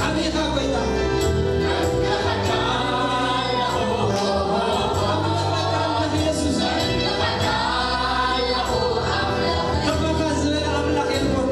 ዓቢኻ ጎይታ። ከማኻ ዝበለ ኣምላኽ የልቦን።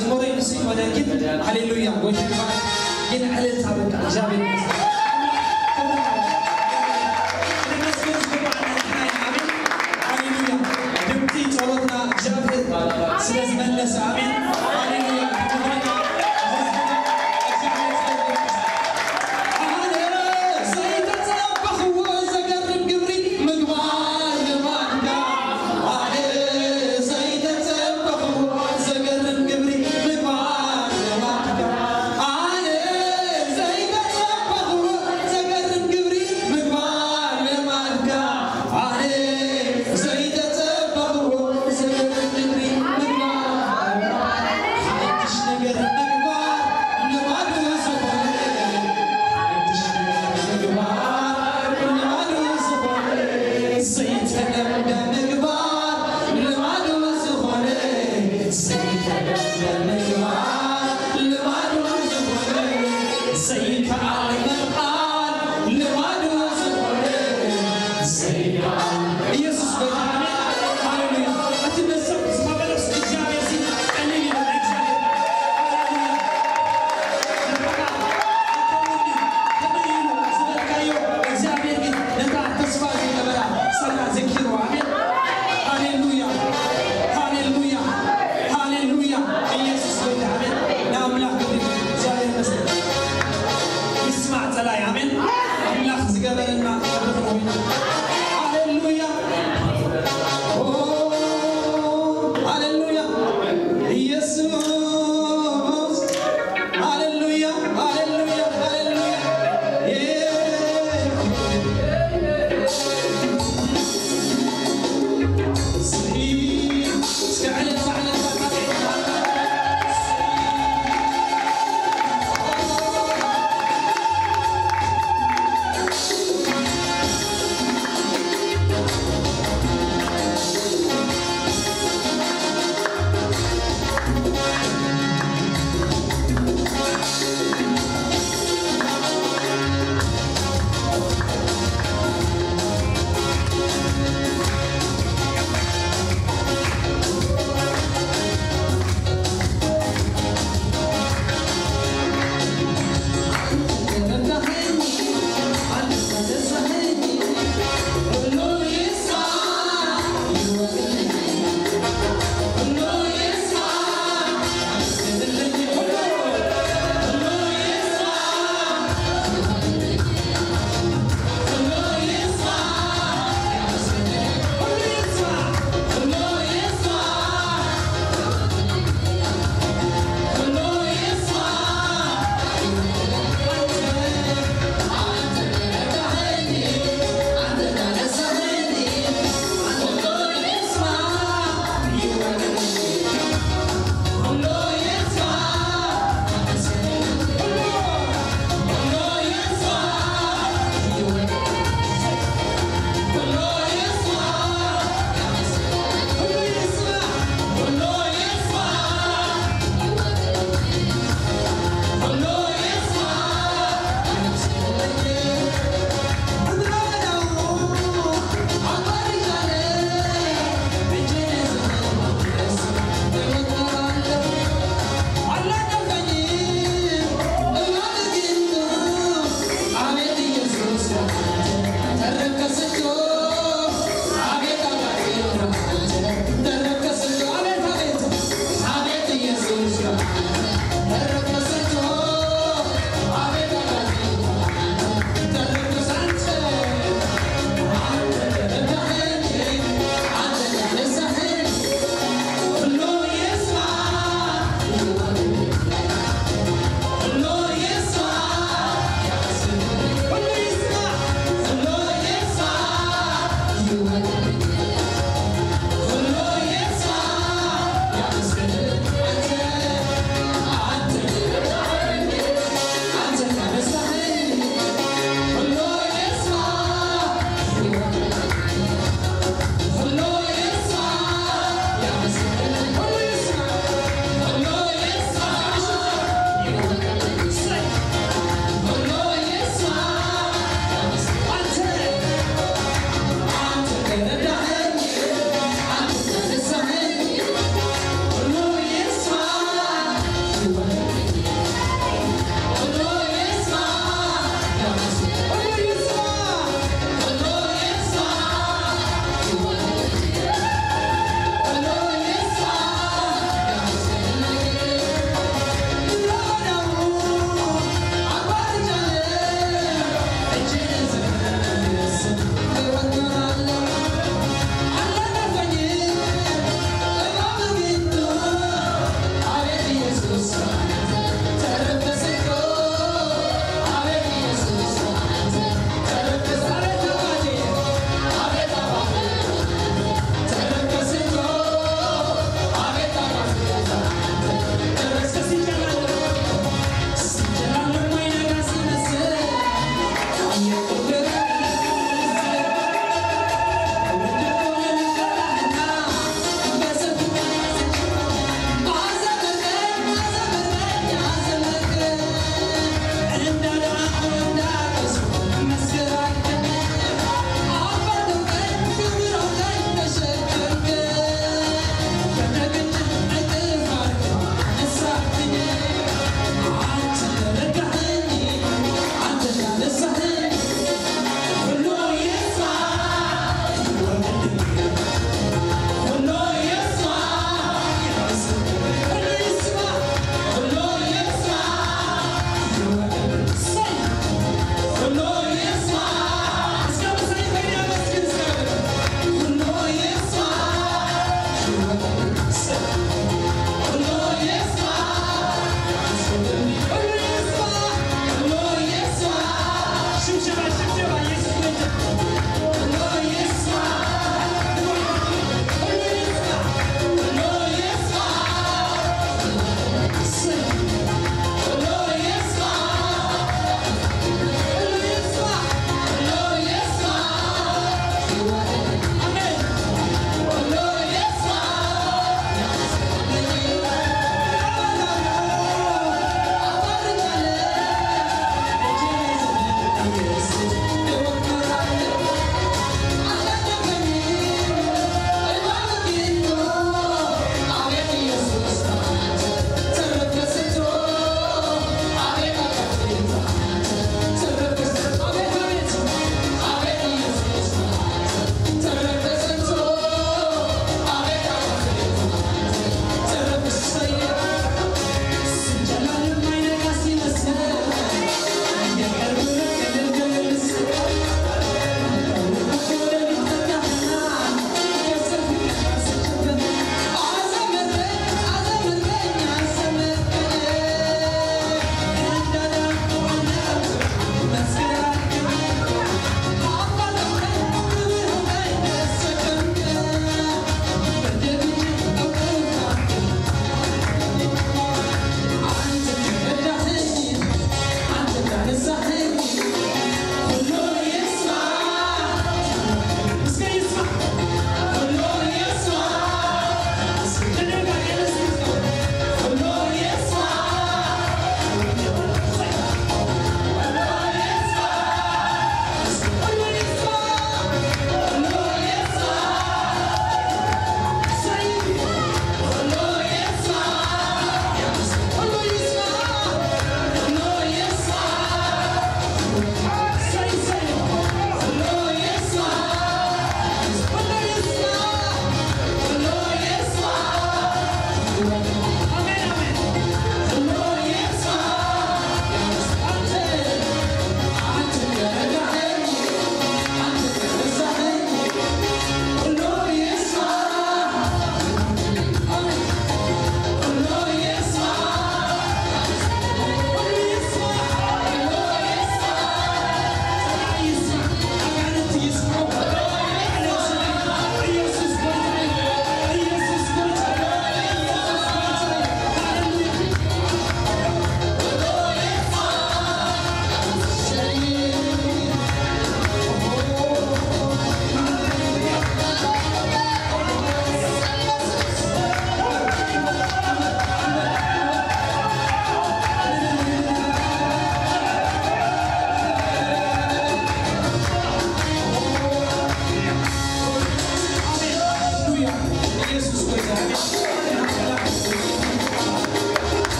መዝሙረይ ንሱ ይኾነ፣ ግን ሃሌሉያ፣ ጎይታ ይባረክ። ግን ዕልልታ በቃ፣ እግዚኣብሔር ይመስገን። ክብሪ ይባረክ። ክነመስግን ዝግባኣና ንሕና ኢና። ኣሜን። ሃሌሉያ። ድምፂ ጸሎትና እግዚኣብሔር ስለ ዝመለሰ፣ ኣሜን። ሃሌሉያ። ክብሪ ይባረክ። እግዚኣብሔር ስለ ዝመለሰ። ኣነ ዘይተጸበኽዎ ዘገርም ግብሪ ምግባር ልማድካ። ኣነ ዘይተጸበኽዎ ዘገርም ግብሪ ምግባር ልማድካ። ኣነ ዘይተጸበኽዎ ዘገርም ግብሪ ምግባር ልማድካ። ኣነ ዘይተጸበኽዎ ዘገርም ግብሪ ምግባር። ሓድሽ ነገር ምግባር ልማዱ ዝኾነ፣ ሓድሽ ነገር ምግባር ልማዱ ዝኾነ፣ ዘይተለምደ ምግባር ልማዱ ዝኾነ፣ ዘይተለምደ ምግባር ልማዱ ዝኾነ፣ ዘይከኣል ምርቃን ልማዱ ዝኾነ፣ ዘይከኣል ኢየሱስ ጎይታ፣ ኣሜን። ሃሌሉያ። እቲ ነሰብ ዝኸበረስ እግዚኣብሔር ሲ ቀሊል እዩ፣ እግዚኣብሔር። ሃሌሉያ። ከመይ ኢሉ ዝበልካዮ እግዚኣብሔር ግን ነታ ተስፋ ዝገበራ ሳራ ዘኪሩ። ኣሜን። ሃሌሉያ፣ ሃሌሉያ፣ ሃሌሉያ። ኢየሱስ ጎይታ፣ ኣሜን። ንኣምላኽ ክብሪ፣ እግዚኣብሔር ይመስገን። ይስማዕ ጸላይ፣ ኣሜን። ኣምላኽ ዝገበረልና ክብሪ ኮይኑ። ሃሌሉያ፣ ኦ፣ ሃሌሉያ። ኢየሱስ ሃሌሉያ፣ ሃሌሉያ፣ ሃሌሉያ። እስከ ዕልልታ፣ ዕልልታ፣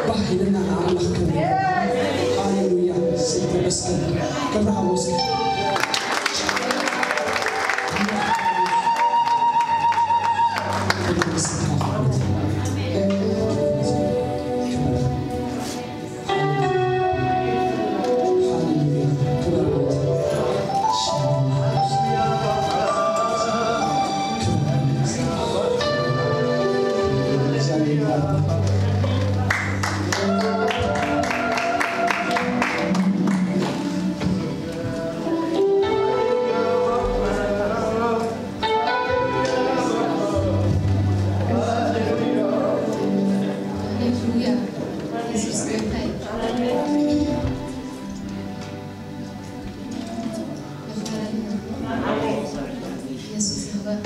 ባህ ኢልና ንኣምላኽ ክብሪ። ሃሌሉያ። ስም ተመስገን። ክብሪ ሃቦ እስኪ። ሃሌሉያ። ኢየሱስ ጌታ እዩ። ኢየሱስ ይኽበር።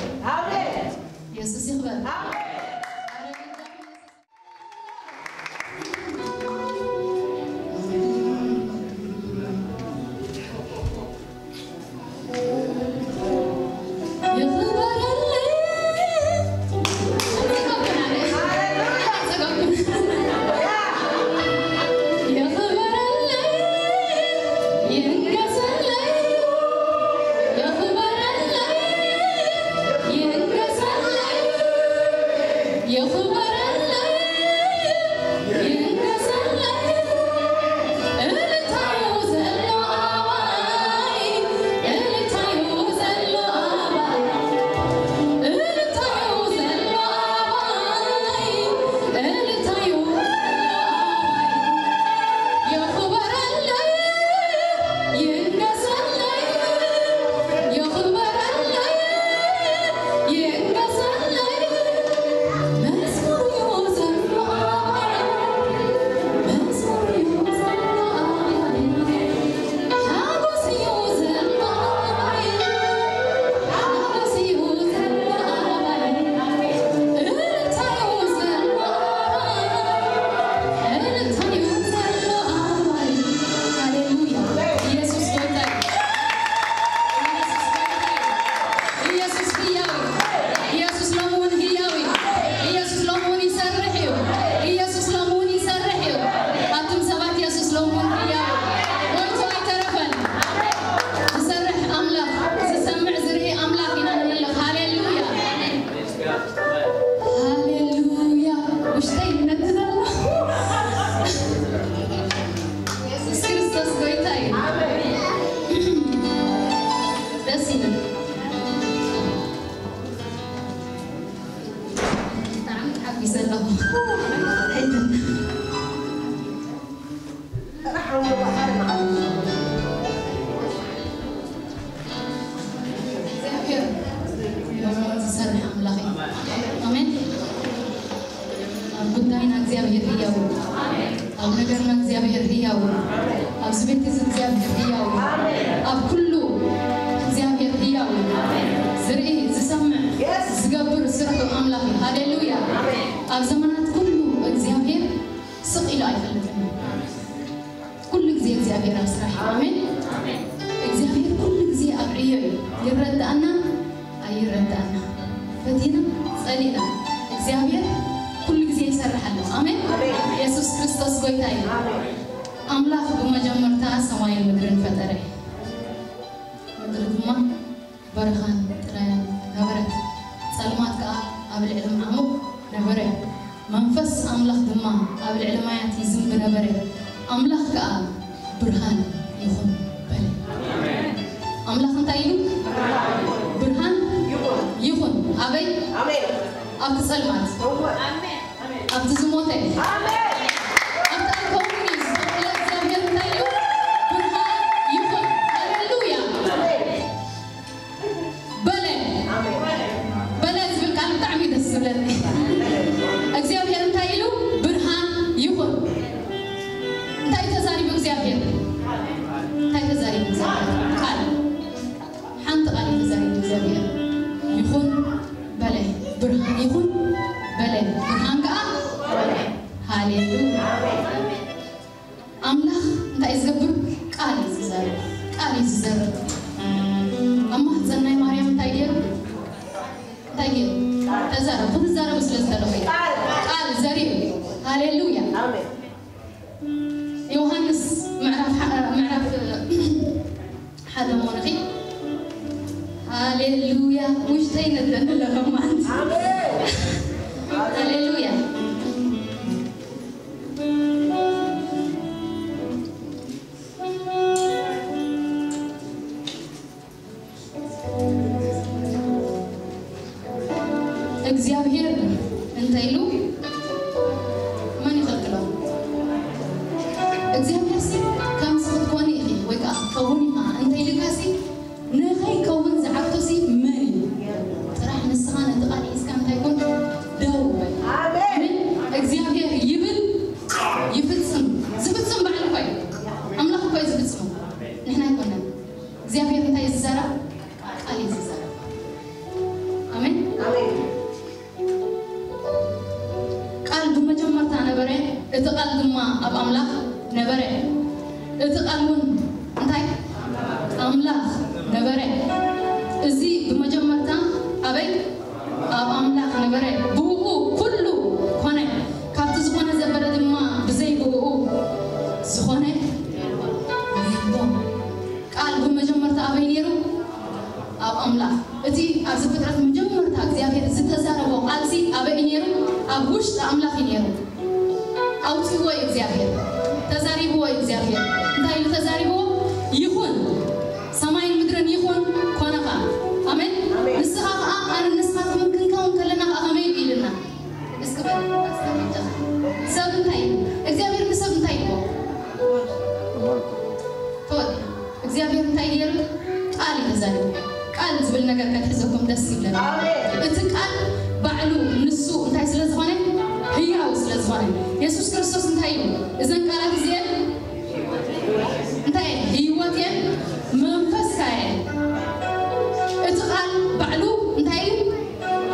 ኢየሱስ ይኽበር። ኢየሱስ ሎሚ እውን ህያው እዩ። ኢየሱስ ሎሚ እውን ይሰርሕ እዩ። ኢየሱስ ሎሚ እውን ይሰርሕ እዩ። ኣቱም ሰባት፣ ኢየሱስ ሎሚ እውን ህያው እዩ። ሞይቱ ኣይተረፈን። ዝሰርሕ ኣምላኽ፣ ዝሰምዕ ዝርኢ ኣምላኽ ኢና ነምልኽ። ሃሌሉያ። ሃሌሉያ። ውሽጠይ ይነድድ ኣሎ። ኢየሱስ ክርስቶስ ጎይታ እዩ። ደስ ይብል። ብጣዕሚ ተሓጒሰ ኣለኹ። ኣይትም። እግዚኣብሔር ዝሰርሕ ኣምላኽ እዩ። ኣሜን። ኣብ ጉዳይና እግዚኣብሔር ህያው እዩ። ኣብ ነገርና እግዚኣብሔር ህያው እዩ። ኣብዚ ቤት እዚ እግዚኣብሔር ህያው እዩ። ኣብ ኩሉ እግዚኣብሔር ህያው እዩ። ዝርኢ፣ ዝሰምዕ፣ ዝገብር ስርሑ ኣምላኽ እዩ። ሃሌሉያ። ኣብ ዘመናት ኩሉ እግዚኣብሔር ስቕ ኢሉ ኣይፈልጥን እዩ። ኩሉ ግዜ እግዚኣብሔር ኣብ ስራሕ እዩ። ኣሜን። እግዚኣብሔር ኩሉ ግዜ ኣብ ዕዮ እዩ። ይረዳእና ኣይረዳእና፣ ፈቲና ጸሊእና፣ እግዚኣብሔር ኩሉ ግዜ ይሰርሕ ኣሎ። ኣሜን። ኢየሱስ ክርስቶስ ጎይታ እዩ። ኣምላኽ ብመጀመርታ ሰማይን ምድርን ፈጠረ። ምድሪ ድማ በረኻን ጥራያን ነበረት። ጸልማት ከኣ ኣብ ልዕሊ መዓሙቕ ነበረ። መንፈስ ኣምላኽ ድማ ኣብ ልዕሊ ማያት ይዝንቢ ነበረ። ኣምላኽ ከኣ፣ "ብርሃን ይኹን" በለ። ኣምላኽ እንታይ ኢሉ? "ብርሃን ይኹን።" ኣበይ? ኣብቲ ጸልማት። ኣብቲ ዝሞተ። ኣብቲ ኣይከውንን እዩ ዝተባህለ እግዚኣብሔር እንታይ ኢሉ? "ብርሃን ይኹን።" ሃሌሉያ። በለ። በለ ዝብል ቃል ብጣዕሚ እዩ ደስ ዝብለኒ። እግዚኣብሔር እንታይ ኢሉ? "ብርሃን ይኹን።" እንታይ ተዛሪቡ እግዚኣብሔር? እንታይ ተዛሪቡ እግዚኣብሔር? ቃል። ሓንቲ ቃል እዩ ተዛሪቡ እግዚኣብሔር። "ይኹን" በለ። "ብርሃን ይኹን" በለ። ብርሃን ከኣ ሃሌሉያ። ኣምላኽ እንታይ እዩ ዝገብር? ቃል እዩ ዝዘርእ። ቃል እዩ ዝዘርእ። ኣብ ማህፀን ናይ ማርያም እንታይ ገይሩ? እንታይ ገይሩ? ተዛረቡ። ክትዛረቡ ስለ ዝደለኹ እዩ። ቃል ዘሪኡ። ሃሌሉያ። ኣሜን። ዮሃንስ ምዕራፍ ሓ-፣ ምዕራፍ ሓደ እሞ ንኺ። ሃሌሉያ። ውሽጠይ ነደኒ ኣለኹ ማንት። ኣሜን። ሃሌሉያ። እግዚኣብሔር እንተ ኢሉ መን ይኸልክሎ? እግዚኣብሔር ሲ ከምዚ ክትኮኒ ኢኺ ወይ ከዓ ክትከውን ኢኻ እንተ ኢልካ ሲ ንኸይከውን ዝዓግቶ ሲ መን እዩ? ጥራሕ ንስኻ ነቲ ቃል ሒዝካ እንታይ ኮን ደው በል። ኣሜን። እግዚኣብሔር ይብል ይፍጽም። ዝፍጽም ባዕሉ እኮ እዩ። ኣምላኽ እኮ እዩ ዝፍጽሞ። ንሕና ኣይኮነን። እግዚኣብሔር እንታይ እዩ ዝዛረብ? ቃል እዩ ዝዛረብ። ኣሜን። ኣሜን። ቃል ብመጀመርታ ነበረ፣ እቲ ቃል ድማ ኣብ ኣምላኽ ነበረ። እቲ ቃል እውን እንታይ? ኣምላኽ ነበረ። እዚ ብመጀመርታ ኣበይ? ኣብ ኣምላኽ ነበረ። ብእኡ ኩሉ ኮነ። ካብቲ ዝኾነ ዘበለ ድማ ብዘይ ብእኡ ዝኾነ የልቦን። ቃል ብመጀመርታ ኣበይ ነይሩ? ኣብ ኣምላኽ። እቲ ኣብ ዘፍጥረት መጀመርታ እግዚኣብሔር ዝተዛረቦ ቃልሲ ኣበይ እዩ ነይሩ? ኣብ ውሽጢ ኣምላኽ እዩ ነይሩ። ኣውፅዎ እዩ እግዚኣብሔር። ተዛሪብዎ እዩ እግዚኣብሔር። እንታይ ኢሉ ተዛሪብዎ? ይኹን፣ ሰማይን ምድርን ይኹን፣ ኮነ ኸዓ። ኣሜን። ኣሜን። ንስኻ ኸዓ ኣነ ንስኻትኩምን ክንከውን ከለና ኸዓ ከመይ ኢሉ ኢልና? እስኪ በል፣ ኣስተምር። ሰብ እንታይ እዩ? እግዚኣብሔር ንሰብ እንታይ ይብሎ? ተወዲኣ። እግዚኣብሔር እንታይ ገይሩ? ቃል እዩ ተዛሪቡ። ቃል ዝብል ነገር ከትሕዘኩም ደስ ይብለኒ። ኣሜን። እቲ ቃል ባዕሉ ንሱ እንታይ ስለ ዝኾነ? ህያው ስለ ዝኾነ። የሱስ ክርስቶስ እንታይ እዩ? እዘን ቃላት እዚአን እንታይ እየን? ህይወት እየን፣ መንፈስ ከኣ እየን። እቲ ቃል ባዕሉ እንታይ እዩ?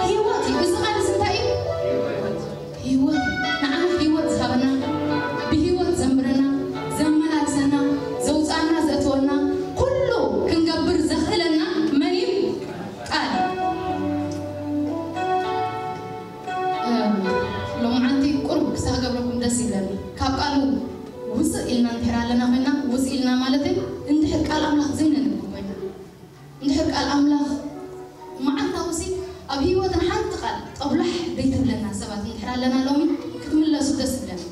ህይወት እዩ። እዚ ቃል እዚ እንታይ እዩ? ህይወት እዩ። ንዓና ህይወት ዝሃበና፣ ብህይወት ዘንብረና፣ ዘመላልሰና፣ ዘውፅኣና፣ ዘእትወና፣ ኩሉ ክንገብር ዘኽእለና መን እዩ? ቃል። እ፣ ሎማዓንቲ ቁሩብ ክስተ ክገብረኩም ደስ ይብለኒ። ካብ ቃሉ ውፅእ ኢልና እንድሕር ኣለና ኮይና፣ ውፅእ ኢልና ማለት እዩ፣ እንድሕር ቃል ኣምላኽ ዘይነንብብ ኮይና፣ እንድሕር ቃል ኣምላኽ መዓልታዊ ሲ ኣብ ህይወትና ሓንቲ ቃል ጠብላሕ ዘይትብለና ሰባት እንድሕር ኣለና፣ ሎሚ ክትምለሱ ደስ ይብለኒ።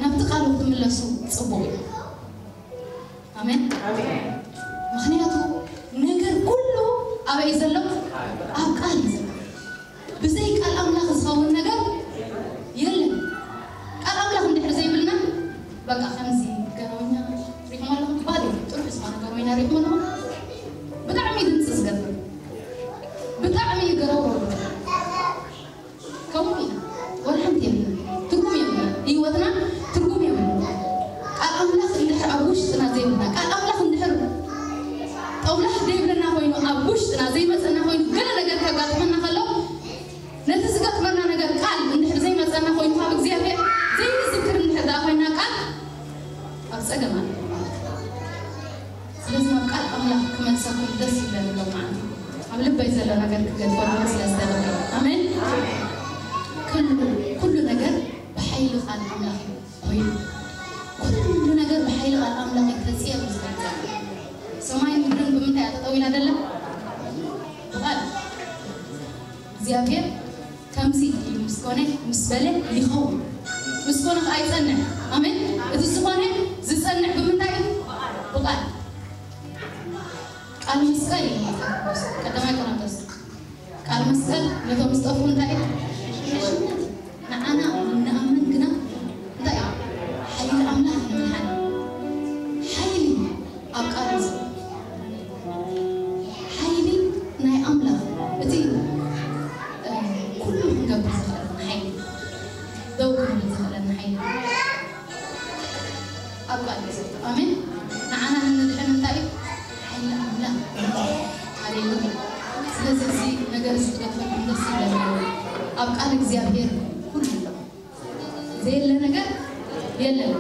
ናብቲ ቃሉ ክትምለሱ ጽቡቕ እዩ። ኣሜን። ኣሜን። ምኽንያቱ ነገር ኩሉ ኣበይ እዩ ዘሎ? ኣብ ቃል እዩ ዘሎ። ብዘይ ቃል ኣምላኽ ዝኸውን ነገር የለን። ቃል ኣምላኽ እንድሕር ዘይብልና፣ በቃ ከምዚ ገረውኛ ሪኹም ኣለኹም፣ ባዶ ጥርሑ ዝኾነ ገረውኛ ሪኹም ኣለኹም። ብጣዕሚ ድምፂ ዝገብር፣ ብጣዕሚ ገረውሮ ዝገብር። ከምኡ ኢና። ወላ ሓንቲ የብልና። ትርጉም የብልና። ህይወትና ትርጉም የብልና። ቃል ኣምላኽ እንድሕር ኣብ ውሽጥና ዘይብልና፣ ቃል ኣምላኽ እንድሕር ጠውላሕ ዘይብለና ኮይኑ፣ ኣብ ውሽጥና ዘይመፀና ኮይኑ፣ ገለ ነገር ከጋጥመና ከሎ፣ ነቲ ዝገጥመና ነገር ቃል እንድሕር ዘይመፀና ኮይኑ፣ ካብ እግዚኣብሔር ዘይንዝክር እንድሕር ደኣ ኮይና ቃል ኣብ ጸገም ኣለ ማለት እዩ። ስለዚ ናብ ቃል ኣምላኽ ክመልሰኩም ደስ ይብለኒ ሎማዓንቲ። ኣብ ልበይ ዘሎ ነገር ክገልጸልኩም ስለ ዝደለኹ። ኣሜን። ኩሉ፣ ኩሉ ነገር ብሓይሊ ቃል ኣምላኽ እዩ ኮይኑ። ኩሉ ነገር ብሓይሊ ቃል ኣምላኽ እዩ ተጽየሩ ዝብል ዘሎ። ሰማይን ምድርን ብምንታይ እያ ጠጠው ኢላ ደላ? ብቃል። እግዚኣብሔር ከምዚ ኢሉ ምስ ኮነ፣ ምስ በለ ይኸውን። ምስ ኮነ ኸዓ ይጸንዕ። ኣሜን። እቲ ዝኾነ ዝጸንዕ ብምንታይ እዩ? ብቃል። ቃል መስቀል እዩ። ቀዳማይ ቆሮንቶስ። ቃል መስቀል ነቶም ዝጠፍኡ እንታይ እዩ? ሽሽነት። ንዓና ንኣምን ግና እንታይ እዩ? ሓይሊ ኣምላኽ ንምድሓን። ሓይሊ ኣብ ቃል እዩ ዘሎ። ሓይሊ ናይ ኣምላኽ፣ እቲ፣ እ፣ ኩሉ ክንገብር ዘኽእለና ሓይሊ፣ ደው ክንብል ዘኽእለና ሓይሊ ኣብ ቃል እዩ ዘሎ። ኣሜን። ንዓና ንምድሓን እንታይ እዩ? ሓይሊ ኣምላኽ። ሃሌሉያ። ስለዚ እዚ ነገር እዚ ክገጥመልኩም ደስ ይብለኒ። ኣብ ቃል እግዚኣብሔር ኩሉ ኣሎ። ዘየለ ነገር የለን።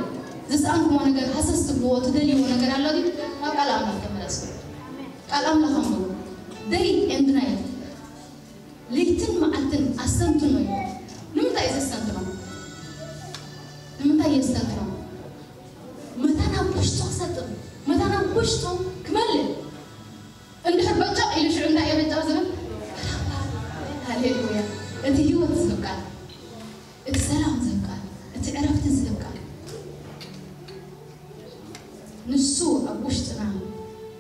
ዝሰኣንኩሞ ነገር ሃሰስ ትብልዎ፣ ትደልይዎ ነገር ኣሎ ድዩ? ናብ ቃል ኣምላኽ ተመለሱ። ቃል ኣምላኽ ኣንብቡ። Day and night፣ ለይትን መዓልትን ኣስተንትኖ እዩ። ንምንታይ እዩ ዘስተንትኖ? የስተንክሮም። መታን ኣብ ውሽጡ ክሰጥም፣ መታን ኣብ ውሽጡ ክመልእ። እንድሕር በጫቕ ኢሉ ሽዑ እንታይ እየ በጫቕ ዝብል? ሃሌሉያ። እቲ ህይወት ዝህብ ቃል፣ እቲ ሰላም ዝህብ ቃል፣ እቲ ዕረፍቲ ዝህብ ቃል፣ ንሱ ኣብ ውሽጥና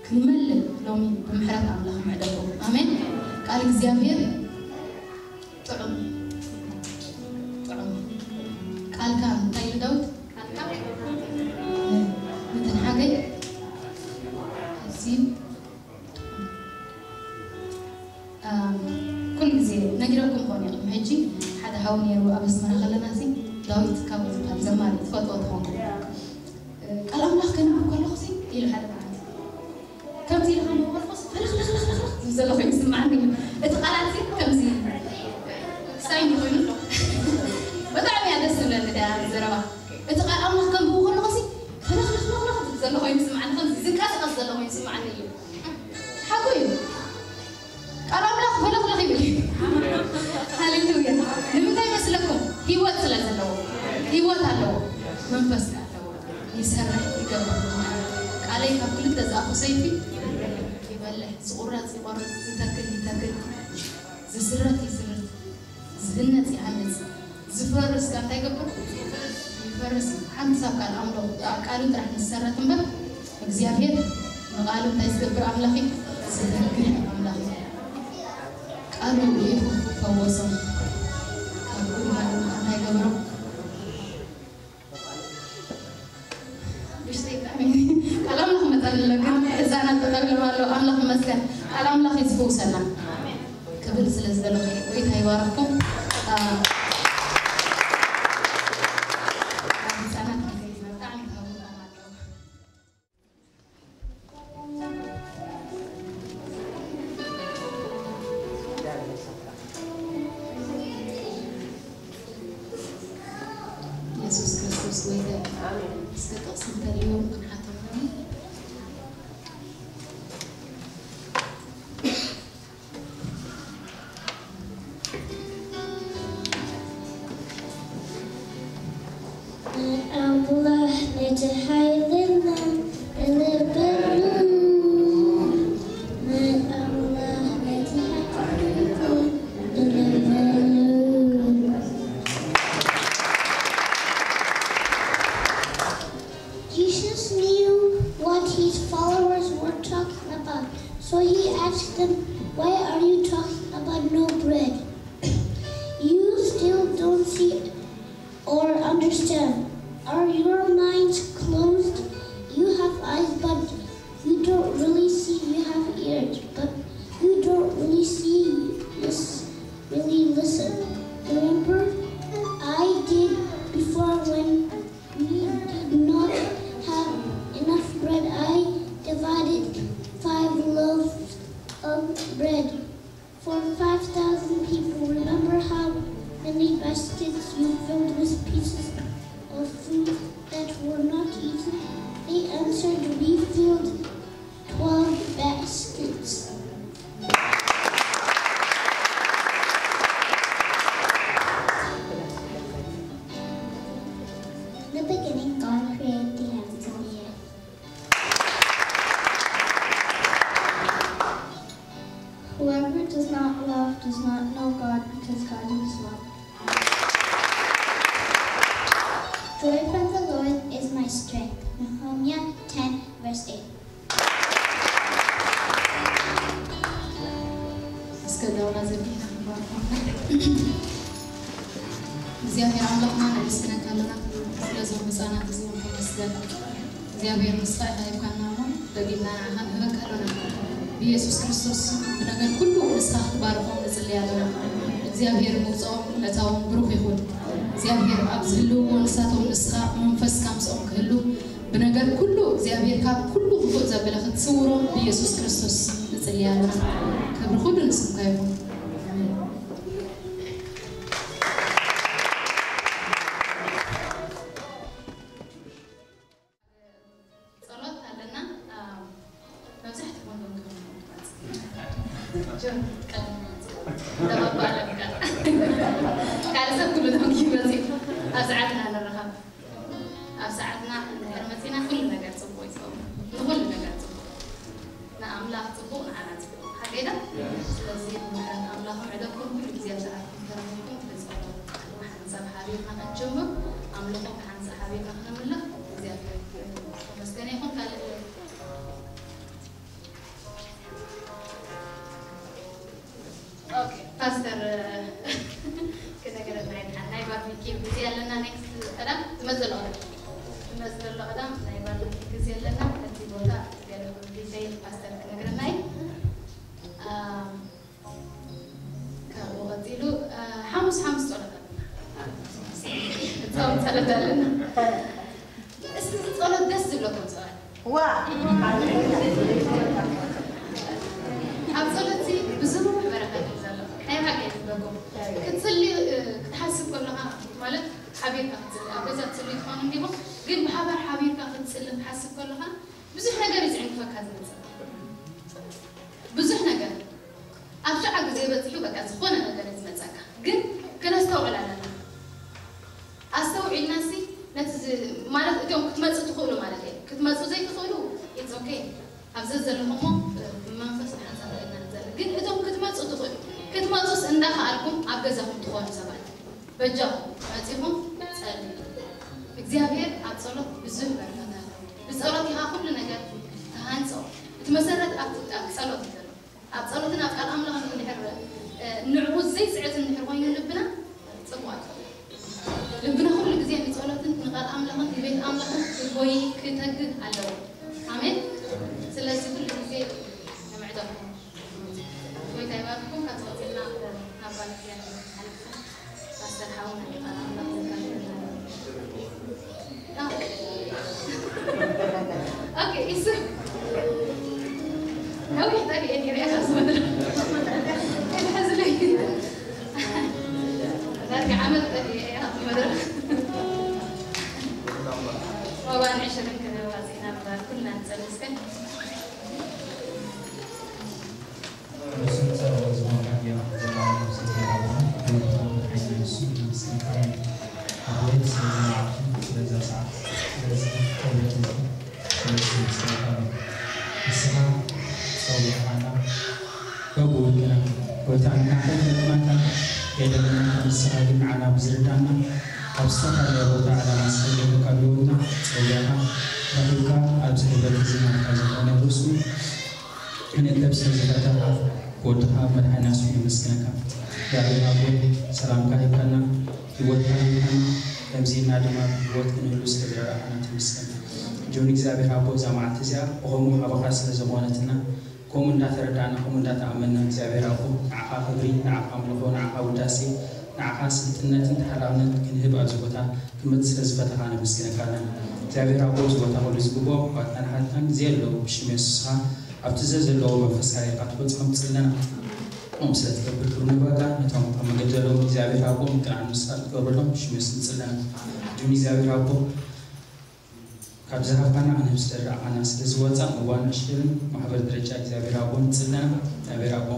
ክንመልእ ሎሚ ብምሕረት ኣምላኽ ምዕደጎ። ኣሜን። ቃል እግዚኣብሔር ጥዑም፣ ጥዑም። ቃልካ እንታይ ኢሉ ዳዊት? ቃልካ ን-፣ ንትንሓገይ ኣዝዩ፣ አ፣ ኩሉ ግዜ ነጊረኩም ኮን ኢኹም። ሕጂ ሓደ ሓው ነይሩ ኣብ ኣስመራ ከለና ሲ ዳዊት ካብ ዝበሃል ዘማሪ ትፈትዎ ትኾንኩ። ቃል ኣምላኽ ከንብብ ከለኹ ሲ ኢሉ ሓደ መዓልቲ ከምዚ ኢሉ ከንብብ ከለኹ ሲ ፈለኽለኽለኽለኽ ዝብል ዘሎ ኮይኑ ይስምዓኒ እዩ። እቲ ቃላት ሲ ከምዚ ሳይን ኮይኑ ኣሎ። ብጣዕሚ እያ ደስ ትብለኒ እዚኣ ዘረባ። እቲ ቃል ኣምላኽ ከንብብ ከለኹ ሲ ፈለኽለኽለኽለኽ ዝብል ዘሎ ኮይኑ ይስምዓኒ፣ ከምዚ ዝንቀሳቐስ ዘሎ ኮይኑ ይስምዓኒ እዩ። ሓቁ እዩ። ቃል ኣምላኽ ፈለኽለኽ ይብል እዩ። ሃሌሉያ። ንምንታይ ይመስለኩም? ህይወት ስለ ዘለዎ። ህይወት ኣለዎ። መንፈስ ኣለዎ። ይሰርሕ፣ ይገብር። ቃለይ ካብ ክልተ ዝኣፉ ሰይፊ ይበልሕ። ዝቑረጽ ይቖርጽ፣ ዝተክል ይተክል፣ ዝስረት ይስርት፣ ዝህነጽ ይሃንጽ፣ ዝፈርስ ከ እንታይ ይገብር? ይፈርስ። ሓንቲ ሳብ ቃል ኣምሎ ቃሉ ጥራሕ ንሰረት እምበር እግዚኣብሔር ንቃሉ እንታይ ዝገብር ኣምላኽ እዩ? ዝነግር ኣምላኽ እዩ። ቃሉ ልኢኹ ፈወሶም። ካብ ጉድጓድ እንታይ ገበሮም? ውሽጠይ ብጣዕሚ ቃል ኣምላኽ መጸኒ ኣሎ፣ ግን ህጻናት ጠጠው ኢሎም ኣለዉ። ኣምላኽ ይመስገን። ቃል ኣምላኽ እዩ ዝፍውሰና። ክብል ስለ ዝደለኹ እዩ። ጎይታ ይባርኽኩም። አ፣ ኣብ ህጻናት ግዜ ብጣዕሚ ተሃዊኾም ኣለዉ። የሱስ ክርስቶስ ጎይታ እዩ። እስከ ጥቕሲ እንተልይዎም ክንሓቶም። ኣምላኽ ነቲ ሓይልና እልበሉ። ኣምላኽ ነቲ ሓይልና እልበሉ። Jesus knew what his followers were talking about, so he asked them, "Why are you talking about no bread? You still don't see or understand? Are your minds closed? You have eyes, but you don't really see. You have ears, but you don't really see, lis-, really listen. Remember, I did before when we did not have enough bread. I divided five loaves of bread for five thousand people. Remember how many baskets you filled with pieces of food that were not eaten?" They answered, "We filled twelve baskets." In the beginning, God created the heavens and the earth. Whoever does not love does not know God, because God is love. Joy from the Lord is my strength. Nehemiah ten, verse eight. እስከ ዳውላ ዘቢልና ክንባርኮም። እግዚኣብሔር ኣምላኽና ነመስግነካ ኣለና፣ ስለዞም ህፃናት እዚኦም ተመስገን። እግዚኣብሔር ንስኻ ኢኻ ሂብካና እሞ ደጊምና ንዓኻ ንህበካ ኣለና። ብኢየሱስ ክርስቶስ ብነገር ኩሉ ንስኻ ክትባርኾም ንጽሊ ኣለና። እግዚኣብሔር ምውፅኦም እታዎም ብሩኽ ይኹን። እግዚኣብሔር ኣብ ዝህልውዎ ንሳቶም ንስኻ መንፈስካ ምስኦም ክህሉ ብነገር ኩሉ እግዚኣብሔር ካብ ኩሉ ክፉእ ዘበለ ክትስውሮም ብኢየሱስ ክርስቶስ ንጽሊ ኣለና። ክብሪ ኩሉ ንስምካ ይኹን። ኣሜን። ጸሎት ኣለና። አ፣ መብዛሕትኡ ወንዶም ክህሉ ጆን፣ ቀድም። ደባባ ኣለካ። ካልእ ሰብ ክብሎ ዶንኪ መጺኡ። ኣብ ሰዓትና ንራኸብ። ኣብ ሰዓትና እንድሕር መጺና ኩሉ ነገር ጽቡቕ እዩ ዝኸውን። ንኹሉ ነገር ጽቡቕ። ንኣምላኽ ጽቡቕ፣ ንዓና ጽቡቕ። ሓቀይ ዶ? ስለዚ ብምሕረት ኣምላኽ ምዕደኩም ኩሉ ግዜ ኣብ ሰዓትኩም ተረኺብኩም ብጸሎት ብሓንሳብ ሓቢርና ክንጅምር፣ ኣምልኾ ብሓንሳብ ሓቢርና ክነምልኽ እግዚኣብሔር ተመስገነ ይኹን። ካልእ ኦኬ፣ ፓስተር ክነገረና ይድሓን። ናይ ባርቢኪው ግዜ ኣለና። ኔክስት ቀዳም ትመጽእ ኣሎ። ትመጽእ ዘሎ ቀዳም ናይ ባርቢኪው ግዜ ኣለና። እቲ ቦታ ገለ ዲቴይል ፓስተር ክነግረና እዩ። ኣም፣ ካብኡ ቀጺሉ፣ እ፣ ሓሙስ ሓሙስ ጸሎት ኣለና። ጾም ጸሎት ኣለና። እስኪ እዚ ጸሎት ደስ ዝብለኩም ጸሎት። ዋ! ኣብ ጸሎት እዚ ብዙሕ በረኸት እዩ ዘሎ። ናይ ብሓቂ እዩ ዝብለኩም። ክትጽሊ፣ እ፣ ክትሓስብ ከለኻ፣ ማለት ሓቢርካ ክትጽሊ፣ ኣብ ገዛ ትጽሊ ትኾኑ እንዲኹም፣ ግን ብሓባር ሓቢርካ ክትጽሊ ክትሓስብ ከለኻ ብዙሕ ነገር እዩ ዝዕንቅፈካ ዝመጽእ። ብዙሕ ነገር ኣብ ሸዓ ግዜ በጺሑ በቃ ዝኾነ ነገር እዩ ዝመጸካ። ግን ክነስተውዕል ኣለና። ኣስተውዒልና ሲ ነቲ ዝ-፣ ማለት እቶም ክትመጹ ትኽእሉ ማለት እየ። ክትመጹ ዘይትኽእሉ it's okay። ኣብ ዘዘለኹሞ ብመንፈስ ሓንሳብ ኢና ንጸሊ። ግን እቶም ክትመጹ ትኽእሉ፣ ክትመጹስ እንዳኸኣልኩም ኣብ ገዛኹም ትኾኑ ሰባት በጃኹም መጺኹም ጸልዩ። እግዚኣብሔር ኣብ ጸሎት ብዙሕ በረኸት ኣሎ። ብጸሎት ኢኻ ኩሉ ነገር ትሃንጾ። እቲ መሰረት ኣብ፣ ኣብ ጸሎት እዩ ዘሎ። ኣብ ጸሎትን ኣብ ቃል ኣምላኽን እንድሕር፣ እ፣ ንዕኡ ዘይስዕት እንድሕር ኮይኑ ልብና፣ ጽቡቕ ኣይኮነን። ልብና ኩሉ ግዜ ንጸሎትን ንቃል ኣምላኽን ንቤት ኣምላኽን ክጎይ ክተግህ ኣለዎ። ኣሜን። ስለዚ ኩሉ ግዜ ንምዕደኩም። ጎይታ ይባርክኩም። ካብ ጸሎትና ናብ ባለክያ ሓሊፍኩም ፓስተር ሓውና ቃል ኣምላኽ ዘካፍለና። ኦኬ፣ ኢሱ። ነዊሕ ጠፊኤ ነይረ፣ እያ ካብዚ መድረኽ። ኣይትሕዝለይ። ዳርጋ ዓመት ጠፊኤ እየ ካብዚ መድረኽ። ሮባን ዕሽርን ክንህባ ዜና እምበር፣ ኩልና ንጸሊ እስከ። ርእሱን ጸባኦት ዝኾንካ ኣምላኽ ዘላለም ስም ይባርኽ። ክብርታን ሓይልን ንሱ ይመስገን። ኣቤት ስለዚ መዓልቲ፣ ስለዛ ሰዓት፣ ስለዚ ክብረት እዚ፣ ስለዚ ምስጋና እዩ። ንስኻ ጸዊዕኻና በብውልቅና፣ ጎይታ፣ ንሕና ከይፈለጥናካ፣ ከይደለናካ፣ ንስኻ ግን ንዓና ብዝርዳና፣ ኣብ ዝተፈላለየ ቦታ ዕላማ ስለ ዘለካ ኣብ ህይወትና ጸዊዕኻ፣ ረኺብካ፣ ኣብዚ ህብረት እዚ ናትካ ዝኾነ ርእሱ ክንእከብ ስለ ዝፈተኻ፣ ብወድኻ መድሓኒና ስም ነመስግነካ። እግዚኣብሔር ኣቦ፣ ሰላምካ ሂብካና፣ ህይወትካ ሂብካና፣ ከምዚ ኢልና ድማ ብህይወት ክንህሉ ስለ ዝረዳእካና ተመስገን። ጅውን እግዚኣብሔር ኣቦ፣ እዛ መዓልቲ እዚኣ ብኸምኡ ካባኻ ስለ ዝኾነትና፣ ከምኡ እንዳተረዳእና፣ ከምኡ እንዳተኣመንና፣ እግዚኣብሔር ኣቦ፣ ንዓኻ ክብሪ፣ ንዓኻ ኣምልኾ፣ ንዓኻ ውዳሴ፣ ንዓኻ ስልጥነትን ተሓላቕነትን ክንህብ ኣብዚ ቦታ ክመጽእ ስለ ዝፈተኻ ነመስግነካ ኣለና። እግዚኣብሔር ኣቦ፣ እዚ ቦታ ኩሉ ዝግብኦ ኣሕዋትናን ኣሓትናን ዘየለዉ ብሽም የሱስኻ ኣብቲ ዘዘለዎ መንፈስካ ጌርካ ትወጽኦም ጽለና። ከምኡ ስለ ትገብር ክብሪ ንባካ ነቶም ኣብ መገዲ ዘለዉ እግዚኣብሔር ኣቦ ምቅናዕ ንስኻ ክትገብረሎም ብሽም የሱስ ንጽለና። እጅም እግዚኣብሔር ኣቦ ካብ ዝሃብካና ክንህብ ስለ ዝረኣኻና ስለ ዝወጻ እዋን ዕሽርን ማሕበር ደረጃ እግዚኣብሔር ኣቦ ንጽለና። እግዚኣብሔር ኣቦ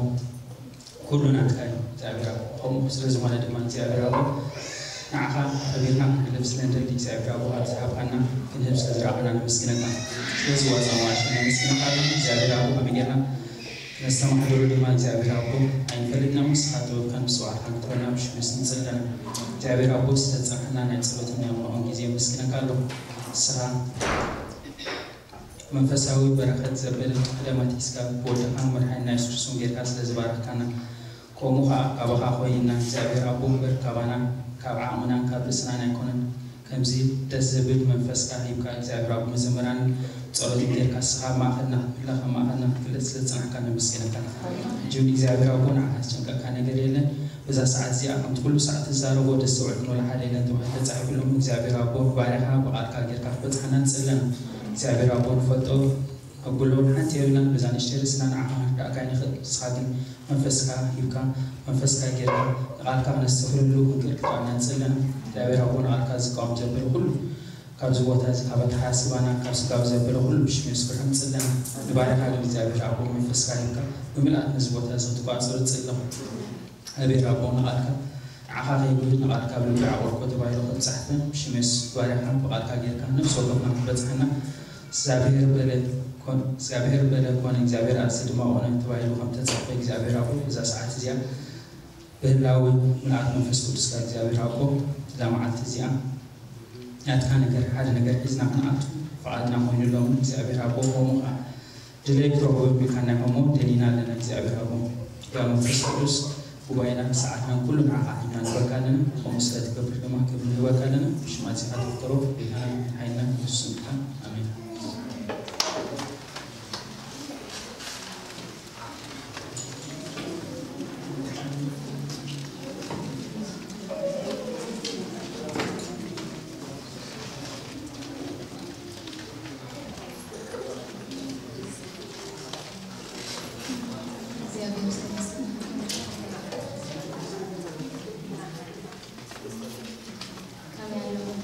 ኩሉ ናትካ እዩ እግዚኣብሔር ኣቦ። ከምኡ ስለ ዝኾነ ድማ እግዚኣብሔር ኣቦ ንዓኻ ኣኽቢርና ክንሕልፍ ስለ ንደሊ እግዚኣብሔር ኣቦ ካብ ዝሃብካና ክንህብ ስለ ዝረኣኻና ነመስግነካ። ስለዚ ዋዛ ዋሽ ነመስግነካ ኣለና እግዚኣብሔር ኣቦ። ከመይ ጌርና ክነስተማሕድሮ ድማ እግዚኣብሔር ኣቦ ኣይንፈልጥና እሞ ንስኻ ጥበብካን ምስትውዓልካን ክትህበና ብሽም የሱስ ንጽሊ ኣለና። እግዚኣብሔር ኣቦ ዝተጻሕና ናይ ጸሎትን ናይ ኣምልኾን ግዜ የመስግነካ ኣለኹ። ንስኻ መንፈሳዊ በረኸት ዘብል ቀደም ኣትሒዝካ ብወድኻ መድሓኒና የሱስ ክርስቶስ ጌርካ ስለ ዝባረኽካና፣ ከምኡ ኸዓ ካባኻ ኮይንና እግዚኣብሔር ኣቦ እምበር ካባና ካብ ዓቕምናን ካብ ርእስናን ኣይኮነን። ከምዚ ደስ ዘብል መንፈስካ ሂብካ እግዚኣብሔር ኣቦ መዘምራን ጸሎትን ጌርካ ንስኻ ኣብ ማእኸልና ክትምለኽ ኣብ ማእኸልና ክትፍለጥ ስለ ዝጸናሕካ ነመስግነካ። ሕጂ እውን እግዚኣብሔር ኣቦ ንዓኻ ዝጨንቀካ ነገር የለን። በዛ ሰዓት እዚኣ ከምቲ ኩሉ ሰዓት ትዛረቦ ደስ ዘውዕል ክንብል ሓደ ኢለን ተባሂሉ ተጻሒፉሎም እግዚኣብሔር ኣቦ ባርያኻ ብቓልካ ጌርካ ክትበጽሓና ንጽለና እግዚኣብሔር ኣቦ ንፈልጦ ኣጉሎ ሓንቲ የብልናን በዛ ንእሽተይ ርእስና ንዓኻ ክንርዳእካ ኣይንኽእል ንስኻ ግን መንፈስካ ሂብካ መንፈስካ ጌርካ ንቓልካ ክነስተብህለሉ ክንክእል ክትረኣና ንጽለና እግዚኣብሔር ኣቦ ንቓልካ ዝቃወም ዘበለ ኩሉ ካብዚ ቦታ እዚ ካብ ኣተሓሳስባና ካብ ስጋዊ ዘበለ ኩሉ ብሽም የሱስ ክርስቶስ ንጽለና ንባርያኻ ግን እግዚኣብሔር ኣቦ መንፈስካ ሂብካ ብምልኣት ነዚ ቦታ እዚ ክትቋጸሩ ንጽለኹ እግዚኣብሔር ኣቦ ንቓልካ ንዓኻ ከይጉህል ንቓልካ ብልቢ ዓቖርኮ ተባሂሉ ከም ዝተጻሕፈ፣ ሽመስ ባርያኻ ብቓልካ ጌርካ ነፍሲ ወከፍና ክትበጽሓና፣ እግዚኣብሔር በለ ኮን-፣ እግዚኣብሔር በለ ኮነ፣ እግዚኣብሔር ኣዝዚ ድማ ኾነ ተባሂሉ ከም ተጻሕፈ፣ እግዚኣብሔር ኣቦ፣ እዛ ሰዓት እዚኣ ብህላዊ ምልኣት መንፈስ ቅዱስካ እግዚኣብሔር ኣቦ፣ እዛ መዓልቲ እዚኣ ናትካ ነገር፣ ሓደ ነገር ሒዝና ክንኣቱ ፍቓድና ኮይኑ ሎሚ እግዚኣብሔር ኣቦ፣ ከምኡ ኸዓ ድለይ ክረኽቦ ቢልካና እሞ ደሊና ኣለና። እግዚኣብሔር ኣቦ፣ ያ መንፈስ ቅዱስ፣ ጉባኤና፣ ሰዓትና ኩሉ ንዓኻ ሒዝና ንህበካ ኣለና። ከምኡ ስለ ትገብር ድማ ክብሪ ንህበካ ኣለና። ብሽም ኣዚኻ ተፍቅሮ ጌታና ሓይልና ኢየሱስ ስምካ። ኣሜን። እግዚኣብሔር ይመስገን። ከመይ ኣለኹም?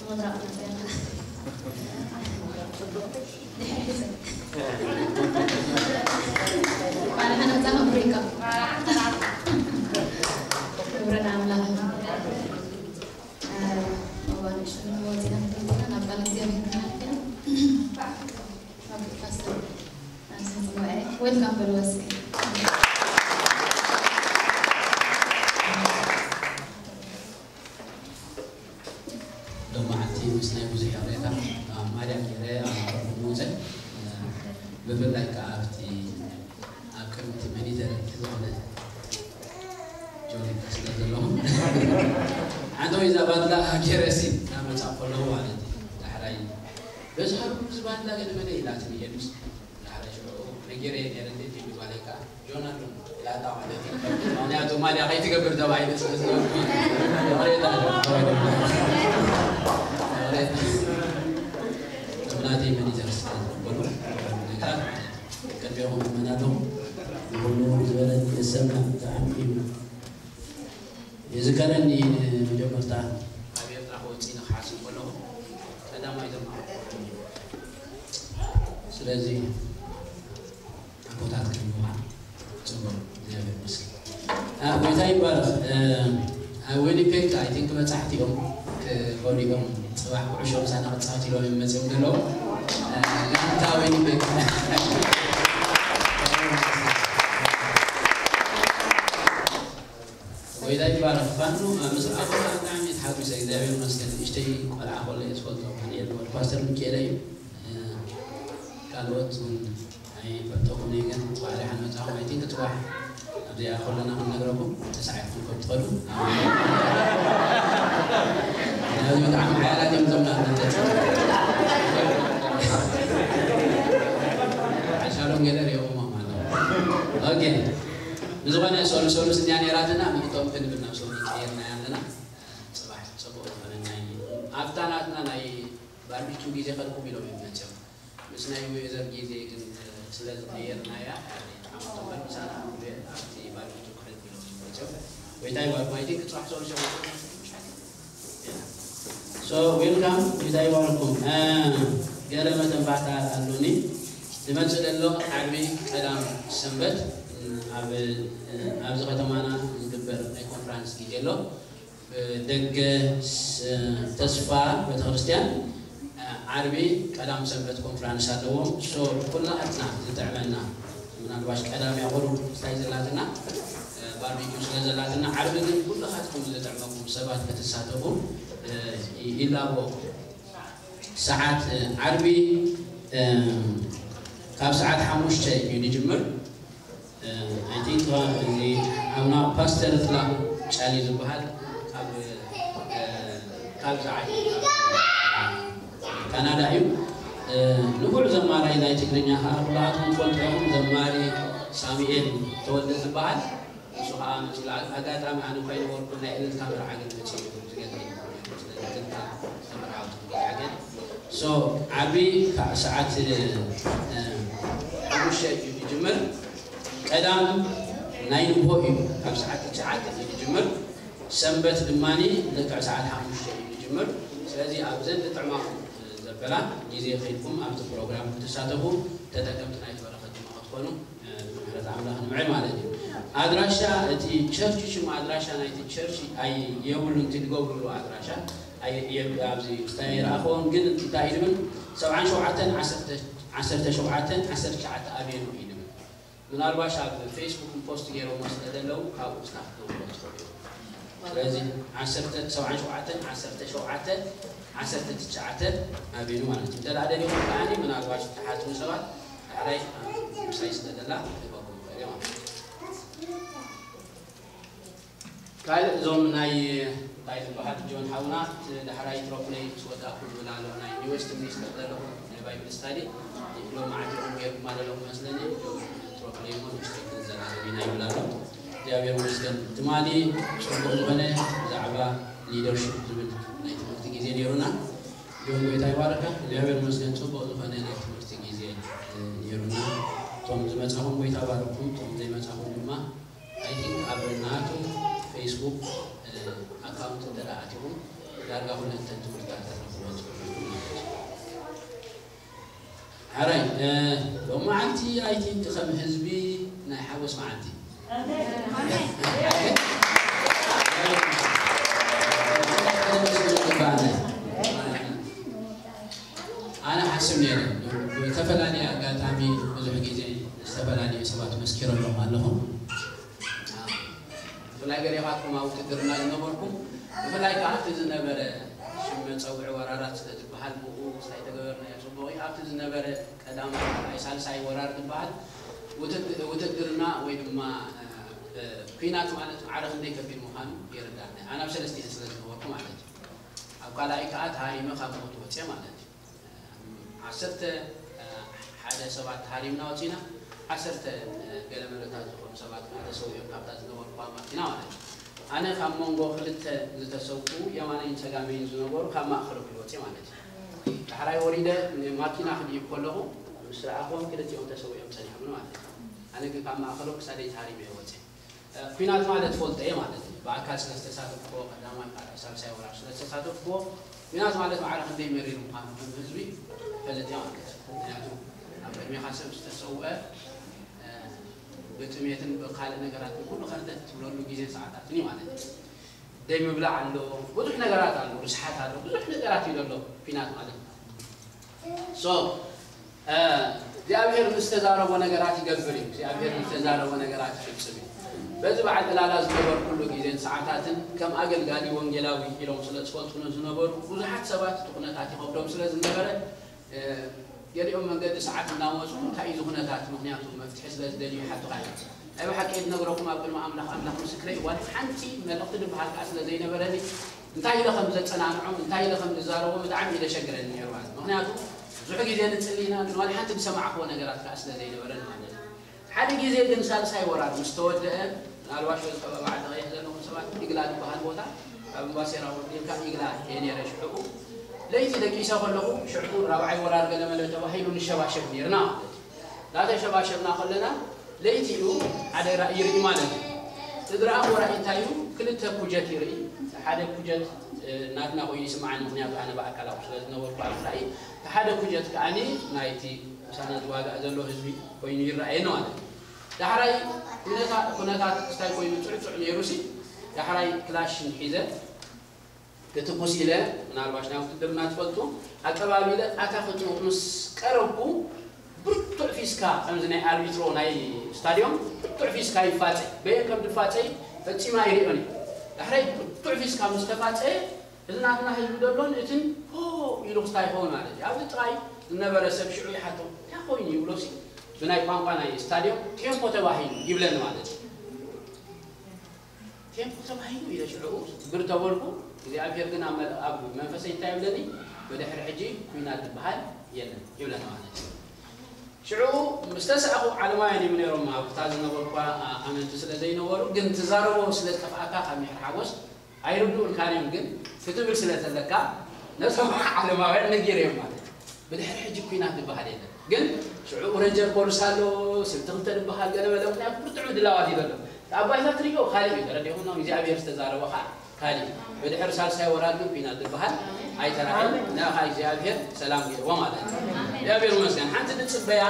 ምብራቕ መፅያና። ድሕሪ ሕዚ። ባዕልኻ ነፃ መብሪካ። ክብሪ ንኣምላኽ። እ፣ እዋን ንእሽቶ ወፂና ክንከይድ ኢና፣ ናብ ቃል እግዚኣብሔር ክንሓልፍ ኢና። ኦኬ፣ ፓስተር፣ ናብዚ ጉባኤ ዌልካም በልዎ እስኪ። ሎማዓንቲ ምስ ናይ ብዙሕ ይቕሬታ ኣብ ማርያም ገይረ ኣብ መቐርቡ ምውፀ፣ ብፍላይ ከዓ ኣብቲ ኣብ ቅድሚ እቲ መኒተር ዝኾነ ጆኒ ስለ ዘለኹም፣ ሓንቲ ወይ እዛ ባድላ ገይረሲ እናመፃ ከለዉ ማለት እዩ። ዳሕራይ በዚ ሃሩ እዚ ባድላ ገለ መለ ኢላትኒ ኤልምስ። ዳሕራይ ሽዑ ነጊረየ ነይረ፣ እንዴት እዩ ጓለይ ከዓ ጆን ኣሎ ኢላታ ማለት እዩ። ምኽንያቱ ማድያ ከይትገብር ተባሂለ ስለ ዝነበርኩ። ይቕሬታ፣ ይቕሬታ። ናተይ መኒተር ስለ ዝነበሩ ነገራት ማለት እዩ። ቅድሚኹም እመን ኣለኹ። ንኹሉ ዝበለኒ የሰምዕ ብጣዕሚ እዩ። ይዝከረኒ ንመጀመርታ ኣብ ኤርትራ ክወፅእ ኢለ ክሓስብ ከለኹ ቀዳማይ ዘማኸርኩ። ስለዚ ኣቦታት ክህልውኻ ጽቡቕ፣ እግዚኣብሔር ይመስገን። አ፣ ጎይታ ይባረኽ። እ፣ ኣብ ዊኒፔግ፣ I think፣ በጻሕቲ እዮም። ክኸዱ እዮም። ጽባሕ ኩዕሾ ምሳና ክጻወት ኢሎም እዮም መጺኦም ዘለዉ። እ፣ ጋንታ ዊኒፔግ። ጎይታ ይባረኽ። ፋኑ፣ እ፣ ምስ ረኣኹኻ ብጣዕሚ ተሓጒሰ፣ እግዚኣብሔር ይመስገን። ንእሽተይ ቆልዓ ከሎ እየ ዝፈልጦ፣ ዳንኤል ዝበሃል ፓስተር ሚካኤለ እዩ። እ፣ ካልኦት እውን ኣይፈልጠኹም እየ፣ ግን ጽባሕ ደሓን መጻኹም። I think ጽባሕ ኣብዚኣ ከለና ክንነግረኩም ተሳዒርኩም ከም ትኸዱ። ኣብዚ ብጣዕሚ ሓያላት እዮም እዞም ናብነት። ሓሻሎም ገለ ሪኦምዎም ኣለዉ። ኦኬ። ብዝኾነ ሶሉ ሶሉ ስንያ ነይራትና፣ ምእንቶም ክንብል ናብ ሶሉ ቀይርናያ ኣለና። ጽባሕ ጽቡቕ ዝኾነ ናይ ኣብታ ናትና ናይ ባርቢኪው ግዜ ከድኩም ኢሎም እዮም መጽኦም። ምስ ናይ ዌዘር ግዜ ግን ስለ ዝቐየርናያ፣ ዓመት እምበር ምሳና ኣብቲ ባርቢኪው ከሕልፉ ኢሎም እዮም መጽኦም። ጎይታ ይባርኩም። I think ጽባሕ ሶሉ ሶሉ So, welcome፣ ጌታ ይባርኩም። እ፣ ገለ መተንባዕታ ኣሎኒ። ዝመጽእ ዘሎ ዓርቢ ቀዳም ሰንበት፣ እ፣ ኣብ፣ እ፣ ኣብዚ ከተማና ዝግበር ናይ ኮንፈራንስ ግዜ ኣሎ። እ፣ ደገ ስ-፣ ተስፋ ቤተክርስትያን፣ እ፣ ዓርቢ ቀዳም ሰንበት ኮንፈራንስ ኣለዎም። So፣ ኩላትና ዝጥዕመና፣ ምናልባሽ ቀዳም ያቆሩ ስታይ ዘላትና፣ እ፣ ባርቢኪው ስለ ዘላትና፣ ዓርቢ ግን ኩልኻትኩም ዝጥዕመኩም ሰባት ክትሳተፉ፣ እ፣ ይ-፣ ይላበወኩም። ሰዓት፣ እ፣ ዓርቢ፣ እ፣ ካብ ሰዓት ሓሙሽተ እዩ ዝጅምር። እ፣ I think፣ እ፣ እዚ ሓውና ፓስተር ጥላሁን ጫሊ ዝበሃል ካብ፣ እ፣ ካብ ሰዓት ካናዳ እዩ። እ፣ ንፉዕ ዘማራይ ናይ ትግርኛ ከዓ ኩላትኩም ትፈልጥዎ ዘማሪ ሳሙኤል ተወልደ ዝበሃል። ንሱ ከዓ መፂኡ፣ ኣጋጣሚ ኣነ እኳ ኣይነበርኩን፣ ናይ እልልታ መርዓ ግን መፂኡ እዩ ዝገርመኒ። ስለዚ እልልታ ዝተመርዓወትሉ መርዓ ግን። So፣ ዓርቢ ካብ ሰዓት፣ እ፣ ሓሙሽተ እዩ ዝጅምር። ቀዳም ናይ ንግሆ እዩ፣ ካብ ሰዓት ትሽዓተ እዩ ዝጅምር። ሰንበት ድማ ልክዕ ሰዓት ሓሙሽተ እዩ ዝጅምር። ስለዚ ኣብዘን ዝጥዕማኹም ዘበላ ግዜ ከይድኩም ኣብዚ ፕሮግራም ክትሳተፉ፣ ተጠቀምቲ ናይቲ በረኸት ድማ ክትኮኑ፣ እ፣ ምሕረት ኣምላኽ ንምዕል ማለት እዩ። ኣድራሻ እቲ ቸርች ሽም ኣድራሻ ናይቲ ቸርች ኣይ የብሉን። እቲ ዝገብሩሉ ኣድራሻ ኣይ የብ ኣብዚ ስታይ ይረኣኽዎም። ግን እንታይ እዩ ዝብል? ሰብዓን ሸውዓተን ዓሰርተ ዓሰርተ ሸውዓተን ዓሰርተ ትሽዓተ ኣቤኑ እዩ ዝብል። ምናልባሽ ኣብ ፌስቡክ ፖስት ገይሮሞ ስለ ዘለዉ ካብኡ ስታፍ ክገብሩ ትኽእሉ እዮም። ስለዚ ዓሰርተ ሰብዓን ሸውዓተን ዓሰርተ ሸውዓተ ዓሰርተ ትሽዓተ ኣቤኑ ማለት እዩ። እንተ ደኣ ደሊኹም ከዓኒ ምናልባሽ ትሓትሙ ሰባት ዳሕራይ ምሳይ ስለ ዘላ ክህበኩም ይኽእል እየ ማለት እዩ። ካልእ እዞም ናይ እንታይ ዝበሃል ጆን ሓውና እቲ ዳሕራይ ትሮፕለይ ምስ ወዳእኩ ዝብል ኣሎ ናይ ኒው ዌስት ሚኒስተር ዘለኹ ናይ ባይብል ስታዲ ሎም መዓልቲ ኢኹም ገይርኩማ ዘለኹም መስለኒ። እዞም ትሮፕለይ እሞ ንእሽተይ ክንዘራረብ ኢና ይብል ኣሎ። እግዚኣብሔር ይመስገን። ትማሊ ጽቡቕ ዝኾነ ብዛዕባ ሊደርሽፕ ዝብል ናይ ትምህርቲ ግዜ ነይሩና። ጆን ጎይታ ይባርካ። እግዚኣብሔር ይመስገን ጽቡቕ ዝኾነ ናይ ትምህርቲ ግዜ ነይሩና። እቶም ዝመጻኹም ጎይታ ባርኩም፣ እቶም ዘይመጻኹም ድማ ኣይ ቲንክ ኣብ ናቱ ፌስቡክ ኣካውንት እንተ ደኣ ኣቲኹም ዳርጋ ኩለንተን ትምህርትታት ክትረኽብዎ ትኽእሉ ኢኹም ማለት እዩ። ሓራይ ሎም መዓልቲ ኣይ ቲንክ ከም ህዝቢ ናይ ሓጎስ መዓልቲ ኣነ ሓስብ ነይረ። ብዝተፈላለየ ኣጋጣሚ ብዙሕ ግዜ ዝተፈላለዩ ሰባት መስኪረሎም ኣለኹም። ብፍላይ ገሌኻትኩም ኣብ ውትድርና ዝነበርኩም ብፍላይ ከዓ ኣብቲ ዝነበረ ሽም መፀውዒ ወራራት ስለ ዝበሃል ብኡ ስታይ ተገበርናዮ ፅቡቕ እዩ። ኣብቲ ዝነበረ ቀዳማይ ካልኣይ ሳልሳይ ወራር ዝበሃል ውትድርና ወይ ድማ ኩናት ማለት ማዕረ ክንደይ ከቢድ ምዃኑ የረዳእና። ኣነ ኣብ ሰለስቲኤን ስለ ዝነበርኩ ማለት እዩ። ኣብ ካልኣይ ከዓ ተሃሪመ ካብ ሞት ወፅየ ማለት እዩ። ዓሰርተ ሓደ ሰባት ተሃሪምና ወፂና፣ ዓሰርተ ገለ መለታት ዝኾኑ ሰባት ከዓ ተሰዊኦም ካብታ ዝነበርኩዋ ማኪና ማለት እዩ። ኣነ ካብ መንጎ ክልተ ዝተሰውኡ የማነይን ፀጋመይን ዝነበሩ ካብ ማእኸሎም ይወፅእ ማለት እዩ። ዳሕራይ ወሪደ ንማኪና ክድይብ ከለኹ ምስ ረኣኹዎም ክልቲኦም ተሰዊኦም ፀኒሖም ማለት እዩ። ኣነ ግን ካብ ማእኸሎም ክሳደይ ተሃሪመ ይወፅእ። ኩናት ማለት ፈልጠ እየ ማለት እዩ። ብኣካል ስለ ዝተሳተፍኩዎ ቀዳማይ ካልኣይ ሳልሳይ ወራር ስለ ዝተሳተፍኩዎ ኩናት ማለት ማዕረ ክንደይ መሪር ምዃኑ ከም ህዝቢ ፈልጥ እየ ማለት እዩ። ምክንያቱ ኣብ ቅድሜኻ ሰብ ዝተሰውአ ብጥሜትን ብካልእ ነገራትን ኩሉ ከርተት ትብለሉ ግዜን ሰዓታትን እዩ ማለት እዩ። ደይ ምብላዕ ኣሎ፣ ብዙሕ ነገራት ኣሎ፣ ርስሓት ኣሎ፣ ብዙሕ ነገራት እዩ ዘሎ ኩናት ማለት እዩ። ሶ እግዚኣብሔር ዝተዛረቦ ነገራት ይገብር እዩ። እግዚኣብሔር ዝተዛረቦ ነገራት ይፍጽም እዩ። በዚ በዓል ዕላላ ዝገበርኩሉ ግዜን ሰዓታትን ከም ኣገልጋሊ ወንጌላዊ ኢሎም ስለ ዝፈልጡኒ ዝነበሩ ብዙሓት ሰባት እቲ ኩነታት ይኸብዶም ስለ ዝነበረ ገሊኦም መንገዲ ሰዓት እናወፁ እንታይ እዩ ዝኹነታት ምክንያቱ መፍትሒ ስለ ዝደልዩ ይሓቱኻ እዮም። ናይ ብሓቂ ዝነግረኩም ኣብ ቅድሚ ኣምላኽ ኣምላኽ ምስክረይ ዋላ ሓንቲ መልእኽቲ ዝበሃል ከዓ ስለ ዘይነበረኒ እንታይ ኢለ ከም ዘጸናንዖም እንታይ ኢለ ከም ዝዛረቦም ብጣዕሚ እዩ ዘሸግረኒ ነይሩ ማለት ምክንያቱ ብዙሕ ግዜ ንጽሊ ኢና ግን ዋላ ሓንቲ ዝሰማዕክዎ ነገራት ከዓ ስለ ዘይነበረኒ ማለት እዩ። ሓደ ግዜ ግን ሳልሳይ ወራር ምስ ተወደአ ምናልባሽ በዚ ከባቢ ዓዲ ቀይሕ ዘለኹም ሰባት ኢግላ ዝበሃል ቦታ ካብ እምባሴራ ወዲልካ ኢግላ እየ ነይረ ሽዕኡ ለይቲ ደቂሰ ከለኹ ሽዕኡ ራብዓይ ወራር ገለመለ ተባሂሉ ንሸባሸብ ነይርና ማለት እዩ። እናተሸባሸብና ከለና ለይቲ እዩ ሓደ ራእይ ይርኢ ማለት እዩ። እቲ ዝረኣኽዎ ራእይ እንታይ እዩ? ክልተ ኩጀት ይርኢ። ሓደ ኩጀት ናትና ኮይኑ ይስምዓኒ፣ ምክንያቱ ኣነ ብኣካል ኣብኡ ስለ ዝነበርኩ ኣብ ራእይ። እቲ ሓደ ኩጀት ከዓኒ ናይቲ ምሳና ዝዋጋእ ዘሎ ህዝቢ ኮይኑ ይረኣየኒ ማለት እዩ። ዳሕራይ ኩነታት ኩነታት ክስታይ ኮይኑ ፅዕፅዕ ነይሩ ሲ ዳሕራይ ክላሽን ሒዘ ክትኩስ ኢለ ምናልባሽ ናይ ውትድርና ትፈልጡ ኣቀባቢለ ኣታ ክጥውቕ ምስ ቀረብኩ ብርቱዕ ፊስካ ከምዚ ናይ ኣርቢትሮ ናይ ስታድዮም ብርቱዕ ፊስካ ይፋፀ በየን ከም ዝፋፀይ ፈፂማ ይሪኦን እዩ። ዳሕራይ ብርቱዕ ፊስካ ምስ ተፋፀየ እዚ ናትና ህዝቢ ደሎን እትን ሆ ኢሉ ክስታይ ይኸውን ማለት እዩ። ኣብዚ ጥራይ ዝነበረ ሰብ ሽዑ ይሓቶ እንታይ ኮይኑ ይብሎ ሲ ብናይ ቋንቋ ናይ ስታድዮም ቴምፖ ተባሂሉ ይብለኒ ማለት እዩ። ቴምፖ ተባሂሉ ኢለ ሽዑ ብር ተበልኩ። እግዚኣብሔር ግን ኣብ መ- ኣብ መንፈሰይ እንታይ ይብለኒ? ብድሕሪ ሕጂ ኩናት ዝበሃል የለን ይብለኒ ማለት እዩ። ሽዑ ምስ ተሳእኹ ዓለማውያን እዮም ነይሮም ኣብታ ዝነበርኳ ኣመንቲ ስለ ዘይነበሩ ግን ትዛረቦ ስለ ዝጠፍኣካ ካብ ምሕር ሓጎስ ኣይርድኡልካን እዮም ግን ክትብል ስለ ዘለካ ነቶም ዓለማውያን ነጊረዮም ማለት እዩ። ብድሕሪ ሕጂ ኩናት ዝበሃል የለን ግን ሽዑ ረንጀር ፖሊስ ኣሎ ስልቲ ክልተ ዝበሃል ገለ በለ ምክንያቱ ብርቱዕ ምድላዋት እዩ ዘሎ። ኣባይታ ትሪኦ ካሊእ እዩ ተረዲኹም ነው እግዚኣብሔር ዝተዛረበ ከዓ ካሊእ እዩ። ብድሕሪ ሳልሳይ ወራር ግን ኩናት ዝበሃል ኣይተራእየን። ንኣኻ እግዚኣብሔር ሰላም ገይርዎ ማለት እዩ። እግዚኣብሔር ይመስገን ሓንቲ ንፅበያ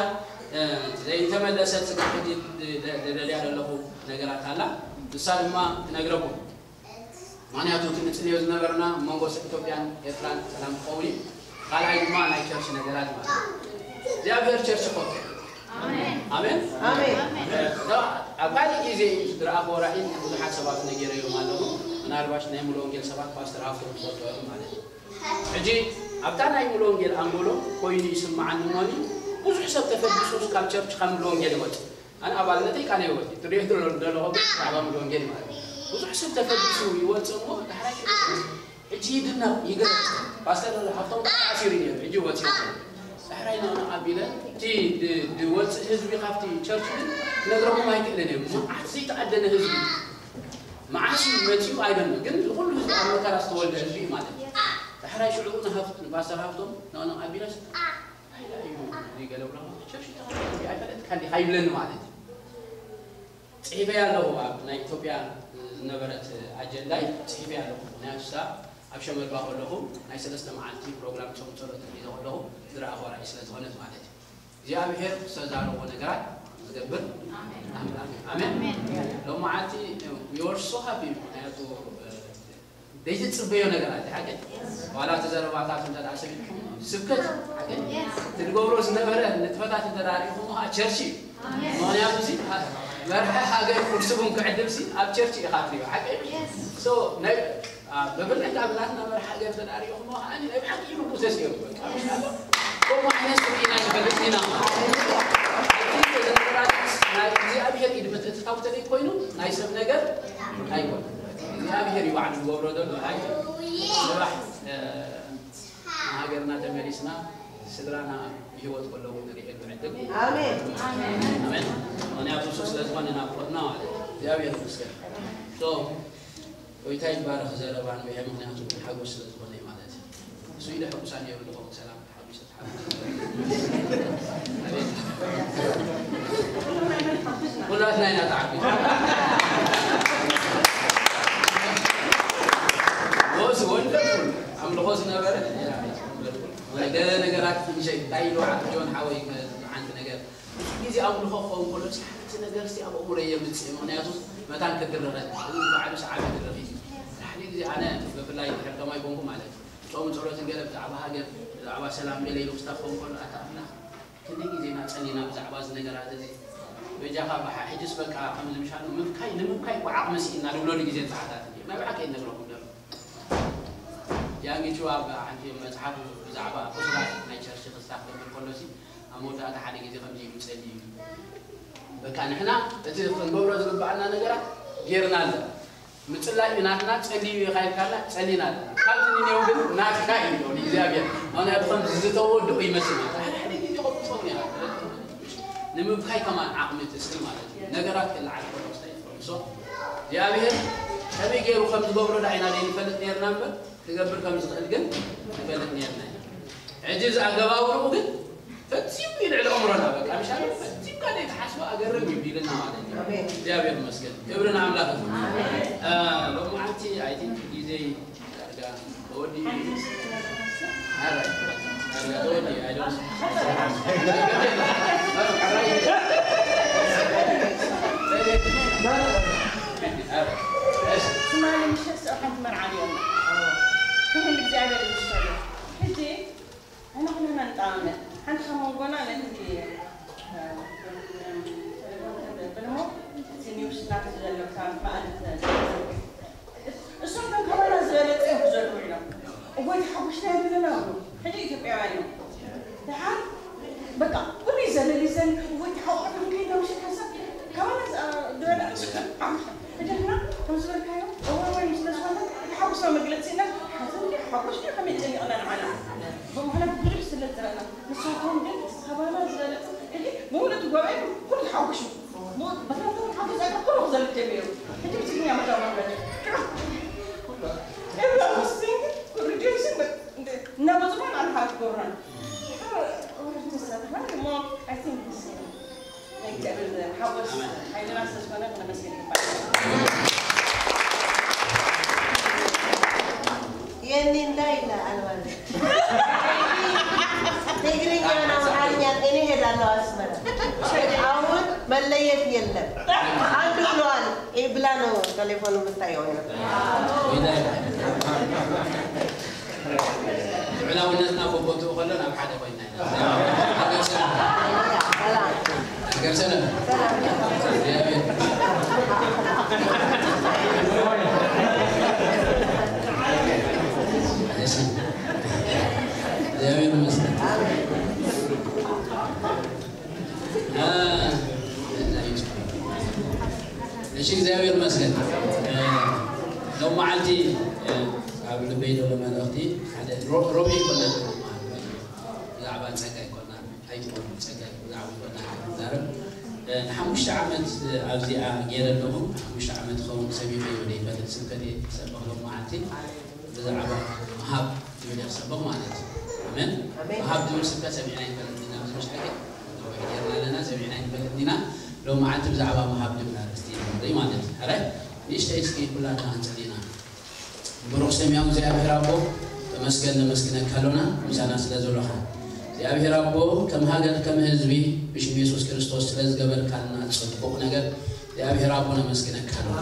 ዘይተመለሰት ስጋዕ ሕጂ ደለልያ ዘለኹ ነገራት ኣላ። ንሳ ድማ ትነግረኩም። ምኽንያቱ እቲ ንጽልዮ ዝነበርና ኣብ መንጎ ኢትዮጵያን ኤርትራን ሰላም ክኸውን እዩ። ካልኣይ ድማ ናይ ቸርች ነገራት ማለት እዩ። እግዚኣብሔር ቸርች ይፈቱ። ኣሜን። ኣሜን። ኣብ ካልእ ግዜ ዝረኣኽዎ ራእይ ብዙሓት ሰባት ነጊረዮም ኣለኹ። ምናልባሽ ናይ ሙሉ ወንጌል ሰባት ፓስተር ሃፍቶም ትፈልጡ እዮም ማለት እዩ። ሕጂ ኣብታ ናይ ሙሉ ወንጌል ኣንጎሎ ኮይኑ ይስምዓኒ እሞኒ ብዙሕ ሰብ ተፈቢሱ ካብ ቸርች ካብ ሙሉ ወንጌል ይወጽእ። ኣነ ኣባልነተይ ቃለ ሕይወት እዩ። ትሪኦ ዘለኹም ብዛዕባ ሙሉ ወንጌል ማለት እዩ። ብዙሕ ሰብ ተፈቢሱ ይወጽእ እሞ ዳሕራይ ሕጂ ይድነቕ ይግረም። ፓስተር ሃፍቶም ተኣሲሩ ነይሩ፣ ሕጂ ወጺኡ። ዳሕራይ ንቕንቕ ኣቢለ እቲ ድ- ድወጽእ ህዝቢ ካብቲ ቸርች ግን ክነግረኩም ኣይክእልን እዮም። መዓት ዘይተኣደነ ህዝቢ መዓስ እዩ መጺኡ ኣይደልን፣ ግን ንኹሉ ህዝቢ ኣብ መከራ ዝተወልደ ህዝቢ እዩ ማለት እዩ። ዳሕራይ ሽዑ ንሃፍት ንፓስተር ሃፍቶም ንቕንቕ ኣቢለስ ኣይዳ እዩ ዘይገለብሎ ቸርች ተኸ ኣይፈለጥካ እንዲኻ ይብለኒ ማለት እዩ። ጽሒፈያ ኣለኹ ኣብ ናይ ኢትዮጵያ ዝነበረት ኣጀንዳይ ጽሒፈያ ኣለኹ። ምክንያቱ እሳ ኣብ ሸመልባ ከለኹ ናይ ሰለስተ መዓልቲ ፕሮግራም ጾም ጸሎት ሒዘ ከለኹ ዝረኣኹ ራእይ ስለ ዝኾነት ማለት እዩ። እግዚኣብሔር ዝተዛረቦ ነገራት ዝገብር ኣምላኽ እዩ። ኣሜን። ሎማዓንቲ we were so happy ምክንያቱ ዘይትጽበዮ ነገራት ሓቂ ዋላ እቲ ዘረባታት እንተ ደኣ ሰሚዕኩም ስብከት ሓቂ ትድገብሮ ዝነበረ ንጥፈታት እንተ ደኣ ሪኢኹም ከዓ ቸርች እዩ። ምክንያቱ ሲ መርሒ ሃገር ኩርስቡን ክዕድል ሲ ኣብ ቸርች ኢኻ ትሪኦ ሓቂ so ናይ ብብልዕታ ብናትና መርሒ ሃገር እንተ ደኣ ሪኢኹም ከዓ ናይ ብሓቂ እዩ ልቡ ተስኢሩ ከምኡ ዓይነት ስርኢና ንፈልጥ ኢና። ናይ እግዚኣብሔር ኢድ ምትእትታው ተለይ ኮይኑ ናይ ሰብ ነገር ኣይኮነ እግዚኣብሔር እዩ ባዕሉ ዝገብሮ ዘሎ ኣይ ጽባሕ ንሃገርና ተመሊስና ስድራና ብህይወት ከለዉ ንርእየሉ ዕድል ኣሜን። ኣሜን። ምክንያቱ እሱ ስለ ዝኾነ ናፍቆትና ማለት እዩ። እግዚኣብሔር ይመስገን። So ጎይታ ይባረክ። ዘረባ ንብሄ ምክንያቱ ሓጎስ ስለ ዝኾነ እዩ ማለት እዩ። እሱ ኢለ ሕጉሳ ነይሩ ዝኸውን ሰላም ተሓጒሰ ተሓጒሰ ኩላትና ኢና ተዓቢት ወስ ወንደርፉል ኣምልኾ ዝነበረ ገለ ነገራት ትንሸይ እንታይ ኢሉ ዓቢ ጆን ሓወይ ሓንቲ ነገር ብዙሕ ግዜ ኣምልኾ ክኸውን ከሎ ሓንቲ ነገር ሲ ኣብ ኣእምሮ የምፅእ ምክንያቱ መታን ክድረኸ ባዕሉ ሰዓብ ይድረኽ እዩ ሓደ ግዜ ኣነ ብፍላይ ድሕር ከማይ ኮንኩ ማለት እዩ ጾም ጸሎትን ገለ ብዛዕባ ሃገር ብዛዕባ ሰላም ገለ ኢሉ ክስታፍ ከውን ከሎ ኣታ ኣምላኽ ክንደይ ግዜ ኢና ጸሊና ብዛዕባ እዚ ነገራት እዚ በጃኻ ብሓ ሕጅስ በቃ ከምዚ ምሻሉ ምብካይ ንምብካይ እኮ ዓቕሚ ስኢና ንብለሉ ግዜን ሰዓታት እንዲ ናይ ብሓቂ እነግረኩም ዘሎ ጃንጊቹ ኣብ ሓንቲ መጽሓፍ ብዛዕባ ቁስላት ናይ ቸርች ክስታፍ ክብል ከሎሲ ኣብ መወዳእታ ሓደ ግዜ ከምዚ ኢሉ ጸልዩ በቃ ንሕና እቲ ክንገብሮ ዝግባኣና ነገራት ጌርና ኣሎ ምጽላይ እዩ ናትና ጸልዩ ኢኻ ኢልካና ጸሊና ኣለና ካብዚ ንኔው ግን ናትካ እዩ ንእግዚኣብሔር ምክንያቱ ከም ዝተወድኡ ይመስል ሓደ ሓደ ግዜ ቆጥሶም ኢና ንምብካይ ከማን ዓቕሚ ትስእል ማለት እዩ ነገራት ክለዓል ከሎ ስታይ ትፈልሶ እግዚኣብሔር ከመይ ገይሩ ከም ዝገብሮ ዳዒና ዘይንፈልጥ ነርና እምበር ክገብር ከም ዝኽእል ግን ንፈልጥ ነርና ሕጂ እዚ ኣገባብርኡ ግን ፈጺሙ እዩ ልዕሊ ኣእምሮና በቃ ምሻሉ ፈጺምካ ዘይትሓስቦ ኣገርም እዩ ኢልና ማለት እዩ ኣሜን። እግዚኣብሔር ይመስገን ክብሪ ንኣምላኽ ይኹን። ኣሜን። እ፣ ሎማዓንቲ ኣይ ቲንክ ግዜይ ዳርጋ ተወዲኡ እዩ። ኣረ፣ ዳርጋ ተወዲኡ እዩ። ኣይ ዶንት ትማሊ ምሸት ስቕ ሓንቲ መርዓ ነይርና ክብሪ ንእግዚኣብሔር ይመስገን ሕጂ ንሕና ኩልና ንጠማመት ሓንቲ ካብ መንጎና ነቲ ብልሞ እቲ ኒውስ ናት ዘሎ ካብ መኣልት እሶም ከም ከማና ዝበለፀ እዮም ክዘልዉ ኢሎም እወይ ተሓጉሽና ይብሉና እብሉ ሕጂ ኢትዮጵያውያን እዮም ደሓር በቃ ኩሉ ይዘለል ይዘል እወይ ተሓቆፍን ከይደምሽ ሓሳብ ከማና ዝበለፀ ሕደርና ከም ዝበልካዮ እወ ወይ ስለ ዝኾነ እቲ ሓጎስና መግለፂ ኢልና ሓዘን ድዩ ሓጎስ ድዩ ከመይ ጨኒቕና ንዓና ብምኽንያቱ ብዙሕ ስለ ዝረእና ንስኻትኩም ግን ካባና ዝበለፀ ሕጂ ብእውነቱ ጉባኤ ኩሉ ተሓጉሱ በታቶም ሓጎስ ኣይኮ ኩሉ ክዘልል ጀሚሩ ሕጂ ብትግርኛ መዳማምረት Everyone was singing, rejoicing, but እናበዙ ኣንሃር ክገብሩና እሞ I think this is የኔ እንዳይላ አልባለ ትግርኛ ነው አማርኛ እኔ ሄዳለሁ አስመራ አሁን መለየት የለም። አንድ ብለዋል። ብላ ነው ቴሌፎኑ የምታየው። ልዑላውነትና በቦትኡ ከሎ ናብ ሓደ ኮይና ኢና። ሃገር ሰላም። ሃገር ሰላም። እሺ። እግዚኣብሔር ይመስገን። እሺ እግዚኣብሔር ይመስገን። ሎም መዓልቲ ኣብ ልበይ ዘሎ መልእኽቲ ሓደ ሮሜ ይኮና ብዛዕባ ፀጋ ይኮና ኣይትኮኑ ፀጋ ብዛዕባ ይኮና ዛረብ ንሓሙሽተ ዓመት ኣብዚኣ ገይረ ኣለኹ። ሓሙሽተ ዓመት ኸውን ሰሚዐ ወደ ይፈልጥ ስብከት ሰበኽ ሎም መዓልቲ ብዛዕባ ምሃብ ዝብል የኽሰብኽ ማለት እዩ። ኣሜን። ምሃብ ዝብል ስብከት ሰሚዕና ይፈልጥ ኢና። ምስ ምሽ ሓቂ ነዊሕ ጌርና ኣለና፣ ሰሚዕና ይፈልጥ ኢና። ሎም መዓልቲ ብዛዕባ ምሃብ ዝብል ኣርእስቲ ኢና ንርኢ ማለት እዩ። ሕራይ ንእሽተይ እስኪ ኩላትና ክንጽሊ ኢና። ብሩኽ ሰማያዊ እግዚኣብሔር ኣቦ ተመስገን ነመስግነካ ኣሎና ምሳና ስለ ዘሎኻ እግዚኣብሔር ኣቦ ከም ሃገር ከም ህዝቢ ብሽም የሱስ ክርስቶስ ስለ ዝገበርካልና ጽቡቕ ነገር እግዚኣብሔር ኣቦ ነመስግነካ ኣሎና፣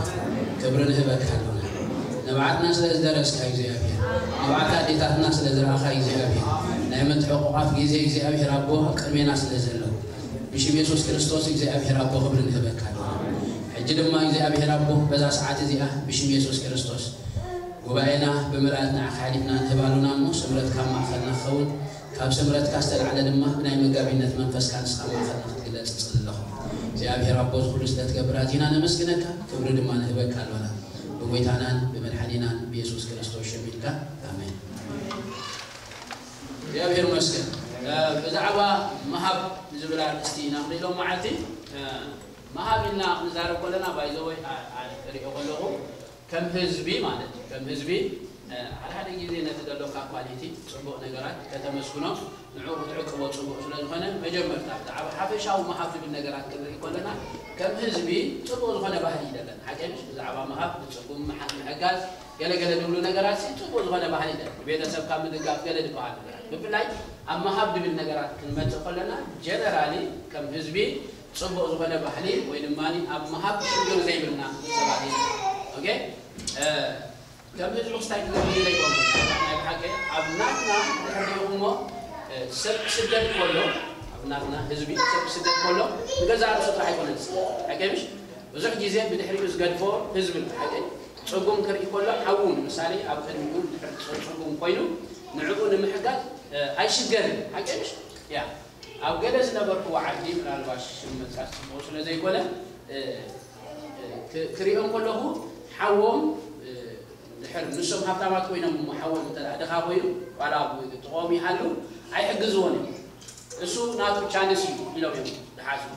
ክብሪ ንህበካ ኣሎና። ንብዓትና ስለ ዝደረስካ እግዚኣብሔር፣ ንብዓት ኣዴታትና ስለ ዝረኣኻ እግዚኣብሔር፣ ናይ ምትሕቑቓፍ ግዜ እግዚኣብሔር ኣቦ ኣብ ቅድሜና ስለ ዘሎ ብሽም የሱስ ክርስቶስ እግዚኣብሔር ኣቦ ክብሪ ንህበካ ኣሎና። ሕጂ ድማ እግዚኣብሔር ኣቦ በዛ ሰዓት እዚኣ ብሽም የሱስ ክርስቶስ ጉባኤና ብምልኣት ንዓኻ ሓሊፍና ንህብ ኣሎና እሞ ስምረትካ ኣብ ማእኸልና ክኸውን ካብ ስምረትካ ዝተላዕለ ድማ ብናይ መጋቢነት መንፈስካ ንስኻ ማእኸልና ክትግለጽ እጽሊ ኣለኹ። እግዚኣብሔር ኣቦ እዚ ኩሉ ስለ ትገብር ኣዚና ነመስግነካ፣ ክብሪ ድማ ንህበካ ኣሎና። ብጎይታናን ብመድሓኒናን ብየሱስ ክርስቶስ ሽም ኢልካ ኣሜን። እግዚኣብሔር ይመስገን። ብዛዕባ ምሃብ ዝብል ኣርእስቲ ኢና ንርኢ ሎም መዓልቲ። ምሃብ ኢልና ክንዛረብ ከለና ባይዘወይ ሪኦ ከለኹ ከም ህዝቢ ማለት እዩ። ከም ህዝቢ ሓደ ሓደ ግዜ ነቲ ዘሎካ ኳሊቲ ጽቡቕ ነገራት ከተመስግኖ ንዕኡ ክትዕቅቦ ጽቡቕ ስለ ዝኾነ መጀመርታ ብዛዕባ ሓፈሻዊ ምሃብ ዝብል ነገራት ክንርኢ ከለና ከም ህዝቢ ጽቡቕ ዝኾነ ባህሊ እዩ ዘለና። ሓቂ ድዩ? ብዛዕባ ምሃብ፣ ብጽጉም ምሓ- ምሕጋዝ ገለ ገለ ዝብሉ ነገራት ሲ ጽቡቕ ዝኾነ ባህሊ እዩ ዘለና። ንቤተሰብካ ምድጋፍ ገለ ዝበሃል ነገራት ብፍላይ ኣብ ምሃብ ዝብል ነገራት ክንመጽእ ከለና ጀነራሊ ከም ህዝቢ ጽቡቕ ዝኾነ ባህሊ ወይ ድማ ኣብ ምሃብ ሽግር ዘይብልና ሰባት ኢና። ኦኬ ከም ህዝቢ ክስታይ ክገብር ኢለ ይኮንኩ ናይ ብሓቂ ኣብ ናትና ድሕር ዲኹሞ ሰብ ክስደድ ከሎ ኣብ ናትና ህዝቢ ሰብ ክስደድ ከሎ ንገዛ ርእሱ ጥራሕ ኣይኮነን ዝስደድ ሓቂ ምሽ ብዙሕ ግዜ ብድሕሪኡ ዝገድፎ ህዝቢ ሓቂ ጽጉም ክርኢ ከሎ ሓዉ ንምሳሌ ኣብ ቅድሚኡ ድሕር ጽጉም ኮይኑ ንዕኡ ንምሕጋዝ ኣይሽገርን ሓቂ ምሽ ያ ኣብ ገለ ዝነበርክዎ ዓዲ ምናልባሽ ሽም ምጥቃስ ጽቡቕ ስለ ዘይኮነ ክሪኦም ከለኹ ሓዎም ድሕር ንሶም ሃብታማት ኮይኖም እሞ ሓዎም እንተ ድኻ ኮይኑ ዋላ ጥቖም ይሃሉ ኣይሕግዝዎን እዮም። እሱ ናቱ ቻንስ እዩ ኢሎም እዮም ዝሓስቡ።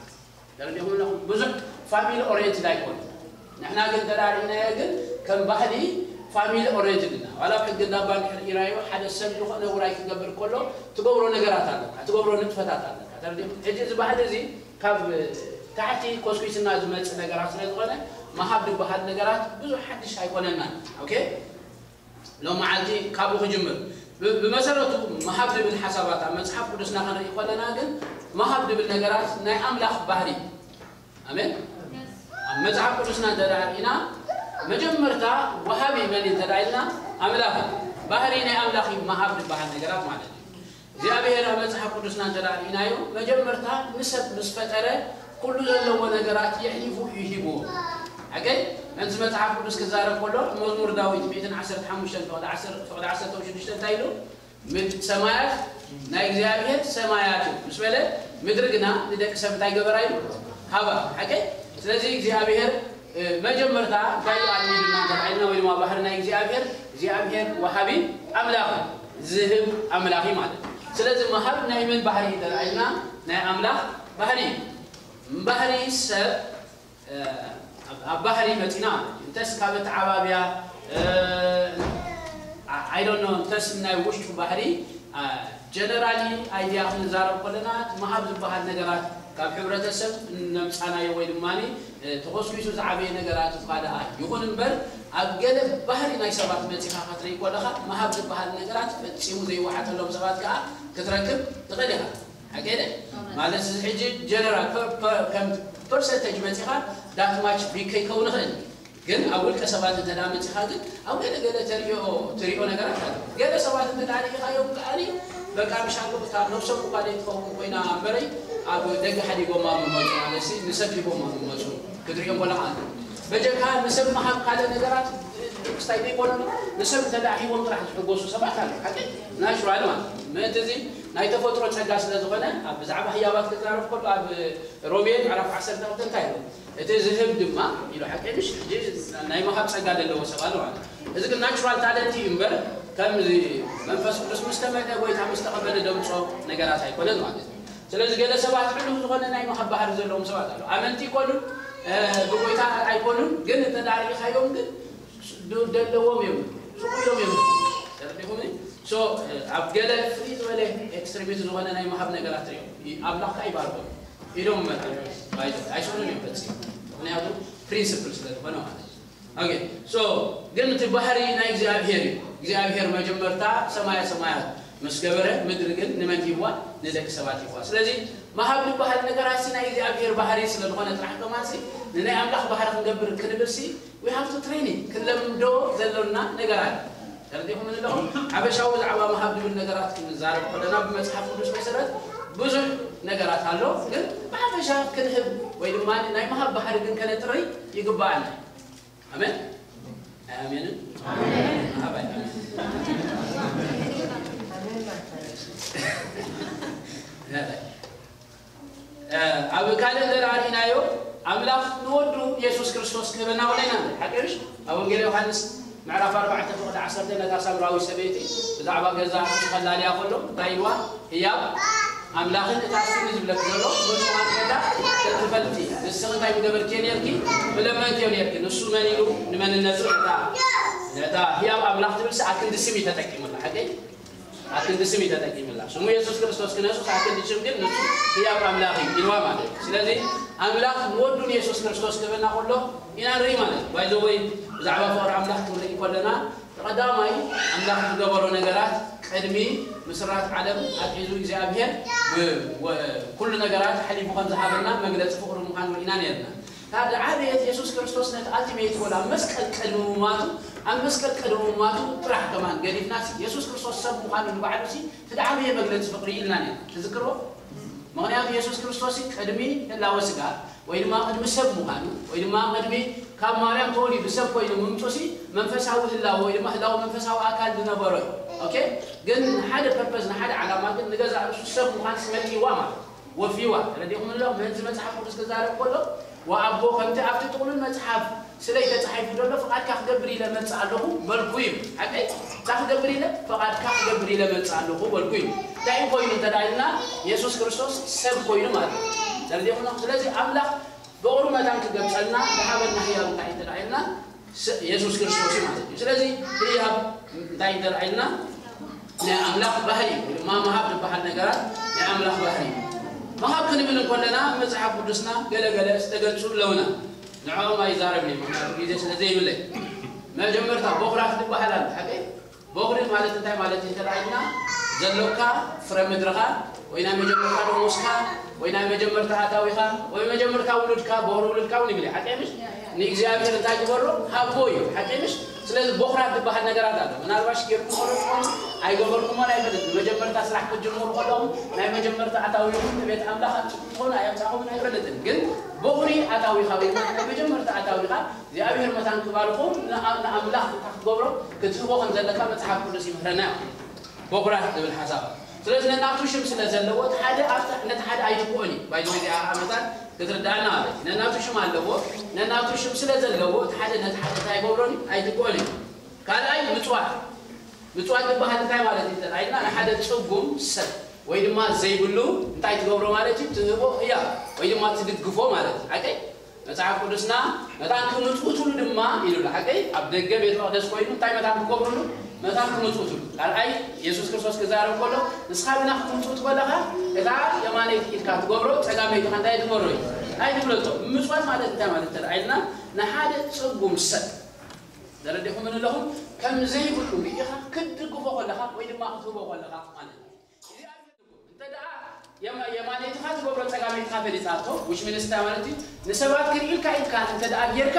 ተረዲኹም ኣለኹም? ብዙሕ ፋሚሊ ኦሪየንትድ ኣይኮነ። ንሕና ግን ተራሪእናዮ ግን ከም ባህሊ ፋሚሊ ኦሪየንትድ ኢና። ዋላ ኣብ ሕጊ እንዳባ እንድሕር ኢናዮ ሓደ ሰብ ዝኾነ ውራይ ክገብር ከሎ ትገብሮ ነገራት ኣለካ፣ ትገብሮ ንጥፈታት ኣለካ። ተረዲኹም? ሕጂ እዚ ባህሊ እዚ ካብ ታሕቲ ኮስኩስና ዝመጽእ ነገራት ስለ ዝኾነ ምሃብ ዝበሃል ነገራት ብዙሕ ሓድሽ ኣይኮነናን። ኦኬ ሎም መዓልቲ ካብኡ ክጅምር ብ- ብመሰረቱ ምሃብ ዝብል ሓሳባት ኣብ መፅሓፍ ቅዱስና ክንርኢ ከለና ግን ምሃብ ዝብል ነገራት ናይ ኣምላኽ ባህሪ ኣሜን ኣብ መፅሓፍ ቅዱስና እንተ ርኢና መጀመርታ ወሃቢ መን እንተ ኢልና ኣምላኽ ባህሪ ናይ ኣምላኽ ምሃብ ዝበሃል ነገራት ማለት እዩ እግዚኣብሔር ኣብ መጽሓፍ ቅዱስና እንተ ርኢናዮ መጀመርታ ንሰብ ምስ ፈጠረ ኩሉ ዘለዎ ነገራት የሕሊፉ እዩ ሂብዎ። ሓቀይ ነዚ መጽሓፍ ቅዱስ ክዛረብ ከሎ መዝሙር ዳዊት ሚእትን ዓሰርተ ሓሙሽተን ፍቕዲ ዓሰርተ ሽዱሽተ እንታይ ኢሉ? ምድ ሰማያት ናይ እግዚኣብሔር ሰማያት እዩ ምስ በለ ምድሪ ግና ንደቂ ሰብ እንታይ ገበራ ኢሉ ሃባ። ሓቀይ ስለዚ እግዚኣብሔር መጀመርታ እንታይ ኣልሚድና እንተልዓልና ወይ ድማ ባህሪ ናይ እግዚኣብሔር እግዚኣብሔር ወሃቢ ኣምላኽ ዝህብ ኣምላኽ እዩ ማለት እዩ። ስለዚ ምሃብ ናይ መን ባህሪ እዩ እንተልዓልና ናይ ኣምላኽ ባህሪ እዩ። ባህሪ ሰብ ኣብ ባህሪ መፂና ማለት እዩ። እንተስ ካብ ኣተዓባብያ I don't know እንተስ ናይ ውሽጡ ባህሪ ጀነራሊ ኣይድያ ክንዛረብ ከለና እቲ ምሃብ ዝበሃል ነገራት ካብ ሕብረተሰብ እነምፃናዮ ወይ ድማ ተኾስኪሱ ዝዓበየ ነገራት እኳ ደኣ ይኹን እምበር ኣብ ገለ ባህሪ ናይ ሰባት መፂኻ ክትርኢ ከለኻ ምሃብ ዝበሃል ነገራት ፈፂሙ ዘይወሓጠሎም ሰባት ከዓ ክትረክብ ትኽእል ኢኻ። ሓቂ ማለት እዚ ሕጂ ጀነራል ከም ፐርሰንቴጅ መፂኻ ዳት ማች ቢግ ከይከውን ይኽእል። ግን ኣብ ውልቀ ሰባት እንተ ደኣ መፂኻ ግን ኣብ ገለ ገለ ተሪኦ ትሪኦ ነገራት ኣሎ። ገለ ሰባት እንተ ደኣ ርኢኻዮም ከኣኒ በቃ ምሻሉ እታ ነብሶም እኳ ዘይትኸውን ኮይና እምበረይ ኣብ ደገ ሓዲጎማ ምመፁ ማለት ንሰብ ሂቦማ ምመፁ ክትሪኦም ኮለኻ ኣሎ። በጀካ ንሰብ ምሃብ ካልእ ነገራት ክስታይ ዘይኮነ ንሰብ እንተ ደኣ ሂቦም ጥራሕ ዝሕጎሱ ሰባት ኣሎ። ሓቂ ናቹራል ማለት ምእንቲ እዚ ናይ ተፈጥሮ ጸጋ ስለ ዝኾነ ኣብ ብዛዕባ ህያባት ክዛረብ ከሎ ኣብ ሮሜ ምዕራፍ ዓሰርተ ክልተ እንታይ ኢሉ እቲ ዝህብ ድማ ኢሉ ሓቂ ምሽ ሕጂ ናይ ምሃብ ጸጋ ዘለዎ ሰብ ኣሎ ማለት እዚ ግን ናቹራል ታለንት እዩ እምበር ከም መንፈስ ቅዱስ ምስ ተመልአ ጎይታ ምስ ተቐበለ ደምጾ ነገራት ኣይኮነን ማለት እዩ። ስለዚ ገለ ሰባት ሕሉፍ ዝኾነ ናይ ምሃብ ባህሪ ዘለዎም ሰባት ኣሎ። ኣመንቲ ይኮኑ ብጎይታ ኣይኮኑን ግን እንተ ዳሪኢኻዮም ግን ደለዎም እዮም ስቁ ኢሎም እዮም ተረዲኹም so ኣብ ገለ ፍልይ ዝበለ ኤክስትሪሚቲ ዝኾነ ናይ ምሃብ ነገራት እዮም ኣምላኽ ከዓ ይባርኮም ኢሎም መ ኣይሰኑን እዮም ፈፂ ምክንያቱ ፕሪንስፕል ስለ ዝኾነ ማለት okay so ግን እቲ ባህሪ ናይ እግዚኣብሔር እዩ እግዚኣብሔር መጀመርታ ሰማያ ሰማያት ምስ ገበረ ምድሪ ግን ንመን ሂዋ ንደቂ ሰባት ሂዋ ስለዚ ምሃብ ዝበሃል ነገራት ናይ እግዚኣብሔር ባህሪ ስለ ዝኾነ ጥራሕ ከማንሲ ንናይ ኣምላኽ ባህሪ ክንገብር ክንብልሲ we have to training ክንለምዶ ዘሎና ነገራት ተረዲኹም ኣለኹም ሓበሻዊ ብዛዕባ ምሃብ ዝብል ነገራት ክንዛረብ ከለና ብመፅሓፍ ቅዱስ መሰረት ብዙሕ ነገራት ኣሎ ግን ብሓፈሻ ክንህብ ወይ ድማ ናይ ምሃብ ባህሪ ግን ከነጥሪ ይግባኣና ኣሜን ኣሜንን ምሃብ ኣይኮነን ኣብ ካልእ እንተ ርኢናዮ ኣምላኽ ንወዱ የሱስ ክርስቶስ ክህበና ወለና ሓቂሽ ኣብ ወንጌል ዮሃንስ ምዕራፍ ኣርባዕተ ፍቕዲ ዓሰርተ ነታ ሳምራዊ ሰበይቲ ብዛዕባ ገዛ ርእሱ ከላልያ ከሎ እንታይ ኢልዋ ህያብ ኣምላኽን እታ ስኒ ዝብለክ ዘሎ መኑ ኣንፈታ ተትፈልጢ ንስኺ እንታይ ምገበርክዮ ነርኪ ምለመንክዮ ነርኪ ንሱ መን ኢሉ ንመንነቱ ነታ ነታ ህያብ ኣምላኽ ትብል ሰኣ ክንዲ ስም እዩ ተጠቂሙላ ሓቀይ ኣክንዲ ስም እዩ ተጠቂምላ። ስሙ የሱስ ክርስቶስ ክነሱ ኣክንዲ ስም ግን ንሱ ህያው ኣምላኽ እዩ ኢልዋ ማለት እዩ። ስለዚ ኣምላኽ ንወዱን የሱስ ክርስቶስ ክህበና ከሎ ኢና ንርኢ ማለት እዩ። ባይዘወይ ብዛዕባ ፍቕሪ ኣምላኽ ክንርኢ ከለና ቀዳማይ ኣምላኽ ዝገበሮ ነገራት ቅድሚ ምስራት ዓለም ኣትሒዙ እግዚኣብሔር ኩሉ ነገራት ሓሊፉ ከም ዝሃበና መግለፂ ፍቕሪ ምዃኑ ርኢና ነርና። ካብ ዝዓበየት የሱስ ክርስቶስ ነቲ ኣልቲሜት ወላ መስቀል ቅድሚ ምማቱ ኣብ መስቀል ቅድሚ ምማቱ ጥራሕ ከማን ገዲፍናሲ የሱስ ክርስቶስ ሰብ ምዃኑ ንባዕሉሲ እቲ ዝዓበየ መግለፂ ፍቕሪ ኢልና ኢና ትዝክርዎ ምኽንያቱ የሱስ ክርስቶስ ቅድሚ ህላወ ስጋ ወይ ድማ ቅድሚ ሰብ ምዃኑ ወይ ድማ ቅድሚ ካብ ማርያም ተወሊዱ ሰብ ኮይኑ ምምፁሲ መንፈሳዊ ህላወ ወይ ድማ ህላወ መንፈሳዊ ኣካል ዝነበሮ እዩ ኦኬ ግን ንሓደ ፐርፐዝ ንሓደ ዓላማ ግን ንገዛ ርእሱ ሰብ ምዃን ስመቂዋ ማለት ወፍይዋ ተረዲኹም ኣሎ ምህንዚ መፅሓፍ ቅዱስ ክዛረብ ከሎ ወኣቦ ከምቲ ኣብቲ ጥቕሉል መፅሓፍ ስለይ ተፃሒፉ ዘሎ ፍቓድካ ክገብር ኢለ መፅእ ኣለኹ በልኩ እዩ ሓቀይ እታ ክገብር ኢለ ፍቓድካ ክገብር ኢለ መፅእ ኣለኹ በልኩ እዩ እንታይ እዩ ኮይኑ እንተ ኢልና የሱስ ክርስቶስ ሰብ ኮይኑ ማለት እዩ ተረዲኹም ስለዚ ኣምላኽ ፍቕሩ መታን ክገልፀልና ዝሃበና ህያብ እንታይ እንተ ኢልና የሱስ ክርስቶስ እዩ ማለት እዩ ስለዚ ህያብ እንታይ እንተ ኢልና ናይ ኣምላኽ ባህሪ እዩ ድማ ምሃብ ዝበሃል ነገራት ናይ ኣምላኽ ባህሪ እዩ ምሃብ ክንብል እንከለና መፅሓፍ ቅዱስና ገለገለ ዝተገልፁ ኣለውና ንዕኦም ኣይዛረብን እዩ ምክንያቱ ግዜ ስለ ዘይብለይ መጀመርታ ቦኽራት ዝበሃል ኣሎ ሓቀይ ቦኽሪ ማለት እንታይ ማለት እዩ ተባሂልና ዘሎካ ፍረ ምድርኻ ወይ ናይ መጀመርታ ደሞዝካ ወይ ናይ መጀመርታ ኣታዊኻ ወይ መጀመርታ ውሉድካ ቦኽሪ ውሉድካ እውን ይብል ሓቂ ምሽ ንእግዚኣብሔር እንታይ ግበሮ ሃቦ እዩ ሓቂ ምሽ ስለዚ ቦኽራት ዝበሃል ነገራት ኣሎ ምናልባሽ ጌርኩም ከለኹም ኣይገበርኩሞን ኣይፈልጥ ንመጀመርታ ስራሕ ክትጅምሩ ከለኹም ናይ መጀመርታ ኣታዊኹም ንቤት ኣምላኽ ኣምፅኹም ትኾኑ ኣየምፃኹምን ኣይፈልጥን ግን ቦኽሪ ኣታዊኻ ወይ ናይ መጀመርታ ኣታዊኻ እግዚኣብሔር መታን ክባርኹም ንኣምላኽ እንታይ ክትገብሮ ክትህቦ ከም ዘለካ መፅሓፍ ቅዱስ ይምህረና እዩ ቦኽራት ዝብል ሓሳብ ስለዚ ነናቱ ሽም ስለ ዘለዎ እቲ ሓደ ኣብታ ነቲ ሓደ ኣይትክኦን እዩ ባይዘ እዚኣ ዓመታት ክትርዳእና ማለት እዩ ነናቱ ሽም ኣለዎ ነናቱ ሽም ስለ ዘለዎ እቲ ሓደ ነቲ ሓደ እንታይ ይገብሮን እዩ ኣይትክኦን እዩ ካልኣይ ምፅዋት ምፅዋት ዝበሃል እንታይ ማለት እዩ ተላኢልና ንሓደ ፅጉም ሰብ ወይ ድማ ዘይብሉ እንታይ ትገብሮ ማለት እዩ ትህቦ እያ ወይ ድማ ትድግፎ ማለት እዩ ሓቀይ መጽሓፍ ቅዱስና መታን ክምጽውትሉ ድማ ኢሉ ሓቀይ ኣብ ደገ ቤት መቅደስ ኮይኑ እንታይ መታን ክገብርሉ መታን ክምጽውትሉ ካልኣይ የሱስ ክርስቶስ ክዛረብ ከሎ ንስኻ ግና ክትምጽውት ከለኻ እታ የማነይቲ ኢድካ ትገብሮ ጸጋመይትኻ እንታይ ትገብሮ እዩ እንታይ ትብለቶ ምጽዋት ማለት እንታይ ማለት ተረኣይልና ንሓደ ጽጉም ሰብ ዘረዲኹምን ኣለኹም ከም ዘይብሉ ርኢኻ ክትድግፎ ከለኻ ወይ ድማ ክትህቦ ከለኻ ማለት እዩ እንተ ደኣ የማ- የማነይትኻ ትገብሮ ጸጋመይትኻ ፈሊጣቶ። Which means እንታይ ማለት እዩ? ንሰባት ክርእዩልካ ኢልካ እንተ ደኣ ጌርካ፣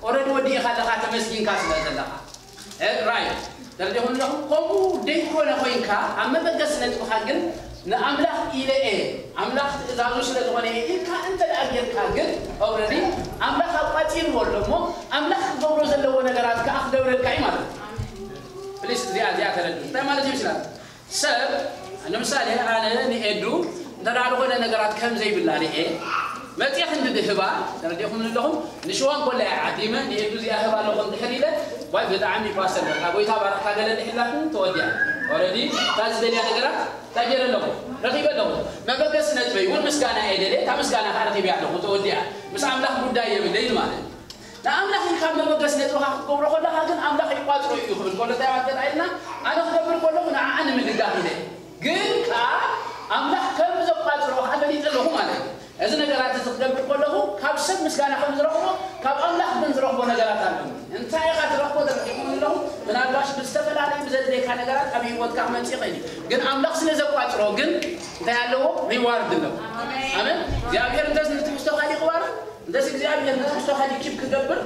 ኦረዲ ወዲእኻ ኣለኻ፣ ተመስጊንካ ስለ ዘለኻ። ራይት። ተረዲኹም ኣለኹም? ከምኡ ደይኮነ ኮይንካ፣ ኣብ መበገሲ ነጥብኻ ግን ንኣምላኽ ኢለ እየ፣ ኣምላኽ ትእዛዙ ስለ ዝኾነ እየ ኢልካ እንተ ደኣ ጌርካ ግን፣ ኦረዲ ኣምላኽ ኣቋጺርዎ ኣሎ እሞ፣ ኣምላኽ ክገብሮ ዘለዎ ነገራት ከኣ ክገብረልካ እዩ ማለት እዩ። ፕሊስ፣ እዚኣ እዚኣ ተረዱ። እንታይ ማለት እዩ ይችላል? ሰብ ንምሳሌ ኣነ ንኤዱ እንተ ደኣ ዝኾነ ነገራት ከም ዘይብላ ርኤ፣ መጽየ ክንዲ ድህባ፣ ተረዲኹም ኣለኹም? ንሽዋ እንኮላ እየ ዓዲመ፣ ንኤዱ እዚኣ ህባ ኣለኹ እንድሕር ኢለ፣ ዋይ ብጣዕሚ ፓስተር፣ በቃ ጎይታ ባረኽካ ገለ እንድሕር ኢላትኒ ተወዲኣ። ኦረዲ እታ ዝደልያ ነገራት እንታይ ገይረ ኣለኹ? ረኺበ ኣለኹ። መበገሲ ነጥበይ እውን ምስጋና እየ ደልየ፣ እታ ምስጋና ከኣ ረኺበያ ኣለኹ፣ ተወዲኣ። ምስ ኣምላኽ ጉዳይ የብለይን ማለት እዩ። ንኣምላኽ ኢልካ መበገሲ ነጥብኻ ክትገብሮ ከለኻ ግን ኣምላኽ ይቋጽሮ እዩ ክብል ከሎ እንታይ ማለት ገለ ኢልና? ኣነ ክገብር ከለኹ ንዓኣ ንምድጋፍ ኢለ። ግን ከኣ ኣምላኽ ከም ዘቋጽሮ ከኣ ፈሊጠ ኣለኹ ማለት እዩ። እዚ ነገራት እዚ ክገብር ከለኹ ካብ ሰብ ምስጋና ከም ዝረኽቦ ካብ ኣምላኽ ግን ዝረኽቦ ነገራት ኣሎ። እንታይ ኢኻ ትረኽቦ ተረኺብኩም ኣለኹ? ምናልባሽ ብዝተፈላለዩ ብዘድልየካ ነገራት ኣብ ህይወትካ ክመጽእ ይኽእል እዩ። ግን ኣምላኽ ስለ ዘቋጽሮ ግን እንታይ ኣለዎ? ሪዋርድ ኣለዎ። ኣሜን። እግዚኣብሔር እንተስ ንትሕዝቶ ካሊእ ክባርኽ እንተስ እግዚኣብሔር ንትሕዝቶ ካሊእ ኪፕ ክገብር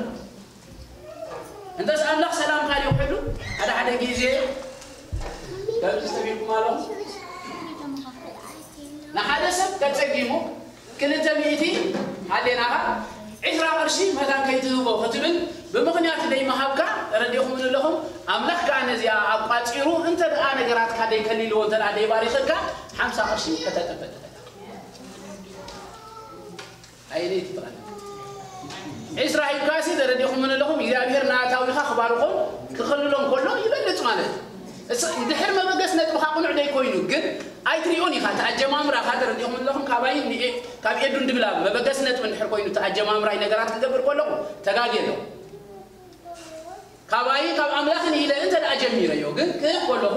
እንተስ ኣምላኽ ሰላም ካሊእ ውሕዱ ሓደ ሓደ ግዜ ከምዚ ዝተቢልኩም ኣለኹም ንሓደ ሰብ ተጸጊሙ ክልተ ሚእቲ ሃሌናኻ ዕስራ ቅርሺ መታን ከይትህቦ ክትብል ብምኽንያት ደይምሃብካ ተረዲኹም ኣለኹም። ኣምላኽ ከኣ ነዚኣ ኣቋጺሩ እንተ ደኣ ነገራትካ ደይከሊልዎ እንተ ደኣ ደይባሪኸካ ሓምሳ ቅርሺ ከተጠበጠ ኣይለይ ትጥቐም። ዕስራ ሂብካሲ ተረዲኹም ኣለኹም እግዚኣብሔር ንኣታዊኻ ክባርኾም ክኸልሎም ከሎ ይበልጽ ማለት እዩ። እስ- ድሕር መበገስ ነጥብኻ ቅኑዕ ደይኮይኑ ግን ኣይትሪኦን ኢኻ። እቲ ኣጀማምራኻ ተረዲኹም ኣለኹም ካባይ ንኤ- ካብ ኤዱን ድብላ መበገስ ነጥቢ እንድሕር ኮይኑ እቲ ኣጀማምራይ ነገራት ክገብር ከለኹ ተጋግየ ኣለኹ። ካባይ ካብ ኣምላኽን ኢለ እንተ ደኣ ጀሚረዮ ግን ክህብ ከለኹ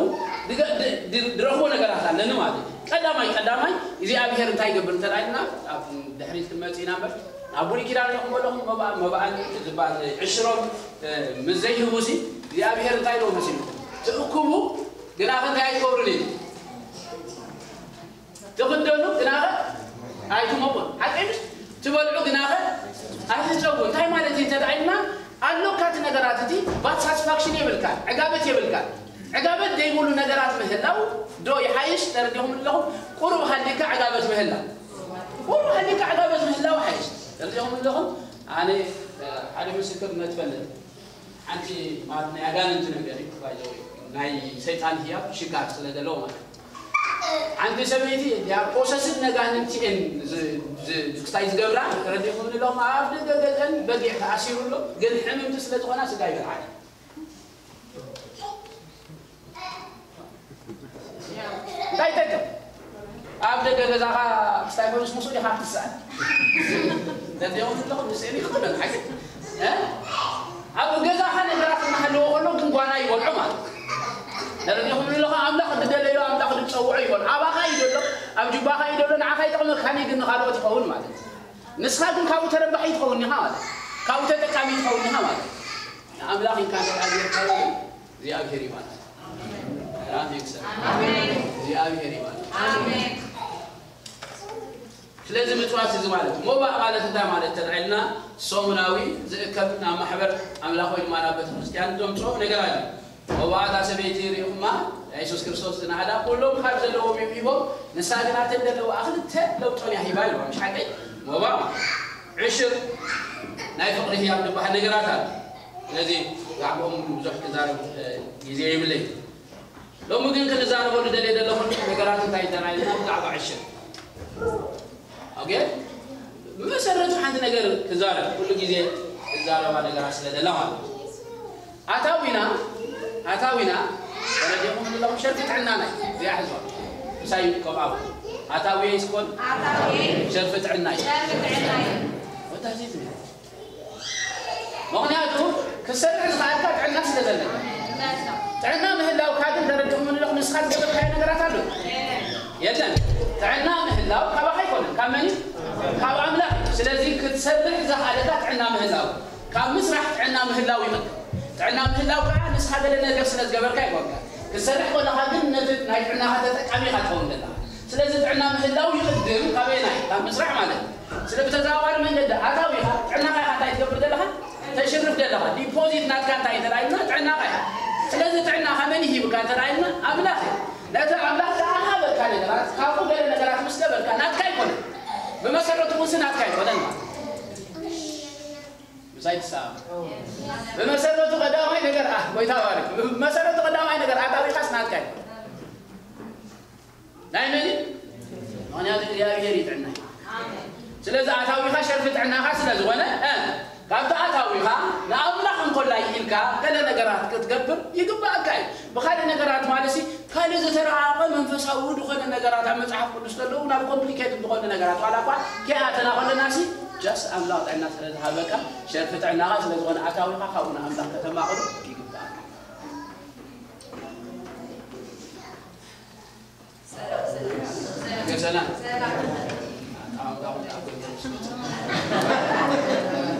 ድገ- ድ- ድ- ድረኽቦ ነገራት ኣለኒ ማለት እዩ። ቀዳማይ ቀዳማይ እግዚኣብሔር እንታይ ይገብር እንተ ደኣ ኢልና ኣብ ድሕሪት ክንመጽእ ኢና እምበር ኣብ ብሉይ ኪዳን ሪኹም ከለኹም መባእ መባእን ዝበሃል ዕሽሮም እ፣ ምስ ዘይህቡሲ እግዚኣብሔር እንታይ ኢልዎ መሲልኩም ትእክቡ ግናኸ እንታይ ኣይትገብሩን እዩ ትኽደኑ ግናኸ ኣይትመቑን ሓቂ ትበልዑ ግናኸ ኣይትጸቡ እንታይ ማለት እዩ ተዳዒልና ኣሎካ እቲ ነገራት እቲ ባት ሳትስፋክሽን የብልካ ዕጋበት የብልካ ዕጋበት ዘይብሉ ነገራት ምህላው ዶ ይሓይሽ ተረዲኹም ኣለኹም ቁሩብ ሃሊካ ዕጋበት ምህላው ቁሩብ ሃሊካ ዕጋበት ምህላው ይሓይሽ ተረዲኹም ኣለኹም ኣነ ሓደ ምስክርነት ፈልጥ ሓንቲ ማለት ናይ ኣጋንንቲ ነገር እዩ ባይዘወይ ናይ ሰይጣን ህያብ ሽጋር ስለ ዘለዎ ማለት ሓንቲ ሰበይቲ ያ ፖሰስን ነጋንንቲኤን ክስታይ ዝገብራ ረዲኹም ንሎም ኣብ ደገ ገዘን በጊዕ ተኣሲሩ ኣሎ ግን ሕምምቲ ስለ ዝኾና ስጋ ይበልዓን እንታይ ይጠቅም ኣብ ደገ ገዛኻ ክስታይ ኮይኑስ ምስኡ ኢኻ ክትስኣል ነዚኦም ዘለኹም ንስእሊ ይኽእለን ሓቂ ኣብ ገዛኻ ነገራት እናሃለዎ ከሎ ግን ጓና ይበልዖ ማለት ነረዲኹም ኣለኹ ኣምላኽ ዝደለዮ ኣምላኽ ዝፀውዖ ይበል ኣባኻ እዩ ዘሎ ኣብ ጅባኻ እዩ ዘሎ ንዓኻ ይጠቕመካን እዩ ግን ንኻልኦት ይኸውን ማለት ንስኻ ግን ካብኡ ተረባሒ ትኸውን ኢኻ ማለት ካብኡ ተጠቃሚ ትኸውን ኢኻ ማለት ንኣምላኽ ኢልካ ዘርካ እግዚኣብሔር ይባላል። ራም ይክሰል። አሜን። እግዚአብሔር ይባላል። አሜን። ስለዚህ ምጽዋት እዚ ማለት ሞባእ ማለት እንታይ ማለት ተልዕልና ሰሙናዊ ዝእከብ ናብ ማሕበር ኣምላኽ ወይ ድማ ናብ ቤተ ክርስቲያን ዘምጽኦ ነገር ኣለ። ሞባእ እታ ሰበይቲ ሪእኹማ ኢየሱስ ክርስቶስ ዝናህዳ ኩሎም ካብ ዘለዎም እዮም ሂቦም ንሳ ግን ኣተን ዘለዋ ክልተ ለውጦን እያ ሂባ ኢልዋ ምሽ ሓቀይ ሞባእ ዕሽር ናይ ፍቕሪ ህያብ ዝበሃል ነገራት ኣሎ። ስለዚ ብዛዕባኦም ብዙሕ ክዛረብ ግዜ የብለይ። ሎሚ ግን ክንዛረበሉ ደልየ ዘለኹ ነገራት እንታይ እንተና ኢልና ብዛዕባ ዕሽር ኦኬ ብመሰረቱ ሓንቲ ነገር ክዛረብ ኩሉ ግዜ ክዛረባ ነገራት ስለ ደላ ማለት ኣታዊና ኣታዊና ተረዲኹም ዘለኹም ሸርፊ ጥዕናና እዩ እዚኣ ሕዝዋ ምሳይ ከምኣብ ኣታዊ ስኮን ሸርፊ ጥዕና እዩ ወዳሴት ምክንያቱ ክሰርሕ ዝኽኣልካ ጥዕና ስለ ዘለካ ጥዕና ምህላውካ ግን ተረድኹም ንለኹ ንስኻ ዝገበርካዮ ነገራት ኣሎ የለን ጥዕና ምህላው ካባኻ ኣይኮነን ካብ መን ካብ ኣምላኽ እዩ ስለዚ ክትሰርሕ ዝኽኣለካ ጥዕና ምህላው ካብ ምስራሕ ጥዕና ምህላው ይመ ጥዕና ምህላው ከዓ ንስኻ ገለ ነገር ስለ ዝገበርካ ይኮንካ ክትሰርሕ ከለኻ ግን ነቲ ናይ ጥዕናኻ ተጠቃሚ ኢኻ ትኸውን ዘለኻ ስለዚ ጥዕና ምህላው ይቕድም። ካበየናይ? ካብ ምስራሕ ማለት እዩ። ስለ ብተዘዋዋሪ መንገዲ ኣታዊኻ ጥዕናኻ ኢኻ እንታይ ትገብር ዘለኻ? ተሽርፍ ዘለኻ። ዲፖዚት ናትካ እንታይ እንተ ኢልና ጥዕናኻ እዩ። ስለዚ ጥዕናኻ መን ይሂብካ እንተ ኢልና ኣምላኽ እዩ። ነቲ ኣምላኽ ዝሃበካ ነገራት ካብኡ ገለ ነገራት ምስ ገበርካ ናትካ ኣይኮነን። ብመሰረቱ እውን ናትካ ኣይኮነን ማለት እዩ። ምሳይ ትሰማማዕ? ብመሰረቱ ቀዳማይ ነገር፣ ኣ፣ ጎይታ ባርክ። ብመሰረቱ ቀዳማይ ነገር ኣታዊኻስ ናትካ እዩ። ናይ መን እዩ? ምኽንያቱ እግዚኣብሔር እዩ ጥዕና። ስለዚ ኣታዊኻ ሸርፊ ጥዕናኻ ስለ ዝኾነ፣ እ፣ ካብቲ ኣታዊኻ ንኣምላኽ እንኮላይ ኢልካ ገለ ነገራት ክትገብር ይግባእካ እዩ። ብኻልእ ነገራት ማለት ሲ፣ ካልእ ዝተረቐቐ መንፈሳዊ ዝኾነ ነገራት ኣብ መጽሓፍ ቅዱስ ዘለዉ ናብ ኮምፕሊኬትድ ዝኾነ ነገራት ዋላ እኳ ከይኣተና ከለና ሲ፣ ጃስት ኣምላኽ ጥዕና ስለ ዝሃበካ፣ ሸርፊ ጥዕናኻ ስለ ዝኾነ ኣታዊኻ ካብኡ ንኣምላኽ ከተማቕሎ ይግባእካ። ገሰና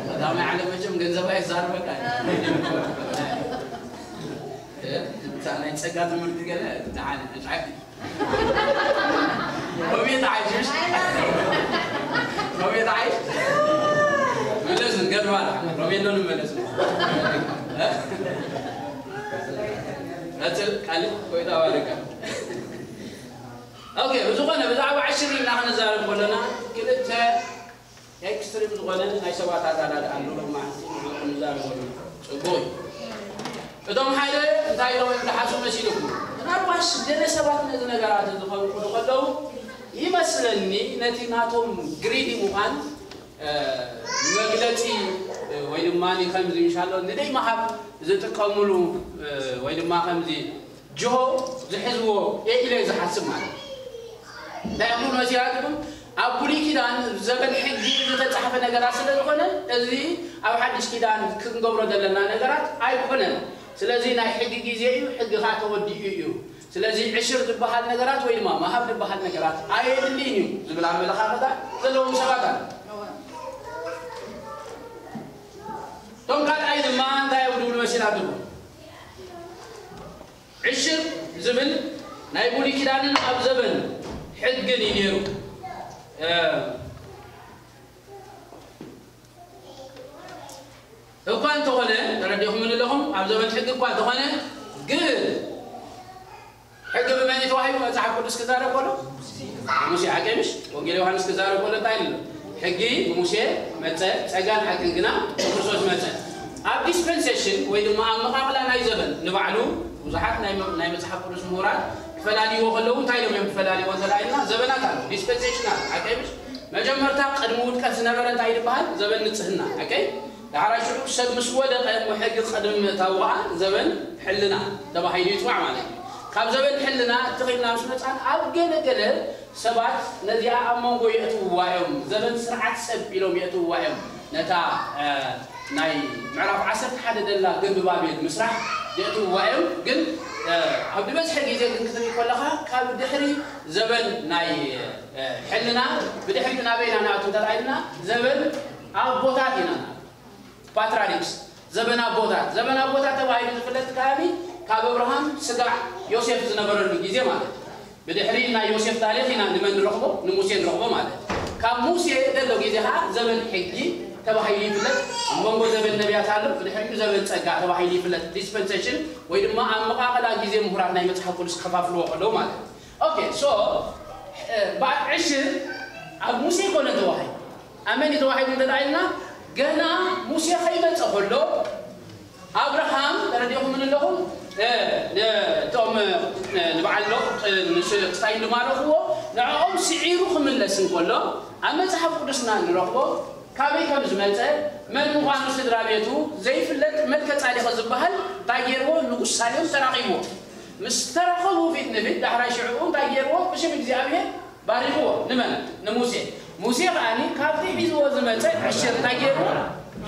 ቀዳማይ ዓለም መቸም ገንዘብ ኣይዛረበካ። እታ ናይ ጸጋ ትምህርቲ ገለ ንዓነ ንዓዲ ሮሜ ተዓይሽ፣ ሮሜ ተዓይሽ። መለስ ገድፋና ሮሜ እንዶ ንመለስ። ቀጽል ቃል ቆይታ ባረካ። ኦኬ፣ ብዝኾነ ብዛዕባ ዕሽር ኢልና ክንዛረብ ከለና ክልተ ኤክስትሪም ዝኾነ ናይ ሰባት ኣረዳድኣ ኣሎ። ሎማዕንቲ ንዕኡ ክንዛረበሉ ጽቡቕ እዩ። እቶም ሓደ እንታይ ኢሎም እዮም ዝሓስቡ መሲልኩም? ምናልባሽ ገለ ሰባት ነዚ ነገራት እዚ ከብቅሉ ከለዉ ይመስለኒ ነቲ ናቶም ግሪዲ ምዃን፣ እ፣ መግለጺ፣ እ፣ ወይ ድማ ከምዚ ምሻሎ ንደይ ምሃብ ዝጥቀምሉ፣ እ፣ ወይ ድማ ከምዚ ጅሆ ዝሕዝዎ እየ ኢለ ዝሓስብ ማለት እዩ። እንታይ እምሩ መሲላትኩም? ኣብ ብሉይ ኪዳን ዘበን ሕጊ ዝተጻሕፈ ነገራት ስለ ዝኾነ፣ እዚ ኣብ ሓድሽ ኪዳን ክንገብሮ ዘለና ነገራት ኣይኮነን። ስለዚ ናይ ሕጊ ግዜ እዩ፣ ሕጊ ኸኣ ተወዲኡ እዩ። ስለዚ ዕሽር ዝበሃል ነገራት ወይ ድማ መሃብ ዝበሃል ነገራት ኣየድልይን እዩ ዝብል ኣመለኻኽታ ዘለዎም ሰባት ኣለዉ። እቶም ካልኣይ ድማ እንታይ እዮም ዝብሉ መሲላትኩም? ዕሽር ዝብል ናይ ብሉይ ኪዳንን ኣብ ዘበን ሕግን እዩ ነይሩ። እ፣ እኳ እንተኾነ፣ ተረዲእኹምኒ ኣለኹም፣ ኣብ ዘበን ሕጊ እኳ እንተኾነ፣ ግን ሕጊ ብመን እዩ ተዋሂቡ? መጽሓፍ ቅዱስ ክዛረብ ከሎ ብሙሴ፣ ሓቂ ምሽ? ወንጌል ዮሃንስ ክዛረብ ከሎ እንታይ ኢሉ? ሕጊ ብሙሴ መጸ፣ ጸጋን ሓቅን ግና ብክርስቶስ መጸ። ኣብ ዲስፐንሴሽን ወይ ድማ ኣብ መቓቕላ ናይ ዘበን ንባዕሉ ብዙሓት ናይ መ-፣ ናይ መጽሓፍ ቅዱስ ምሁራት ክፈላልይዎ ከለዉ እንታይ ኢሎም እዮም ክፈላልይዎ እንተ ደኣ ኢልና ዘበናት ኣሎ። ዲስፐንሴሽናል፣ ሓቂ ምሽ? መጀመርታ ቅድሚ ውድቀት ዝነበረ እንታይ ይበሃል? ዘበን ንጽህና። ኦኬ? ዳሕራይ ሽዑ ሰብ ምስ ወደቐ እሞ ሕጊ ቅድሚ ምእታዉ ኸዓ ዘበን ሕልና ተባሂሉ ይጽዋዕ ማለት እዩ። ካብ ዘበን ሕልና ትኺልና ምስ መጻን ኣብ ገለ ገለ ሰባት ነዚኣ ኣብ መንጎ የእትውዋ እዮም። ዘበን ስርዓት ሰብ ኢሎም የእትውዋ እዮም። ነታ፣ እ፣ ናይ ምዕራፍ ዓሰርተ ሓደ ደላ ግንቢ ባቤል ምስራሕ የእትውዋ እዮም። ግን፣ እ፣ ኣብ ዝበዝሐ ግዜ ግን ክትርኢ ከለኻ ካብ ድሕሪ ዘበን ናይ፣ እ፣ ሕልና ብድሕሪኡ ናበይና ንኣቱ እንተ ደኣ ኢልና ዘበን ኣቦታት ኢና ንኣቱ። ፓትራሪክስ፣ ዘበን ኣቦታት። ዘበን ኣቦታት ተባሂሉ ዝፍለጥ ከባቢ ካብ ኣብርሃም ስጋዕ ዮሴፍ ዝነበረሉ ግዜ ማለት እዩ። ብድሕሪ ናይ ዮሴፍ ታሪኽ ኢና ንመን ንረኽቦ? ንሙሴ ንረኽቦ ማለት እዩ። ካብ ሙሴ ዘሎ ግዜ ኸዓ ዘበን ሕጊ ተባሂሉ ይፍለጥ። ኣብ መንጎ ዘበን ነቢያት ኣሎ፣ ብድሕሪኡ ዘበን ጸጋ ተባሂሉ ይፍለጥ። ዲስፐንሴሽን ወይ ድማ ኣመቓቕላ ግዜ ምሁራት ናይ መጽሓፍ ቅዱስ ክኸፋፍልዎ ከለዉ ማለት እዩ። ኦኬ፣ ሶ፣ እ፣ በዓል ዕሽር ኣብ ሙሴ ኣይኮነን ተዋሂቡ። ኣብ መን እዩ ተዋሂቡ እንተ ደኣ ኢልና፣ ገና ሙሴ ከይመጸ ከሎ ኣብርሃም፣ ተረዲእኹምኒ ኣለኹም፣ እ፣ ን-፣ እቶም፣ እ፣ ንበዓል ሎጥ፣ እ፣ ንስ-፣ ክሳይ ዝማረኽዎ፣ ንዕኦም ስዒሩ ክምለስ እንከሎ፣ ኣብ መጽሓፍ ቅዱስና ንረኽቦ፣ ካበይ ከም ዝመጸ፣ መን ምዃኑ ስድራ ቤቱ ዘይፍለጥ መልከ ጻዴቕ ዝበሃል እንታይ ገይርዎ? ንጉስ ሳሌም ተራኺብዎ። ምስ ተራኸቡ ፊት ንፊት፣ ዳሕራይ ሽዕኡ እንታይ ገይርዎ? ብሽም እግዚኣብሔር ባሪኽዎ። ንመን? ንሙሴ። ሙሴ ከኣኒ ካብቲ ሒዝዎ ዝመጸ ዕሽር እንታይ ገይርዎ?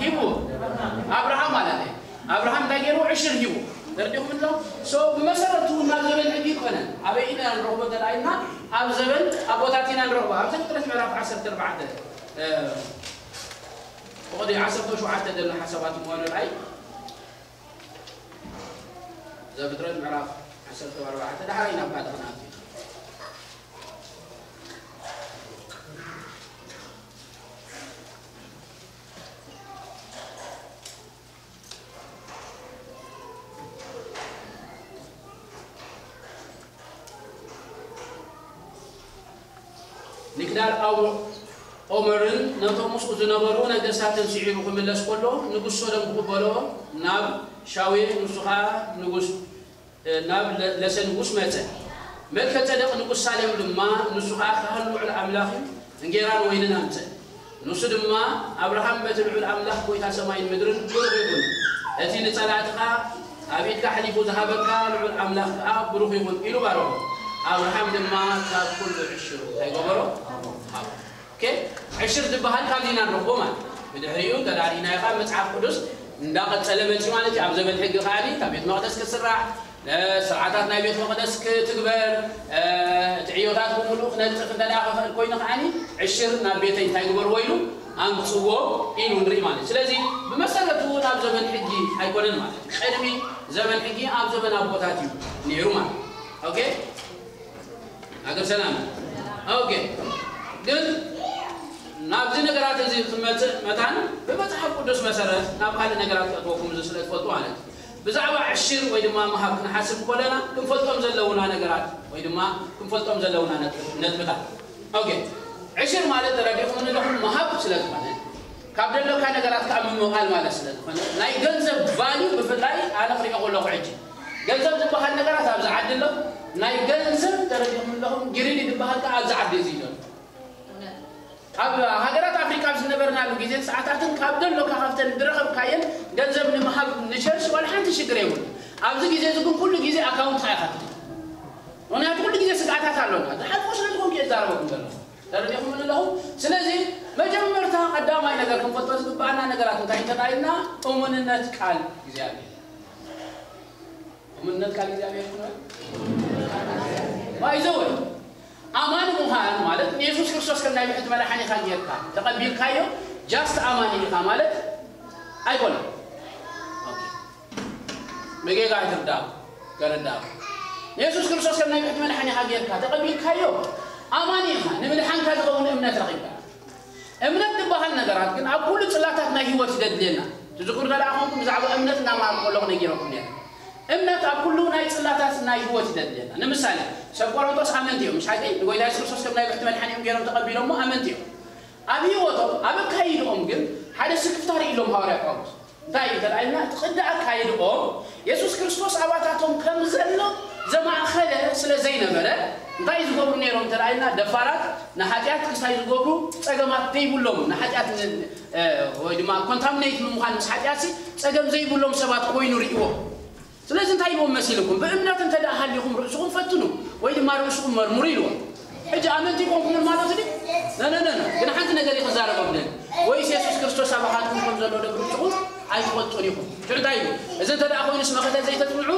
ሂብዎ። ኣብርሃም ማለት እዩ። ኣብርሃም እንታይ ገይርዎ? ዕሽር ሂብዎ። ተረዲኹም ኣሎ? ሶ ብመሰረቱ ናብ ዘበን ሕጊ ይኮነ። ኣበይ ኢና ንረኽቦ እንተ ደኣ ኢልና፣ ኣብ ዘበን ኣቦታት ኢና ንረኽቦ። ኣብ ዘፍጥረት ምዕራፍ ዓሰርተ ኣርባዕተ፣ እ፣ ብቕዲ ዓሰርተ ሸውዓተ ዘሎ ሓሳባት ምዃኑ ርኣይ። ዘፍጥረት ምዕራፍ ዓሰርተ ኣርባዕተ፣ ዳሕራይ ናብ ካልእ ክንኣቱ ኢና። ንግዳር ኣው ኦመርን ነቶም ምስኡ ዝነበሩ ነገስታትን ስዒሩ ክምለስ ከሎ፣ ንጉስ ሶዶም ክቕበሎ ናብ ሻዌ፣ ንሱ ኸኣ ንጉስ፣ ናብ ለ-፣ ለሰ ንጉስ መጸ። መልከ ጸደቅ ንጉስ ሳሌም ድማ፣ ንሱ ኸኣ ካህን ልዑል ኣምላኽ እዩ፣ እንጌራን ወይንን ኣምጸ። ንሱ ድማ፣ ኣብርሃም በቲ ልዑል ኣምላኽ ጐይታ ሰማይን ምድርን ብሩኽ ይኹን፣ እቲ ንጸላእትኻ ኣብ ኢድካ ኣሕሊፉ ዝሃበካ ልዑል ኣምላኽ ከኣ ብሩኽ ይኹን ኢሉ ባረኾ። ኣብርሃም ድማ ካብ ኩሉ ዕሽሩ እንታይ ገበሮ? ሃቦ። ኦኬ? ዕሽር ዝበሃል ካብዚ ኢና ንረኽቦ ማለት እዩ። ብድሕሪኡ እንተ ደኣ ርኢናዮ ከኣ መጽሓፍ ቅዱስ እንዳቐጸለ መጺኡ ማለት እዩ። ኣብ ዘመን ሕጊ ከኣ እታ ቤት መቕደስ ክትስራሕ፣ እ፣ ስርዓታት ናይ ቤት መቕደስ ክትግበር፣ እ፣ እቲ ዕዮታት ብምሉኡ ክነጥፍ እንተ ደኣ ክኽእል ኮይኑ ከኣ ዕሽር ናብ ቤተይ እንታይ ግበርዎ ኢሉ ኣምጽዎ ኢሉ ንርኢ ማለት እዩ። ስለዚ ብመሰረቱ ናብ ዘመን ሕጊ ኣይኮነን ማለት እዩ። ቅድሚ ዘመን ሕጊ ኣብ ዘመን ኣቦታት እዩ ነይሩ ማለት እዩ። ኦኬ? ሃገር ሰላም። ኦኬ። ግን ናብዚ ነገራት እዚ ክመጽእ መታን ብመጽሓፍ ቅዱስ መሰረት ናብ ካልእ ነገራት ከእትወኩም እዚ ስለ ትፈልጡ ማለት እዩ። ብዛዕባ ዕሽር ወይ ድማ ምሃብ ክንሓስብ ከለና ክንፈልጦም ዘለውና ነገራት ወይ ድማ ክንፈልጦም ዘለውና ነጥብ-፣ ነጥብታት። ኦኬ። ዕሽር ማለት ተረዲእኩም ኣለኹም ምሃብ ስለ ዝኾነ ካብ ደለካ ነገራት ከዓ ምምቓል ማለት ስለ ዝኾነ ናይ ገንዘብ ቫልዩ ብፍላይ ኣነ ክሪኦ ከለኹ ሕጂ ገንዘብ ዝበሃል ነገራት ኣብዚ ዓዲ ኣሎ። ናይ ገንዘብ ተረዲእኩም ኣለኹም ግሪዲ ዝበሃል ከዓ ኣብዚ ዓዲ እዚ እዩ ዘሎ። ኣብ ሃገራት ኣፍሪቃ ኣብ ዝነበርናሉ ግዜን ሰዓታትን ካብ ደሎካ ካብተን ዝረኸብካየን ገንዘብ ንምሃብ ንሸርሽ ዋላ ሓንቲ ሽግር የብሉ። ኣብዚ ግዜ እዚ ግን ኩሉ ግዜ ኣካውንትኻ ኢኻ ትርኢ። ምኽንያቱ ኩሉ ግዜ ስግኣታት ኣሎና። ዝሓልፎ ስለ ዝኾንኩ እየ ዝዛረበኩም ዘለኹ። ተረዲእኩምኒ ኣለኹም? ስለዚ መጀመርታ ቀዳማይ ነገር ክንፈልጦ ዝግብኣና ነገራት እንታይ እንተዳኢልና እሙንነት ቃል እግዚኣብሔር። እሙንነት ቃል እግዚኣብሔር ይኹን። ባይዘወይ ኣማኒ ምዃን ማለት ንየሱስ ክርስቶስ ከም ናይ ብሕቲ መድሓኒኻ ጌርካ ተቐቢልካዮ ጃስት ኣማኒ ኢኻ ማለት ኣይኮነን። ኦኬ። ብጌጋ ኣይትርዳእ፣ ተረዳእ። ንየሱስ ክርስቶስ ከም ናይ ብሕቲ መድሓኒኻ ጌርካ ተቐቢልካዮ ኣማኒ ኢኻ፣ ንምድሓንካ ዝኸውን እምነት ረኺብካ። እምነት ዝበሃል ነገራት ግን ኣብ ኩሉ ጽላታት ናይ ህይወት እዩ ዘድልየና። ትዝክሩ እንተ ደኣ ኾንኩም ብዛዕባ እምነት እናመሃርኩ ከለኹ ነጊረኩም ነይረ። እምነት ኣብ ኩሉ ናይ ጽላታት ናይ ህይወት እዩ ዘድልየና። ንምሳሌ ሰብ ቆሮንቶስ ኣመንቲ እዮም፣ ምሽ ሓቂ? ንጎይታ የሱስ ክርስቶስ ከም ናይ ብሕቲ መድሓኒኦም ገይሮም ተቐቢሎሞ ኣመንቲ እዮም። ኣብ ህይወቶም ኣብ ኣካይድኦም ግን ሓደ ስክፍታ ርእይሎም ሃዋርያ ጳውሎስ። እንታይ እዩ ተላኢልና? እቲ ቅዲ ኣካይድኦም የሱስ ክርስቶስ ኣባታቶም ከም ዘሎ ዘማእኸለ ስለ ዘይነበረ እንታይ ዝገብሩ ነይሮም ተላኢልና? ደፋራት ንሓጢኣት ክስታይ ዝገብሩ ጸገማት ዘይብሎም ንሓጢኣት ን-፣ እ፣ ወይ ድማ ኮንታሚኔት ንምዃን ምስ ሓጢኣትሲ ጸገም ዘይብሎም ሰባት ኮይኑ ርእይዎ። ስለዚ እንታይ ኢልዎም መሲልኩም? ብእምነት እንተ ደኣ ሃሊኹም ርእስኹም ፈትኑ ወይ ድማ ርእስኹም መርምሩ ኢልዎም። ሕጂ ኣመንቲ ኮንኩምን ማለት ድዩ? ነነነነ ግን ሓንቲ ነገር እዩ ክዛረቦም ደሊ። ወይስ የሱስ ክርስቶስ ኣባኻትኩም ከም ዘሎ ዶ ብርጭቑ ኣይትፈልጡን ኢኹም? ሽዑ እንታይ ኢሉ? እዚ እንተ ደኣ ኮይኑስ መኸተ ዘይተጽንዑ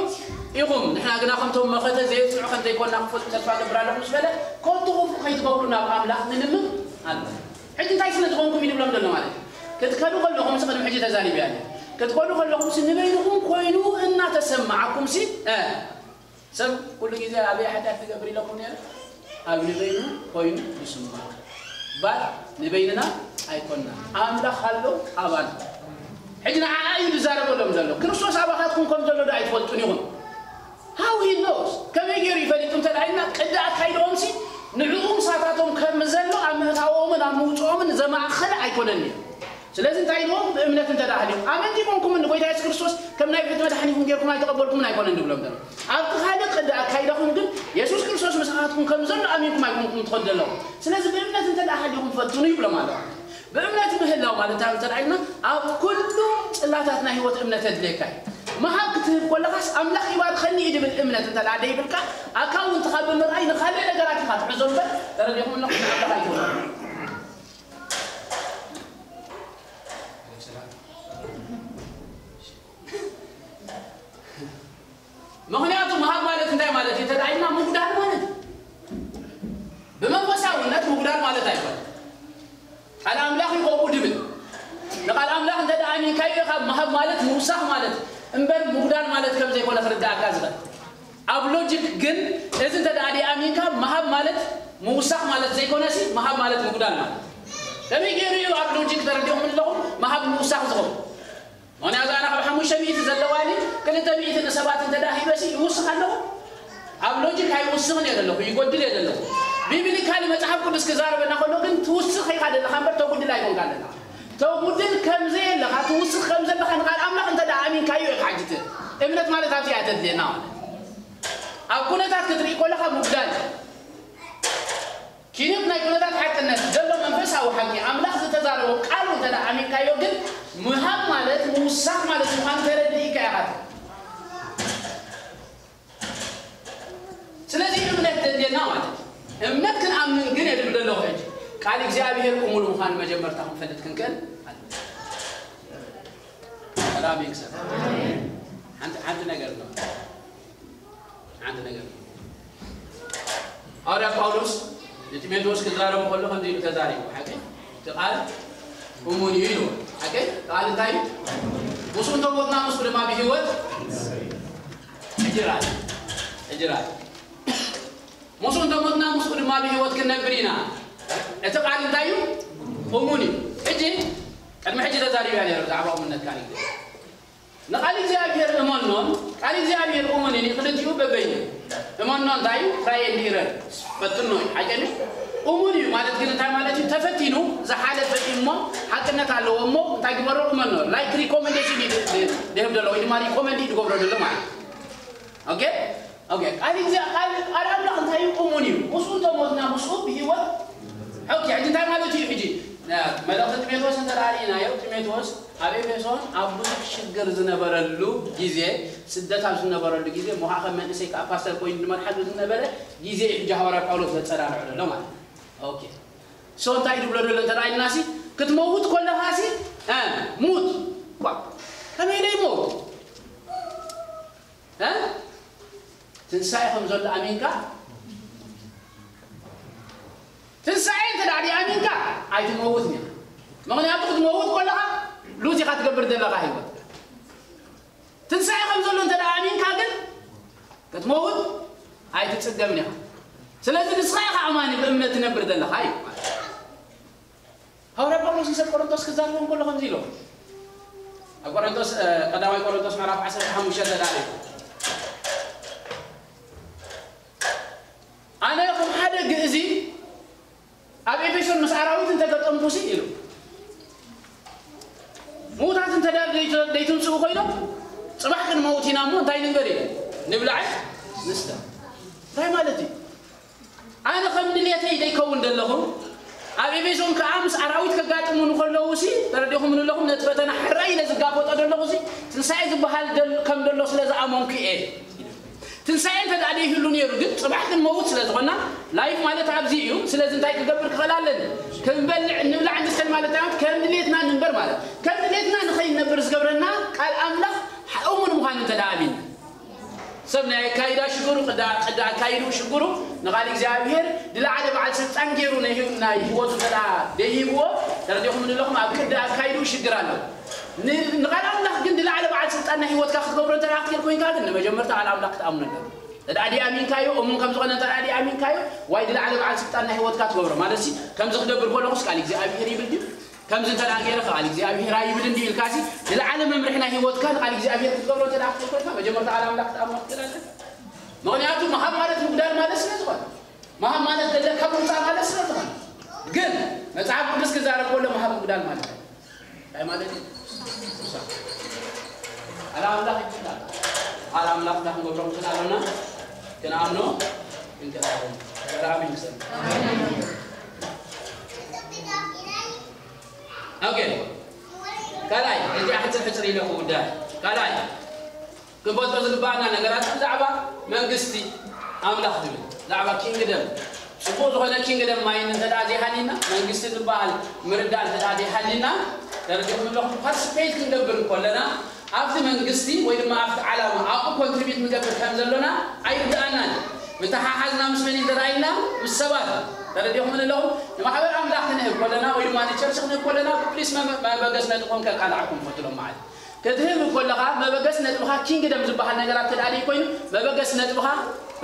ኢኹም። ንሕና ግና ከምቶም መኸተ ዘየጽንዑ ከም ዘይኮንና ክፈልጡ ተስፋ እገብር ኣለኹ ምስ በለ፣ ከቶ ክፉእ ከይትገብሩ ናብ ኣምላኽ ንልምን ኣሎ። ሕጂ እንታይ ስለ ዝኾንኩም እዩ ዝብሎም ዘሎ ማለት እዩ። ክትከዱ ከለኹም፣ እዚ ቅድሚ ሕጂ ተዛሪበያ እየ። ክትከዱ ከለኹም ሲ ንበይንኹም ኮይኑ እናተሰማዓኩም ሲ፣ እ፣ ሰብ ኩሉ ግዜ ኣበይ ሓጢኣት ትገብር ኢለኩም ነይረ? ኣብ ንበይኑ ኮይኑ ይስማዕ። ባል ንበይንና ኣይኮንና። ኣምላኽ ኣሎ ኣባና። ሕጂ ንዓኣ እዩ ዝዛረበሎም ዘሎ። ክርስቶስ ኣባኻትኩም ከም ዘሎ ዶ ኣይትፈልጡን ኢኹም? How he knows? ከመይ ገይሩ ይፈልጥ እንተ ደኣ ኢልና፣ ቅዲ ኣካይድኦም ሲ ንዕኡ ምሳታቶም ከም ዘሎ ኣብ ምእታዎምን ኣብ ምውጽኦምን ዘማእኸለ ኣይኮነን እዩ። ስለዚ እንታይ ኢልዎም? ብእምነት እንተ ደኣ ሃልዮም፣ ኣመንቲ ኮንኩምን ንጎይታ የሱስ ክርስቶስ ከም ናይ ብሕቲ መድሓኒኹም ጌርኩም ኣይተቐበልኩምን ኣይኮነን ዝብሎም ዘሎ። ኣብቲ ካልእ ቅዲ ኣካይዳኹም ግን የሱስ ክርስቶስ ምሳኻትኩም ከም ዘሎ ኣሚንኩም ኣይኮንኩም ትኸዱ ዘለኹም። ስለዚ ብእምነት እንተ ደኣ ሃሊኹም ፈትኑ ይብሎም ኣሎ። ብእምነት ምህላው ማለት እንታይ እንተ ደኣ ኢልና፣ ኣብ ኩሉ ጽላታት ናይ ህይወት እምነት የድልየካ እዩ። ምሃብ ክትህብ ከለኻስ ኣምላኽ ይባርኸኒ እዩ ዝብል እምነት እንተ ደኣ ደይብልካ፣ ኣካውንትኻ ብምርኣይ ንኻልእ ነገራት ኢኻ ትሕዞ እምበር ተረዲኹም ኣለኹም ንኣምላኽ ኣይትህቦ። ምኽንያቱ ምሃብ ማለት እንታይ ማለት እዩ ተላኢልና ምጉዳል ማለት እዩ። ብመንፈሳውነት ምጉዳል ማለት ኣይኮነ። ቃል ኣምላኽ ይኸው ድብል ንቃል ኣምላኽ እንተ ደኣ ኣሚንካዮ ኢኻ ምሃብ ማለት ምውሳኽ ማለት እምበር ምጉዳል ማለት ከም ዘይኮነ ክርዳእካ ዝኽእል። ኣብ ሎጂክ ግን እዚ እንተ ደኣ ደይኣሚንካ ምሃብ ማለት ምውሳኽ ማለት ዘይኮነሲ ምሃብ ማለት ምጉዳል ማለት ከመይ ገይሩ እዩ ኣብ ሎጂክ ተረዲኹም ኣለኹም ምሃብ ምውሳኽ ዝኸውን? ምኽንያቱ ኣነ ካብ ሓሙሽተ ሚእቲ ዘለዋኒ ክልተ ሚእቲ ንሰባት እንተ ደኣ ሂበሲ ይውስኽ ኣለኹ? ኣብ ሎጂክ ኣይውስኽን እየ ዘለኹ፣ ይጎድል እየ ዘለኹ። ቢብሊካ መጽሓፍ ቅዱስ ክዛረበና ከሎ ግን ትውስኽ ኢኻ ዘለኻ እምበር ተጉድል ኣይኮንካ ዘለኻ። ተጉድል ከም ዘየለኻ፣ ትውስኽ ከም ዘለኻ ንቓል ኣምላኽ እንተ ደኣ ኣሚንካዮ ኢኻ። ሕጂ እቲ እምነት ማለት ኣብዚኣ እያ ተድልየና ማለት እዩ። ኣብ ኩነታት ክትርኢ ከለኻ ምጉዳል፣ ኪኒት ናይ ኩነታት ሓቅነት ዘሎ መንፈሳዊ ሓቂ ኣምላኽ ዝተዛረቦ ቃሉ እንተ ደኣ ኣሚንካዮ ግን ምሃብ ማለት ምውሳኽ ማለት ምዃኑ ተረዲእካ ኢኻ። ስለዚ እምነት ዘድልየና ማለት እዩ። እምነት ክንኣምን ግን የድሊ ኣለኹ። ሕጂ ቃል እግዚኣብሔር እሙን ምዃኑ መጀመርታ ክንፈልጥ ክንክእል ኣለና። ሰላም ይግሰ። ሓንቲ ሓንቲ ነገር ነው። ሓንቲ ነገር ነው። ሃዋርያ ጳውሎስ ንጢሞቴዎስ ክዛረቡ ከሎ ከምዚ ኢሉ ተዛሪቡ። ሓቂ እቲ ቃል እሙን እዩ ኢሉ። ሓቂ ቃል እንታይ እዩ? ምስኡ እንተሞትና ምስኡ ድማ ብህይወት ሕጅራት ሕጅራት ምስኡ እንተሞትና ምስኡ ድማ ብህይወት ክንነብር ኢና። እቲ ቃል እንታይ እዩ? እሙን እዩ። ሕጂ ቅድሚ ሕጂ ተዛሪብያ ነይሩ ብዛዕባ እሙነት ቃል እግዚኣብሔር። ንቃል እግዚኣብሔር እመኖን ቃል እግዚኣብሔር እሙን እዩ። ክልቲኡ በበይኑ እመኖ እንታይ እዩ? ትራይ ኤንድ ኢረር ፈትኖ እዩ። ሓቂ ድዩ? እሙን እዩ ማለት ግን እንታይ ማለት እዩ? ተፈቲኑ ዝሓለፈ እዩ እሞ ሓቅነት ኣለዎ እሞ እንታይ ግበሮ? እመኖ። ላይክ ሪኮመንዴሽን እዩ ድ- ድ- ድህብ ዘሎ ወይ ድማ ሪኮመንድ እዩ ዝገብሮ ዘሎ ማለት እዩ። ኦኬ ኦኬ ቃል እግዚኣብሔር ቃል ቃል ኣምላኽ እንታይ እዩ? እሙን እዩ። ምስኡ እንተሞትና ምስኡ ብህይወት ኦኬ ሕጂ እንታይ ማለት እዩ? ሕጂ መልእኽቲ ጢሞቴዎስ እንተ ርኢናዮ ጢሞቴዎስ ኣብ ኤፌሶን ኣብ ብዙሕ ሽግር ዝነበረሉ ግዜ ስደት ኣብ ዝነበረሉ ግዜ እሞ ከዓ ከም መንእሰይ ከዓ ፓስተር ኮይኑ ዝመርሓሉ ዝነበረ ግዜ እዩ። ሕጂ ሃዋርያ ጳውሎስ ዘፀራርዖ ዘሎ ማለት እዩ። ኦኬ ሶ እንታይ ድብሎ ዘሎ እንተ ኢልናሲ ክትመውት ከለኻሲ እ፣ ሙት ኳ ከመይ ኢለ ይመውት እ? ትንሳኤ ከም ዘሎ ኣሚንካ ትንሳኤ እንተ ደኣ ኣሚንካ ኣይትመውትን ኢኻ። ምኽንያቱ ክትመውት ከለኻ ሉዝ ኢኻ ትገብር ዘለኻ ህይወት። ትንሳኤ ከም ዘሎ እንተ ደኣ ኣሚንካ ግን ክትመውት ኣይትጽገምን ኢኻ። ስለዚ ንስኻ ኢኻ ኣማኒ ብእምነት ትነብር ዘለኻ እዩ። ሃዋርያ ጳውሎስ ንሰብ ቆሮንቶስ ክዛረቦም ከሎ ከምዚ ኢሎ ኣብ ቆሮንቶስ ቀዳማይ ቆሮንቶስ ምዕራፍ ዓሰርተ ሓሙሽተ ተዳሊ ኣነ ከም ሓደ ግእዚ ኣብ ኤፌሶን ምስ ኣራዊት እንተገጠምኩሲ ኢሉ ምዉታት እንተ ደይትንስኡ ኮይኖም ጽባሕ ክንመውት ኢና እሞ እንታይ ንግበር እዩ ንብላዕ ንስተ እንታይ ማለት እዩ ኣነ ከም ድሌተይ ዘይከውን ዘለኹ ኣብ ኤፌሶን ከዓ ምስ ኣራዊት ከጋጥሙኒ ከለዉ ሲ ተረዲኹም ንለኹም ነቲ ፈተና ሕራይ ኢለ ዝጋፈጦ ዘለኹ ሲ ትንሳኤ ዝበሃል ከም ዘሎ ስለ ዝኣመንኩ እየ ትንሳኤ እንተ ደኣ ደይህሉ ነይሩ ግን ፅባሕ ክንመውት ስለ ዝኾና ላይፍ ማለት ኣብዚ እዩ ስለዚ እንታይ ክገብር ክኽእል ኣለኒ ክንበልዕ እንብላዕ ንስተን ማለት ኣዮም ከም ድሌትና ንንበር ማለት ከም ድሌትና ንኸይንነብር ዝገብረና ቃል ኣምላኽ እሙን ምዃኑ እንተ ደኣ ኣሚንና ሰብ ናይ ኣካይዳ ሽግሩ ቅዲ ኣካይድኡ ሽግሩ ንቓል እግዚኣብሄር ዝለዓለ በዓል ስልጣን ገይሩ ናይ ህይወቱ እንተ ደኣ ደይሂብዎ ተረዲኹም ንለኹም ኣብ ቅዲ ኣካይድኡ ሽግር ኣሎ ንቓል ኣምላኽ ግን ዝለዓለ በዓል ስልጣን ናይ ህይወትካ ክትገብሮ እንተ ክትክእል ኮይንካ ግን ንመጀመርታ ቃል ኣምላኽ ክትኣምኖ ኣለካ እንተ ደኣ ደይኣሚንካዮ እሙን ከም ዝኾነ እንተ ደኣ ደይኣሚንካዮ ዋይ ዝለዓለ በዓል ስልጣን ናይ ህይወትካ ትገብሮ ማለት ሲ ከምዚ ክገብር ከለኹስ ቃል እግዚኣብሄር ይብል ድዩ ከምዚ እንተ ደኣ ገይረ ቃል እግዚኣብሄር ኣይብል እንዲ ኢልካሲ ዝለዓለ መምርሒ ናይ ህይወትካ ንቃል እግዚኣብሄር ክትገብሮ እንተ ደኣ ክትኮልካ መጀመርታ ቃል ኣምላኽ ክትኣምኖ ክትክእል ኣለካ ምኽንያቱ ምሃብ ማለት ምጉዳል ማለት ስለ ዝኾነ ምሃብ ማለት ዘለካ ምውፃእ ማለት ስለ ዝኾነ ግን መፅሓፍ ቅዱስ ክዛረብ ከሎ ምሃብ ምጉዳል ማለት እንታይ ማለት እዩ ቃል ኣምላኽ ይጉዳል ቃል ኣምላኽ እንታይ ክንገብሮ ክንክእል ኣለና ክንኣምኖ ክንክእል ኣለና ኣሜን ክሰል ኦኬ ካልኣይ እዚ ሕፅር ሕፅር ኢለ ክውዳእ ካልኣይ ክንፈልጦ ዝግባኣና ነገራት ብዛዕባ መንግስቲ ኣምላኽ ዝብል ብዛዕባ ኪንግደም ፅቡቅ ዝኾነ ኪንግደም ማይን እንተ ዘይሃሊና መንግስቲ ዝበሃል ምርዳእ እንተ ዘይሃሊና ተረዲኹም ኣለኹም ፓርቲስፔት ክንገብር እንከለና ኣብቲ መንግስቲ ወይ ድማ ኣብቲ ዓላማ ኣብኡ ኮንትሪቢት ንገብር ከም ዘሎና ኣይርድኣናን ምተሓሓዝና ምስ መን ተራኢና ምስ ሰባት ተረዲኹም ኣለኹም ንማሕበር ኣምላኽ ክንህብ ከለና ወይ ድማ ንቸርች ክንህብ ከለና ፕሊስ መበገስ ነጥቦም ከቃልዓኩም ፈትሎም ማለት ክትህብ ከለኻ መበገስ ነጥብኻ ኪንግደም ዝበሃል ነገራት ተዳሊ ኮይኑ መበገስ ነጥብኻ